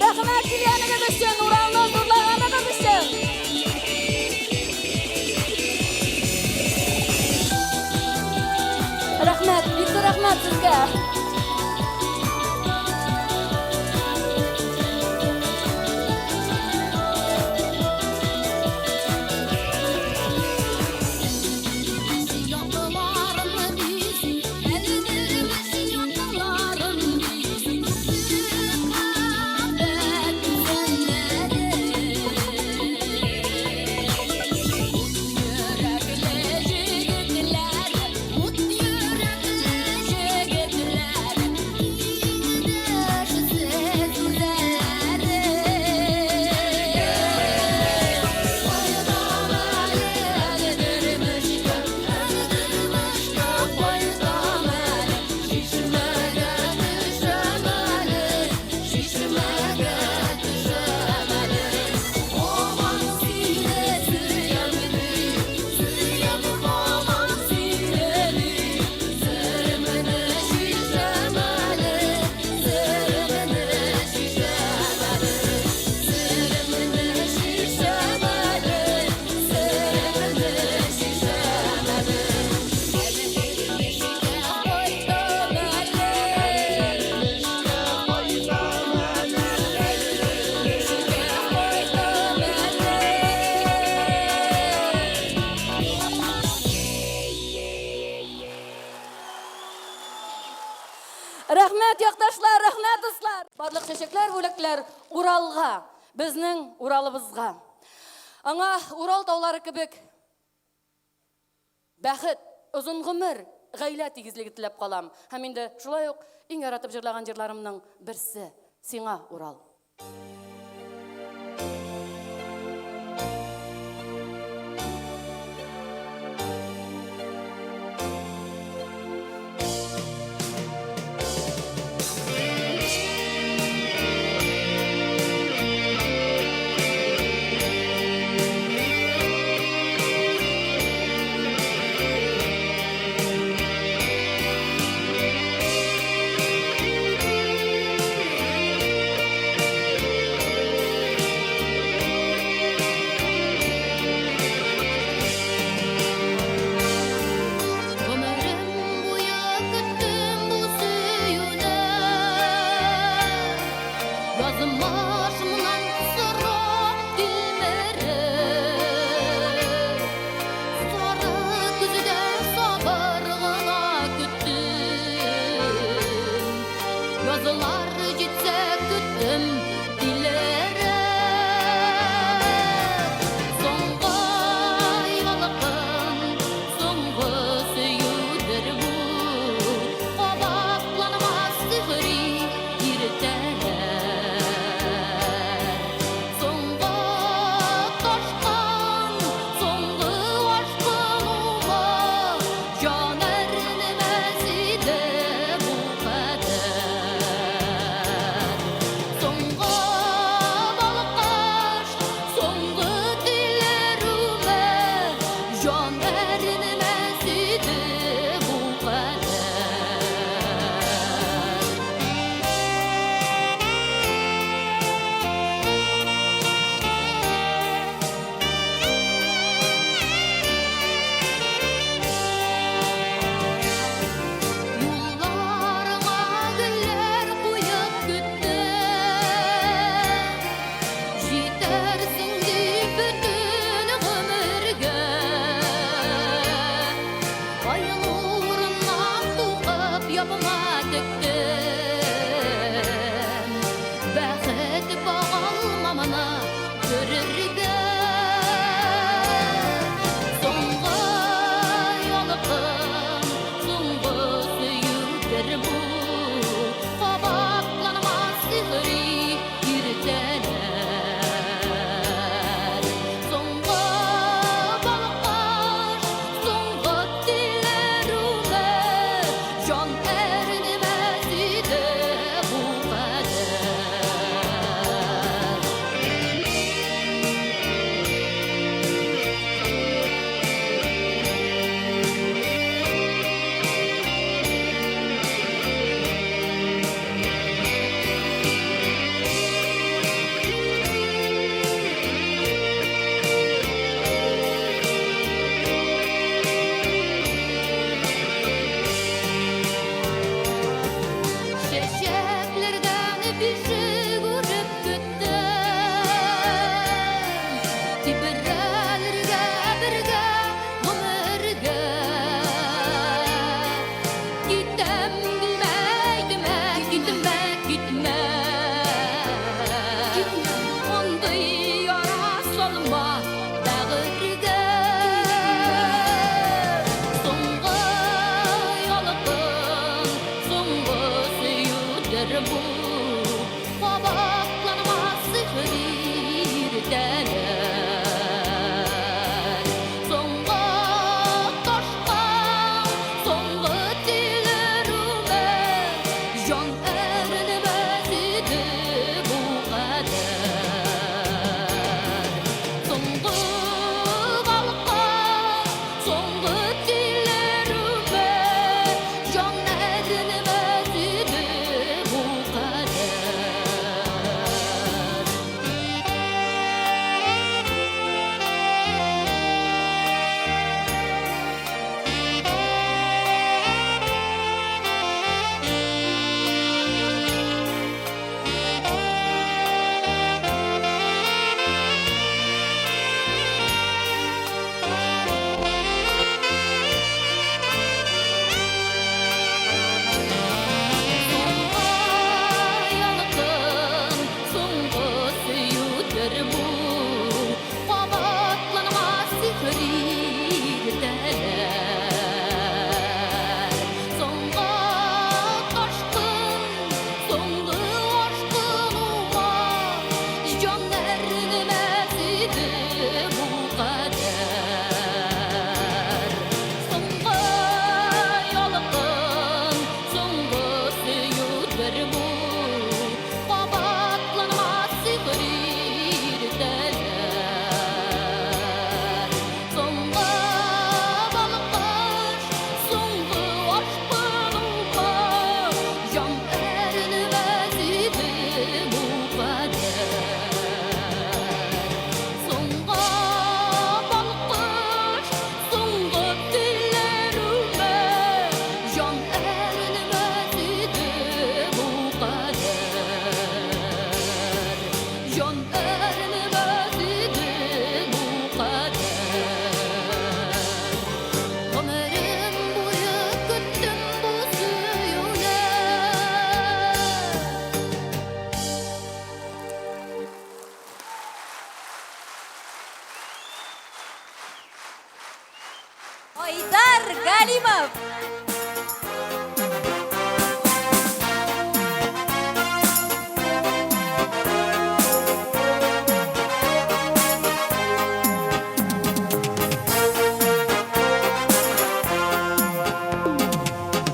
Рәхмәт килгәнегез өчен, Уралны зурлаганыгыз өчен. Рәхмәт, бик зур рәхмәт сезгә. Барлык чәчәкләр, бүләкләр Уралга, безнең Уралыбызга. Аңа Урал таулары кебек бәхет, озын гомер, гаилә тигезлеге теләп калам. Һәм инде шулай ук иң яратып җырлаган җырларымның берсе, Сиңа, Урал. Гомерем буе көттем бу сөюне. Язмышымнан сорап тилмереп, Сары көздә сабыр гына көттем. Язлар җитсә көттем тилереп. Соңгы ялкын, соңгы сөюдер бу. Кабатланмас сихри иртәләр. Соңгы ташкын, соңгы ашкынуга җан әрнемәс иде бу кадәр. Соңгы балкыш, соңгы тилерүмә җан әрнемәс иде бу кадәр. Юлларыңа гөлләр куеп көттем. Җитәрсең дип бөтен гомергә. Ай нурыннан тукып ябыма тектем. Бәхет багалмамны күрергә. Соңгы ялкын, соңгы сөюдер бу. Кабатланмас сихри иртәләр. Соңгы балкыш, соңгы тилерүмә җан әрнемәс иде бу кадәр. Чәчәкләрдән бишек үреп көттем. Тибрәлергә бергә гомергә. Китәм димә, әйтмә, китмә, китмә. Мондый яра салма бәгырьгә. Соңгы ялкын, соңгы сөюдер бу. Кабатланмас сихри иртәләр. Айдар Галимов!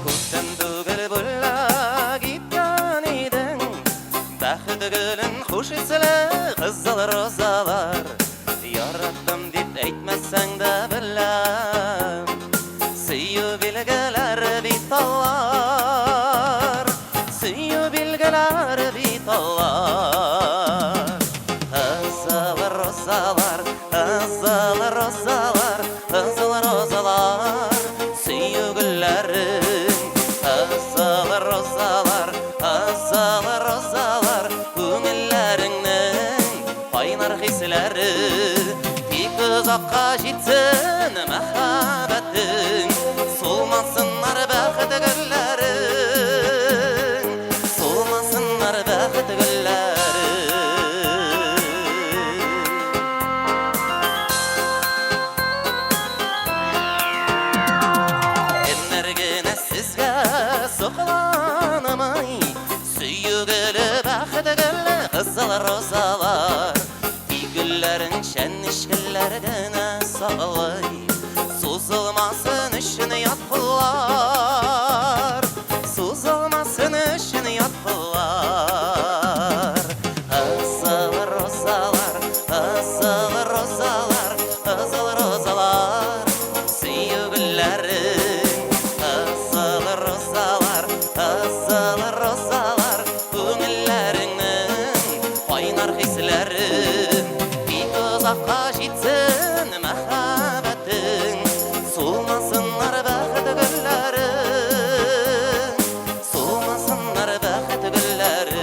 Күптән түгел бүләк иткән идең Бәхет гөлен хуш исле кызыл розалар. Яраттым дип әйтмәсәң дә беләм, Сөю билгеләре бит алар, Сөю билгеләре бит алар. Кызыл розалар, кызыл розалар, кызыл розалар, Сөю гөлләрең. Кызыл розалар, кызыл розалар, Күңелләреңнең кайнар хисләре. Тик озакка җитсен мәхәббәтең, Сулмасыннар бәхет гөлләрең, Сулмасыннар бәхет гөлләрең. Кемнәр генә сезгә сокланмый, Сөю гөле, бәхет гөле, кызыл розалар. Тик гөлләрен чәнечкеләр генә саклый, Сузылмасын өчен ят куллар, Сузылмасын өчен ят куллар. Кызыл розалар, кызыл розалар, кызыл розалар, Сөю гөлләрең. Кызыл розалар, кызыл розалар, Күңелләреңнең кайнар хисләре. Бик озакка җитсен мәхәббәтең, Сулмасыннар бәхет гөлләрең, Сулмасыннар бәхет гөлләрең.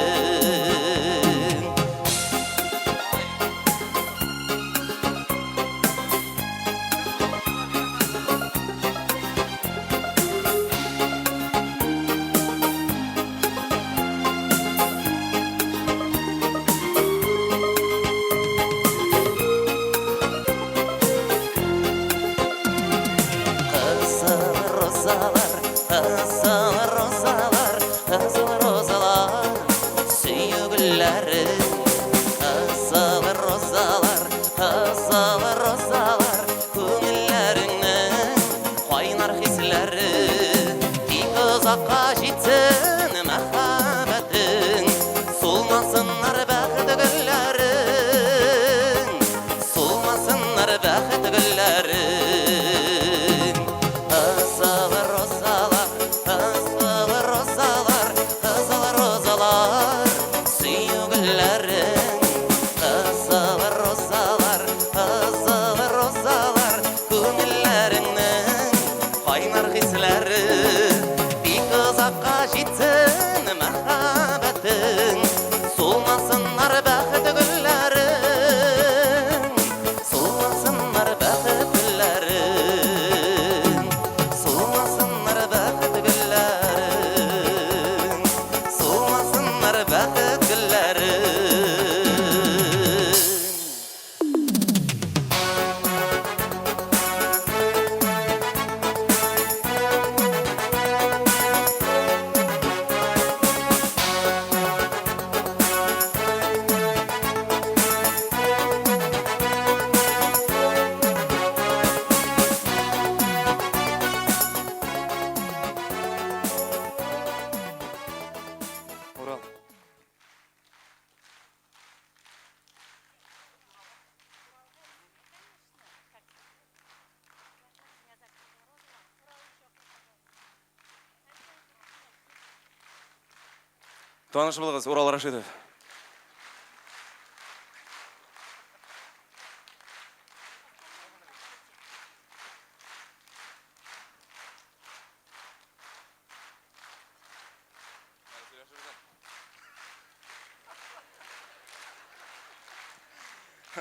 Кызыл розалар, кызыл розалар, кызыл розалар, Сөю гөлләре. Кызыл розалар, кызыл розалар, Күңелләреңнең кайнар хисләре. Тик озакка җитсен мәхәббәтең, Сулмасыннар бәхет гөлләрең, Сулмасыннар бәхет гөлләрең. Кызыл розалар, кызыл розалар, кызыл розалар, Сөю гөлләрең. Кызыл розалар, кызыл розалар, Күңелләреңнең кайнар хисләре. Бик озакка җитсен мәхәббәтең, Сулмасыннар бәхет гөлләрең, Сулмасыннар бәхет гөлләрең, Сулмасыннар бәхет гөлләрең, Сулмасыннар бәхет гөлләрең. Урал. Таныш булыгыз, Урал Рашидов.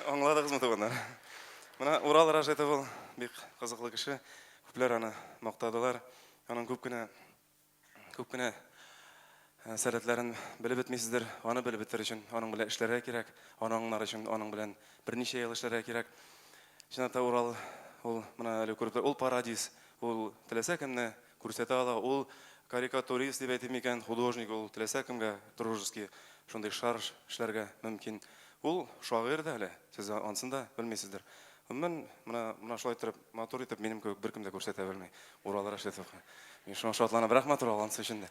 Аңладыгызмы, туганнар? Менә Урал Рашитов ул бик кызыклы кеше. Күпләр аны мактадылар. Аның күп кенә күп кенә сәләтләрен белеп бетмисездер. Аны белеп бетер өчен аның белән эшләргә кирәк. Аны аңлар өчен аның белән берничә ел эшләргә кирәк. Чынлап та Урал ул менә әле күреп ул парадис, ул теләсә кемне күрсәтә ала, ул карикатурист дип әйтим микән, художник, ул теләсә кемгә дружеский шундый шарж эшләргә мөмкин. Ул шагыйрь дә әле, сез ансын да белмисездер. Гомумән, менә менә шулай иттереп, матур итеп минем кебек беркем дә күрсәтә белми Урал Рәшитовка. Мин шуңа шатланам. Рәхмәт, Урал, ансы өчен дә.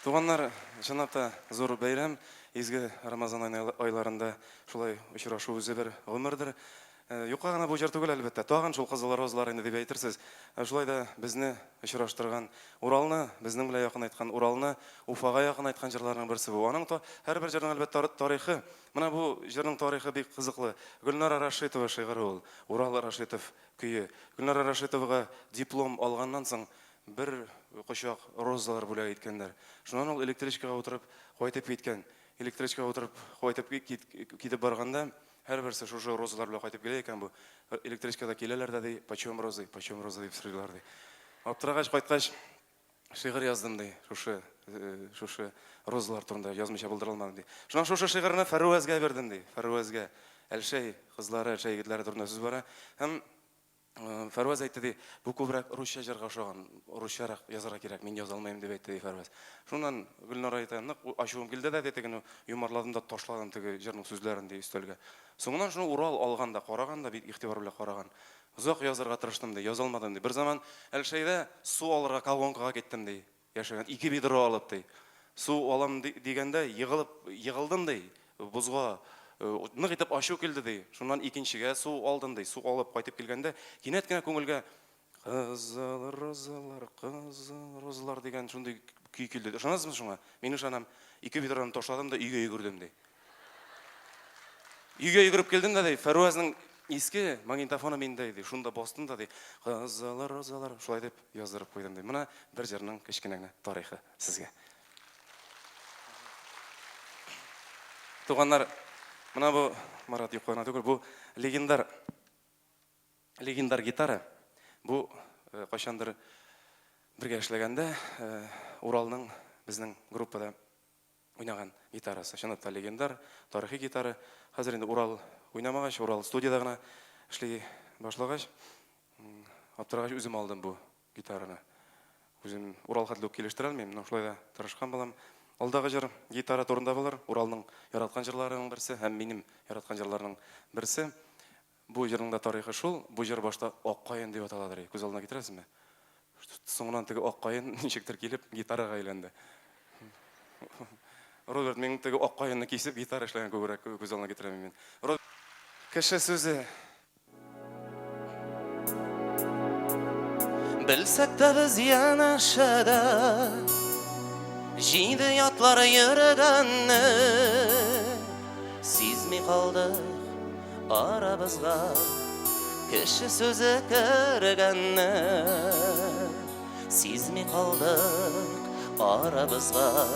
Туганнар, чынлап та зур бәйрәм. Изге Рамазан айларында шулай очрашу үзе бер гомердер. Юкка гына бу җыр түгел, әлбәттә. Тагын шул кызыл розалар инде дип әйтерсез. Ә шулай да безне очраштырган Уралны, безнең белән якынайткан Уралны, Уфага якынайткан җырларның берсе бу. Аның һәрбер җырның, әлбәттә, тарихы. Менә бу җырның тарихы бик кызыклы. Гөлнара Рашитова шигыре ул, Урал Рашитов көе. Гөлнара Рашитовага диплом алганнан соң бер кочак розалар бүләк иткәннәр. Шуннан ул электричкага утырып кайтып киткән. Электричкага утырып кайтып китеп барганда, һәрберсе шушы розалар белән кайтып килә икән бу. Электричкада киләләр дә ди, почем розы, почем розы дип сорыйлар ди. Аптырагач кайткач, шигырь яздым ди, шушы шушы розалар турында язмыйча булдыра алмадым ди. Шуннан шушы шигырьне Фәрүәзгә бирдем ди. Фәрүәзгә. Әлшәй кызлары, Әлшәй егетләре турында сүз бара. Һәм Фәрваз әйтте ди, бу күбрәк русча җырга ошаган, русчарак язарга кирәк, мин яза алмыйм дип әйтте ди Фәрваз. Шуннан Гөлнара әйтә, нык ачуым килде дә ди, тегене йомарладым да ташладым теге җырның сүзләрен ди өстәлгә. Соңыннан шуны Урал алган да караган да, бик игътибар белән караган. Озак язарга тырыштым ди, яза алмадым ди. Берзаман Әлшәйдә су алырга колонкага киттем ди. Яшәгән ике ведро алып, ди. Су алам дигәндә, егылып, егылдым, ди, бозга. Нык итеп ачу килде, ди. Шуннан икенчегә су алдым, ди. Су алып кайтып килгәндә, кинәт кенә күңелгә Кызыл розалар, кызыл розалар дигән шундый көй килде. Ышанасызмы шуңа? Мин ышанам. Ике ведроны ташладым да өйгә йөгердем, ди. Өйгә йөгереп килдем дә, ди, Фәрвазның иске магнитофоны миндә иде. Шунда бастым да, ди, кызыл розалар, шулай дип яздырып куйдым, ди. Менә бер җырның кечкенә генә тарихы сезгә. Туганнар, менә бу Марат юкка гына түгел, бу легендар легендар гитара. Бу кайчандыр бергә эшләгәндә Уралның безнең группада уйнаган гитарасы. Чынлап та легендар, тарихи гитара. Хәзер инде Урал уйнамагач, Урал студиядә гына эшли башлагач, аптырагач үзем алдым бу гитараны. Үзем Урал хәтле үк килештерә алмыйм, но шулай да тырышкан булам. Алдагы җыр гитара турында булыр. Уралның яраткан җырларының берсе һәм минем яраткан җырларның берсе. Бу җырның да тарихы шул, бу җыр башта Ак каен дип аталадыр, күз алдына китерәсезме? Соңыннан теге ак каен ничектер килеп гитарага әйләнде. Роберт, мин теге ак каенны кисеп гитара эшләгән күбрәк күз алдына китерәм мин. Кеше сүзе. Белсәк тә без янәшәдә Җиде ятлар йөргәнне Сизми калдык арабызга Кеше сүзе кергәнне Сизми калдык арабызга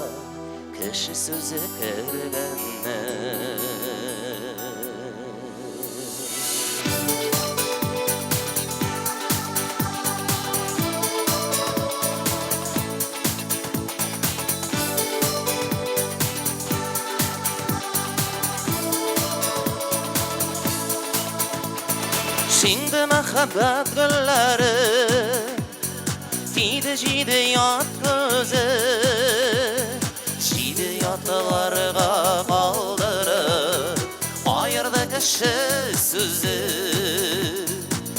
Кеше сүзе кергәнне. Шиңде мәхәббәт гөлләре, Тиде җиде ят күзе, Җиде ятларга калдырып, Аерды кеше сүзе.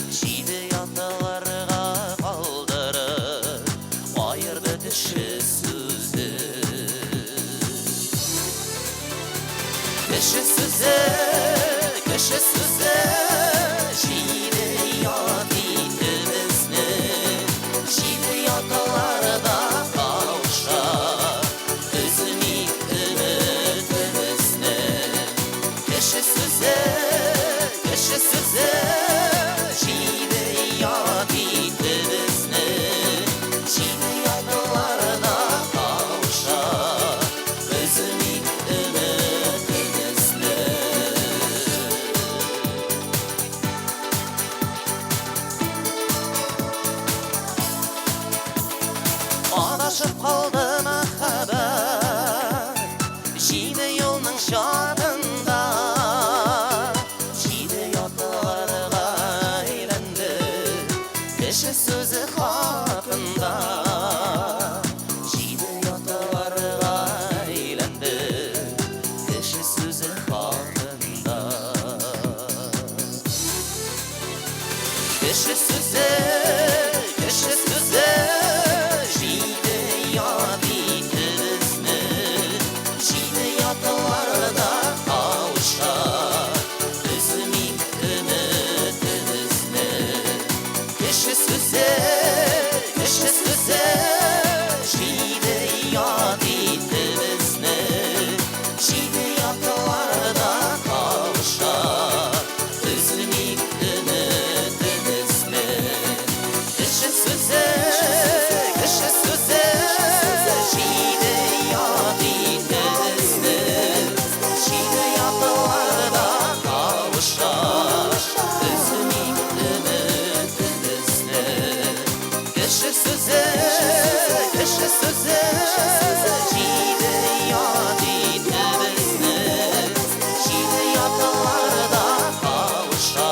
Җиде ятларга калдырып, Аерды кеше сүзе. Кеше сүзе, кеше сүзе, Җиде ят итте безне, Җиде ятларда кауша, Өзмик өметебезне. Кеше сүзе, кеше сүзе, Җиде ят итте безне, Җиде ятларда кауша, Өзмик өметебезне. Кеше сүзе, кеше сүзе Җиде ят итте безне Җиде ятларда кавыша Өзмик өметебезне Кеше сүзе, кеше сүзе Җиде ят итте безне Җиде ятларда кавыша Өзмик өметебезне Кеше сүзе, кеше сүзе Җиде ят итте безне Җиде ятларда кавыша Өзмик өметебезне Кеше сүзе, кеше сүзе Җиде ят итте безне Җиде ятларда кавыша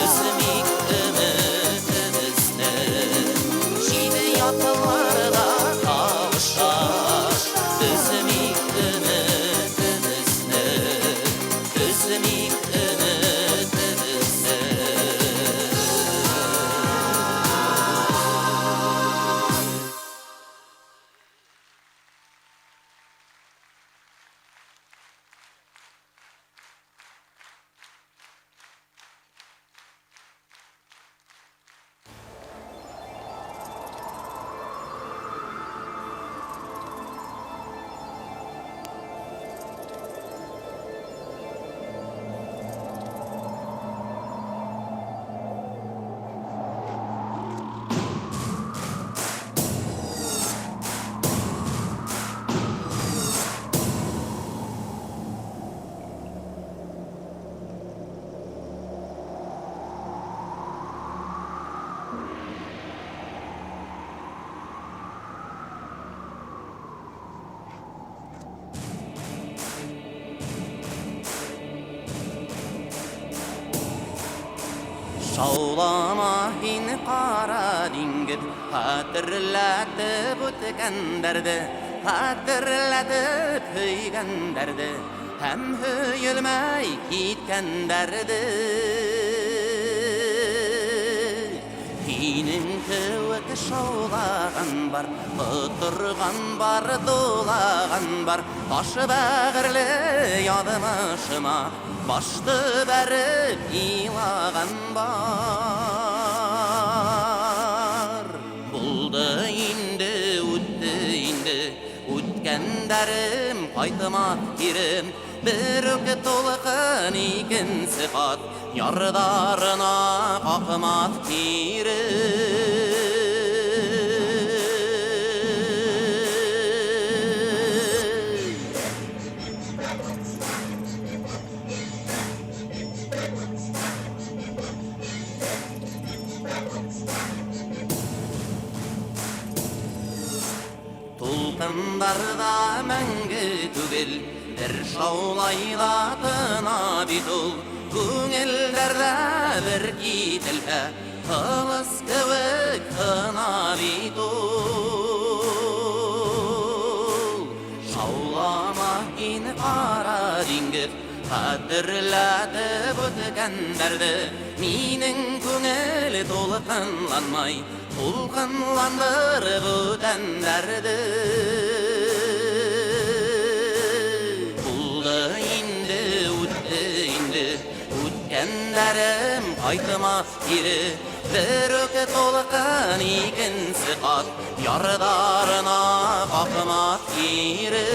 Өзмик өметебезне Җиде ятларда кавыша Өзмик өметебезне Өзмик өметебезне Шаулама һин кара диңгез, Хәтерләтеп үткәндәрде, Хәтерләтеп һөйгәндәрде, Һәм һөелмәй киткәндәрде. Һинең кеүек шаулаган бар, Котырган бар, дулаган бар, Таш бәгырьле язмышыма Башты бәреп илаган бар. Булды инде, үтте инде, Үткәндәрем кайтмас кире. Бер үк тулкын икенче кат Ярдарына какмас кире. Тулкыннар да мәңге түгел, Бер шаулай да тына бит ул. Күңелләр дә бер кителһә, Ылыс кебек тына бит ул. Шаулама һин кара диңгез, Хәтерләтеп үткәндәрде. Минең күңел тулкынланмай, Тулкынландырып бүтәннәрде. Булды инде, үтте инде, Үткәннәрем кайтмас кире. Бер үк тулкын икенче кат Ярдарына какмас кире.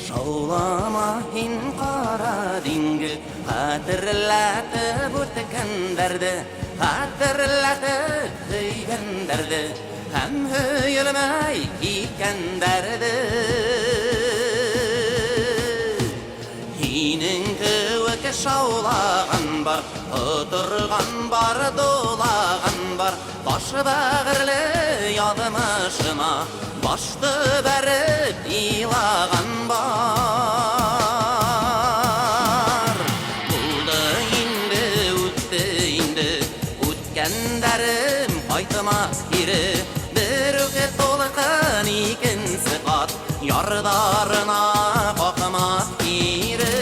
Шаулама һин кара диңгез, Хәтерләтеп үткәндәрде, Хәтерләтеп сөйгәндәрде, Һәм һөелмәй киткән дәрде. Һинең кеүек шаулаган бар, Котырган бар, дулаган бар, Таш бәгырьле язмышыма Башты бәреп илаган бар. Булды инде, үтте инде, Үткәннәрем кайтмас кире. Бер үк тулкын икенче кат Ярдарына какмас кире.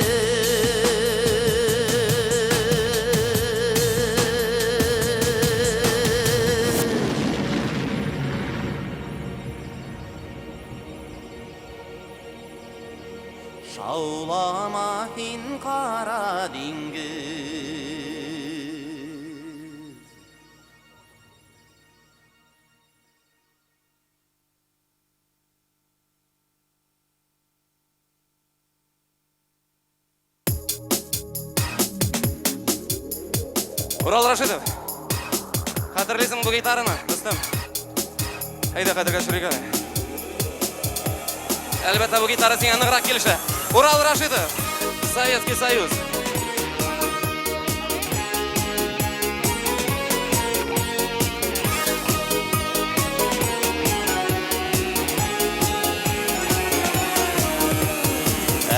Шаулама һин, кара диңгез. Урал Рашидов, хәтерлисең бу гитараны, дустым? Әйдә, хәтергә төшерик әле. Әлбәттә, бу гитара сиңа ныграк килешә. Урал Рашидов, Советский Союз.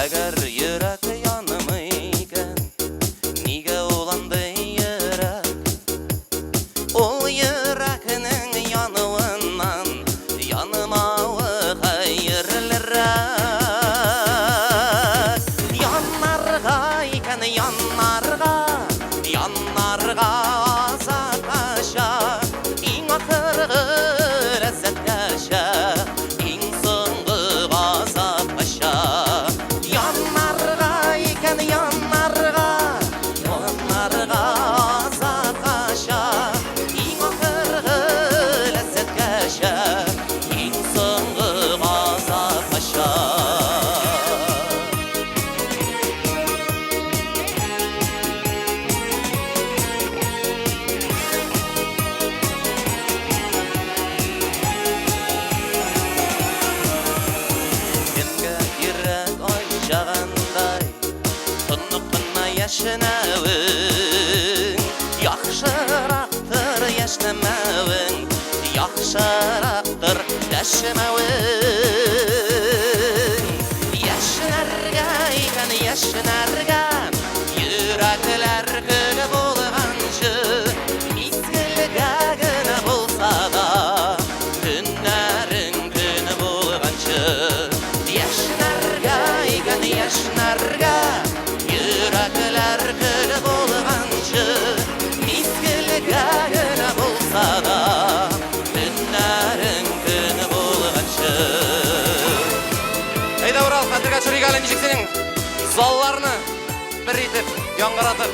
Әгәр йөрәк янмый икән, нигә ул андый йөрәк? Ул йөрәкнең януыннан янмавы хәерлерәк. Яннарга икән, яннарга, яннарга азаккача, иң ахыргы ләззәткәчә, иң соңгы газапкача. Яннарга икән, яннарга, яннарга азаккача, иң ахыргы ләззәткәчә, иң соңгы газапкача. Кемгә кирәк айчагандай Тонык кына яшенәвең? Яхшырактыр яшьнәмәвең, Яхшырактыр дәшмәвең. Яшьнәргә икән, яшьнәргә, Йөрәкләр көл булганчы, Мизгелгә генә булса да, Көннәрең көн булганчы. Яшьнәргә икән, яшьнәргә, Йөрәкләр көл булганчы, Мизгелгә генә булса да, Көннәрең көн булганчы. Әйдә, Урал, хәтергә төшерик әле, ничек синең залларны бер итеп, яңгыратып.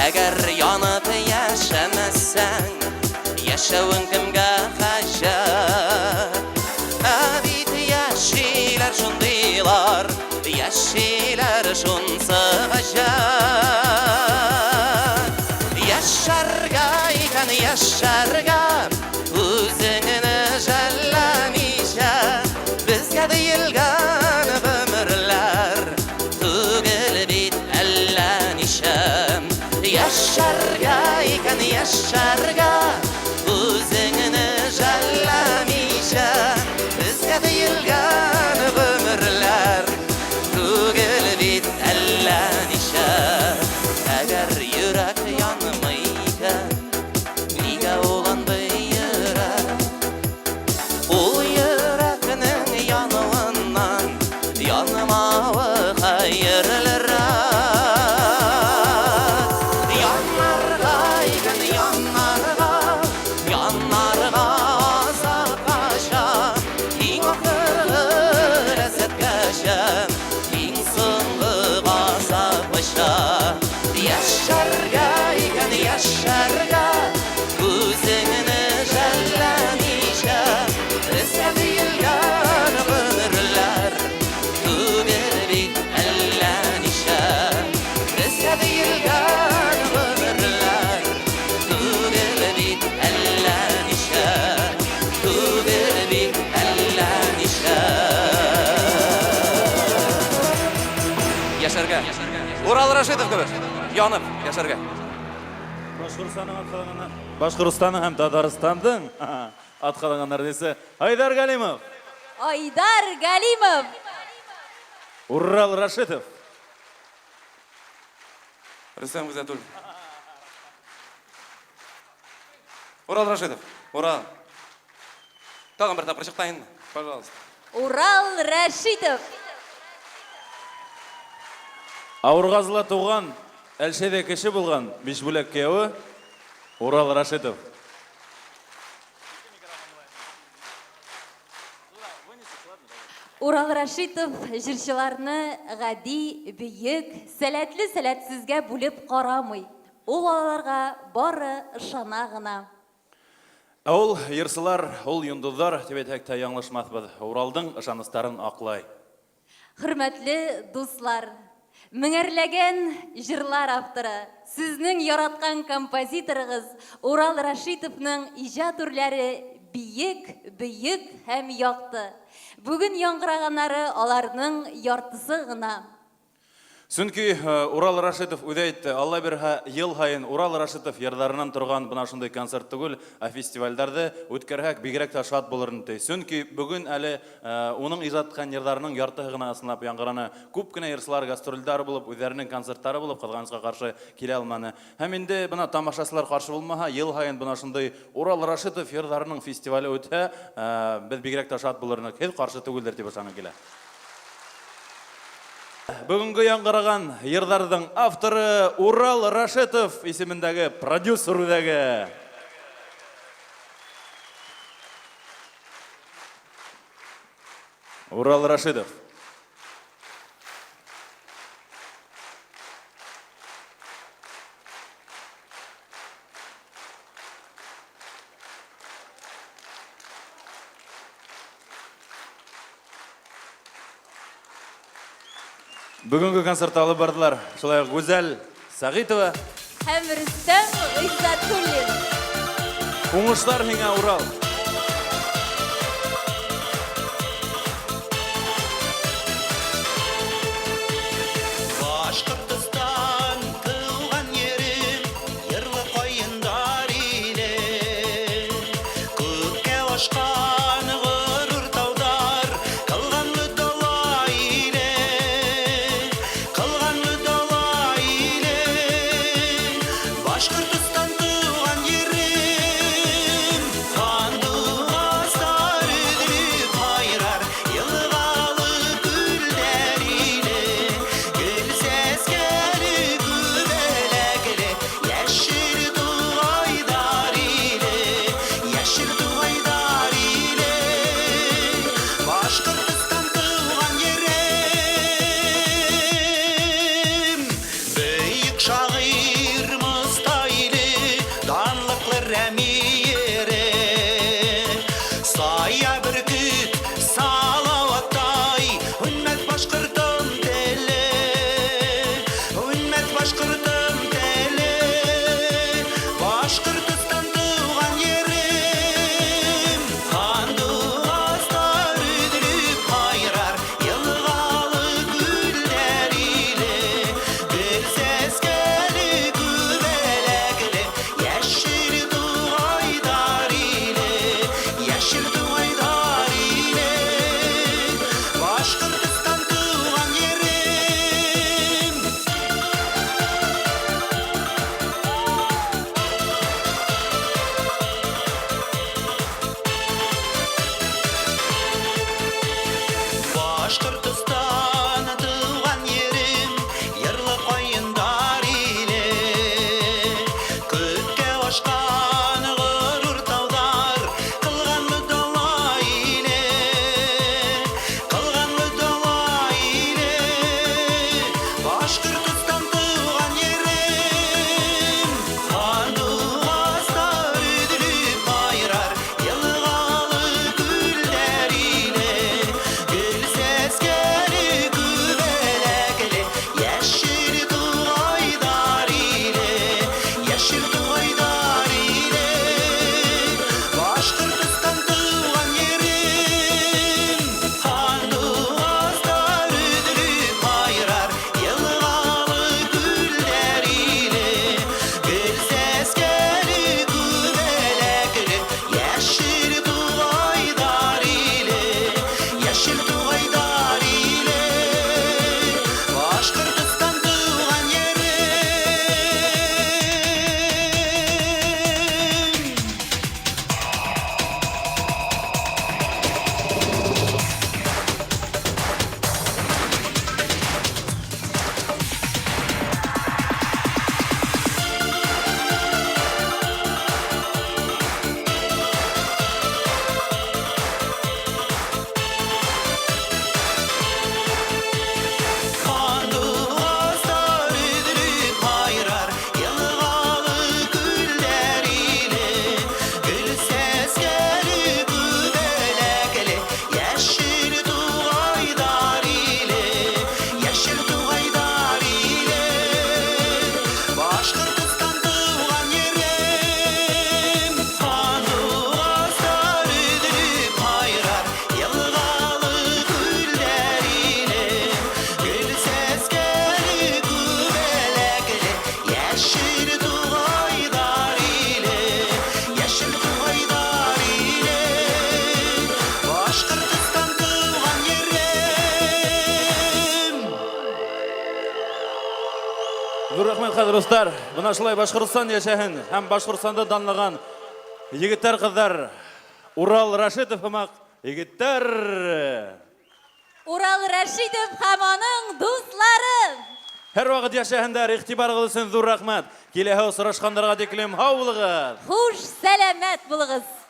Әгәр янып яшәмәсәң, Яшәвең кемгә хаҗәт? Ә бит яшиләр шундыйлар, Яшиләр шунсы гаҗәп. Яшәргә икән, яшәргә, Үзеңне жәлләмичә, Безгә диелгән гомерләр Түгел бит әллә ничә. Яшәргә икән, яшәргә, Үзеңне жәлләмичә, Безгә диелгән гомерләр Түгел бит әллә ничә. Әгәр йөрәк янмый икән, Нигә ул андый йөрәк? Ул йөрәкнең януыннан Янмавы хәерлерәк. Яннарга икән, яннарга, Яннарга азаккача, Иң ахыргы ләззәткәчә, Иң соңгы газапкача. Яшәргә икән, яшәргә, Үзеңне жәлләмичә, Безгә диелгән гомерләр Түгел бит әллә ничә. Урал Рашитов кебек янып яшәргә. Башкортстанның атказанган Башкортстанның һәм Татарстанның атказанган артисты Айдар Галимов. Айдар Галимов. Урал Рашитов. Рөстәм Гыйззәтуллин. Урал Рашитов. Урал. Тагын бер тапкыр чыкта инде. Пожалуйста. Урал Рәшитов. Авыргазыла туган, Әлшәйдә кеше булган Бишбүләк кияве Урал Рашитов. Урал Рашитов җырчыларны гади, бөек, сәләтле-сәләтсезгә бүлеп карамый. Ул аларга бары ышана гына. Ә ул йырсылар, ул йондызлар, дип әйтсәк тә яңлышмасбыз, Уралдың ышаныстарын аклай. Хөрмәтле дуслар! Меңәрләгән җырлар авторы, сезнең яраткан композиторыгыз Урал Рәшитовның иҗат үрләре биек, бөек һәм якты. Бүген яңгыраганнары аларның яртысы гына. Чөнки Урал Рашитов үзе әйтте, Алла бирһә, ел һаен Урал Рашитов йырдарыннан торган бына шундый концерт түгел, ә фестивальдәрде үткәрһәк, бигрәк тә шат булыр ди. Чөнки бүген әле уның иҗат иткән йырдарының яртыһы гына ысынлап яңгыраны. Күп кенә йырчылар гастрольдәр булып, үзләренең концертлары булып, кызганычка каршы, килә алманы. Һәм инде бына тамашачылар каршы булмаһа, ел һаен бына шундый Урал Рашитов йырдарының фестивале үтһә, без бигрәк тә шат булыр идек. Һез каршы түгелдер дип ышаным килә. Бүгенге яңгыраган йырдарның авторы Урал Рашитов исемендәге продюсер үзәге. Урал Рашидов. Бүгенге концертта алып бардылар шулай ук Гүзәл Сәгыйтова һәм Рөстәм Гыйззәтуллин. Уңышлар һиңа, Урал! Башкортостан туган ерем, Йырлы каендар иле. Күккә ашкан горур таудар, Кылганлы дала иле, Кылганлы дала иле. Башкортостан туган ерем, Сандугачлар өзелеп кайрар, Елгалы күлләр иле. Гөл сәскәле, күбәләкле, Яшел тугайдар иле, Яшел тугайдар иле. Башкортостан туган ерем. Бөек шагыйрь Мостай иле, Данлыклы Рәми ере. Сая бөркет, Салаваттай, Үнмәт башкортым теле, Үнмәт башкортым теле. Башкортостан туган ерем, Сандугачлар өзелеп кайрар, Елгалы күлләр иле. Гөл сәскәле, күбәләкле, Яшел тугайдар иле, Яшел тугайдар иле. Башкортостан туган ерем. Зур рәхмәт, хәзер дуслар. Менә шулай Башкортстан яшәһен һәм Башкортстанда данлаган егетләр, кызлар. Урал Рашитов һымак егетләр. Урал Рәшитов һәм аның дуслары. Һәрвакыт яшәһеннәр, игътибарыгыз өчен зур рәхмәт. Киләһе очрашканнарга тиклем һау булыгыз. Хуш, сәламәт булыгыз.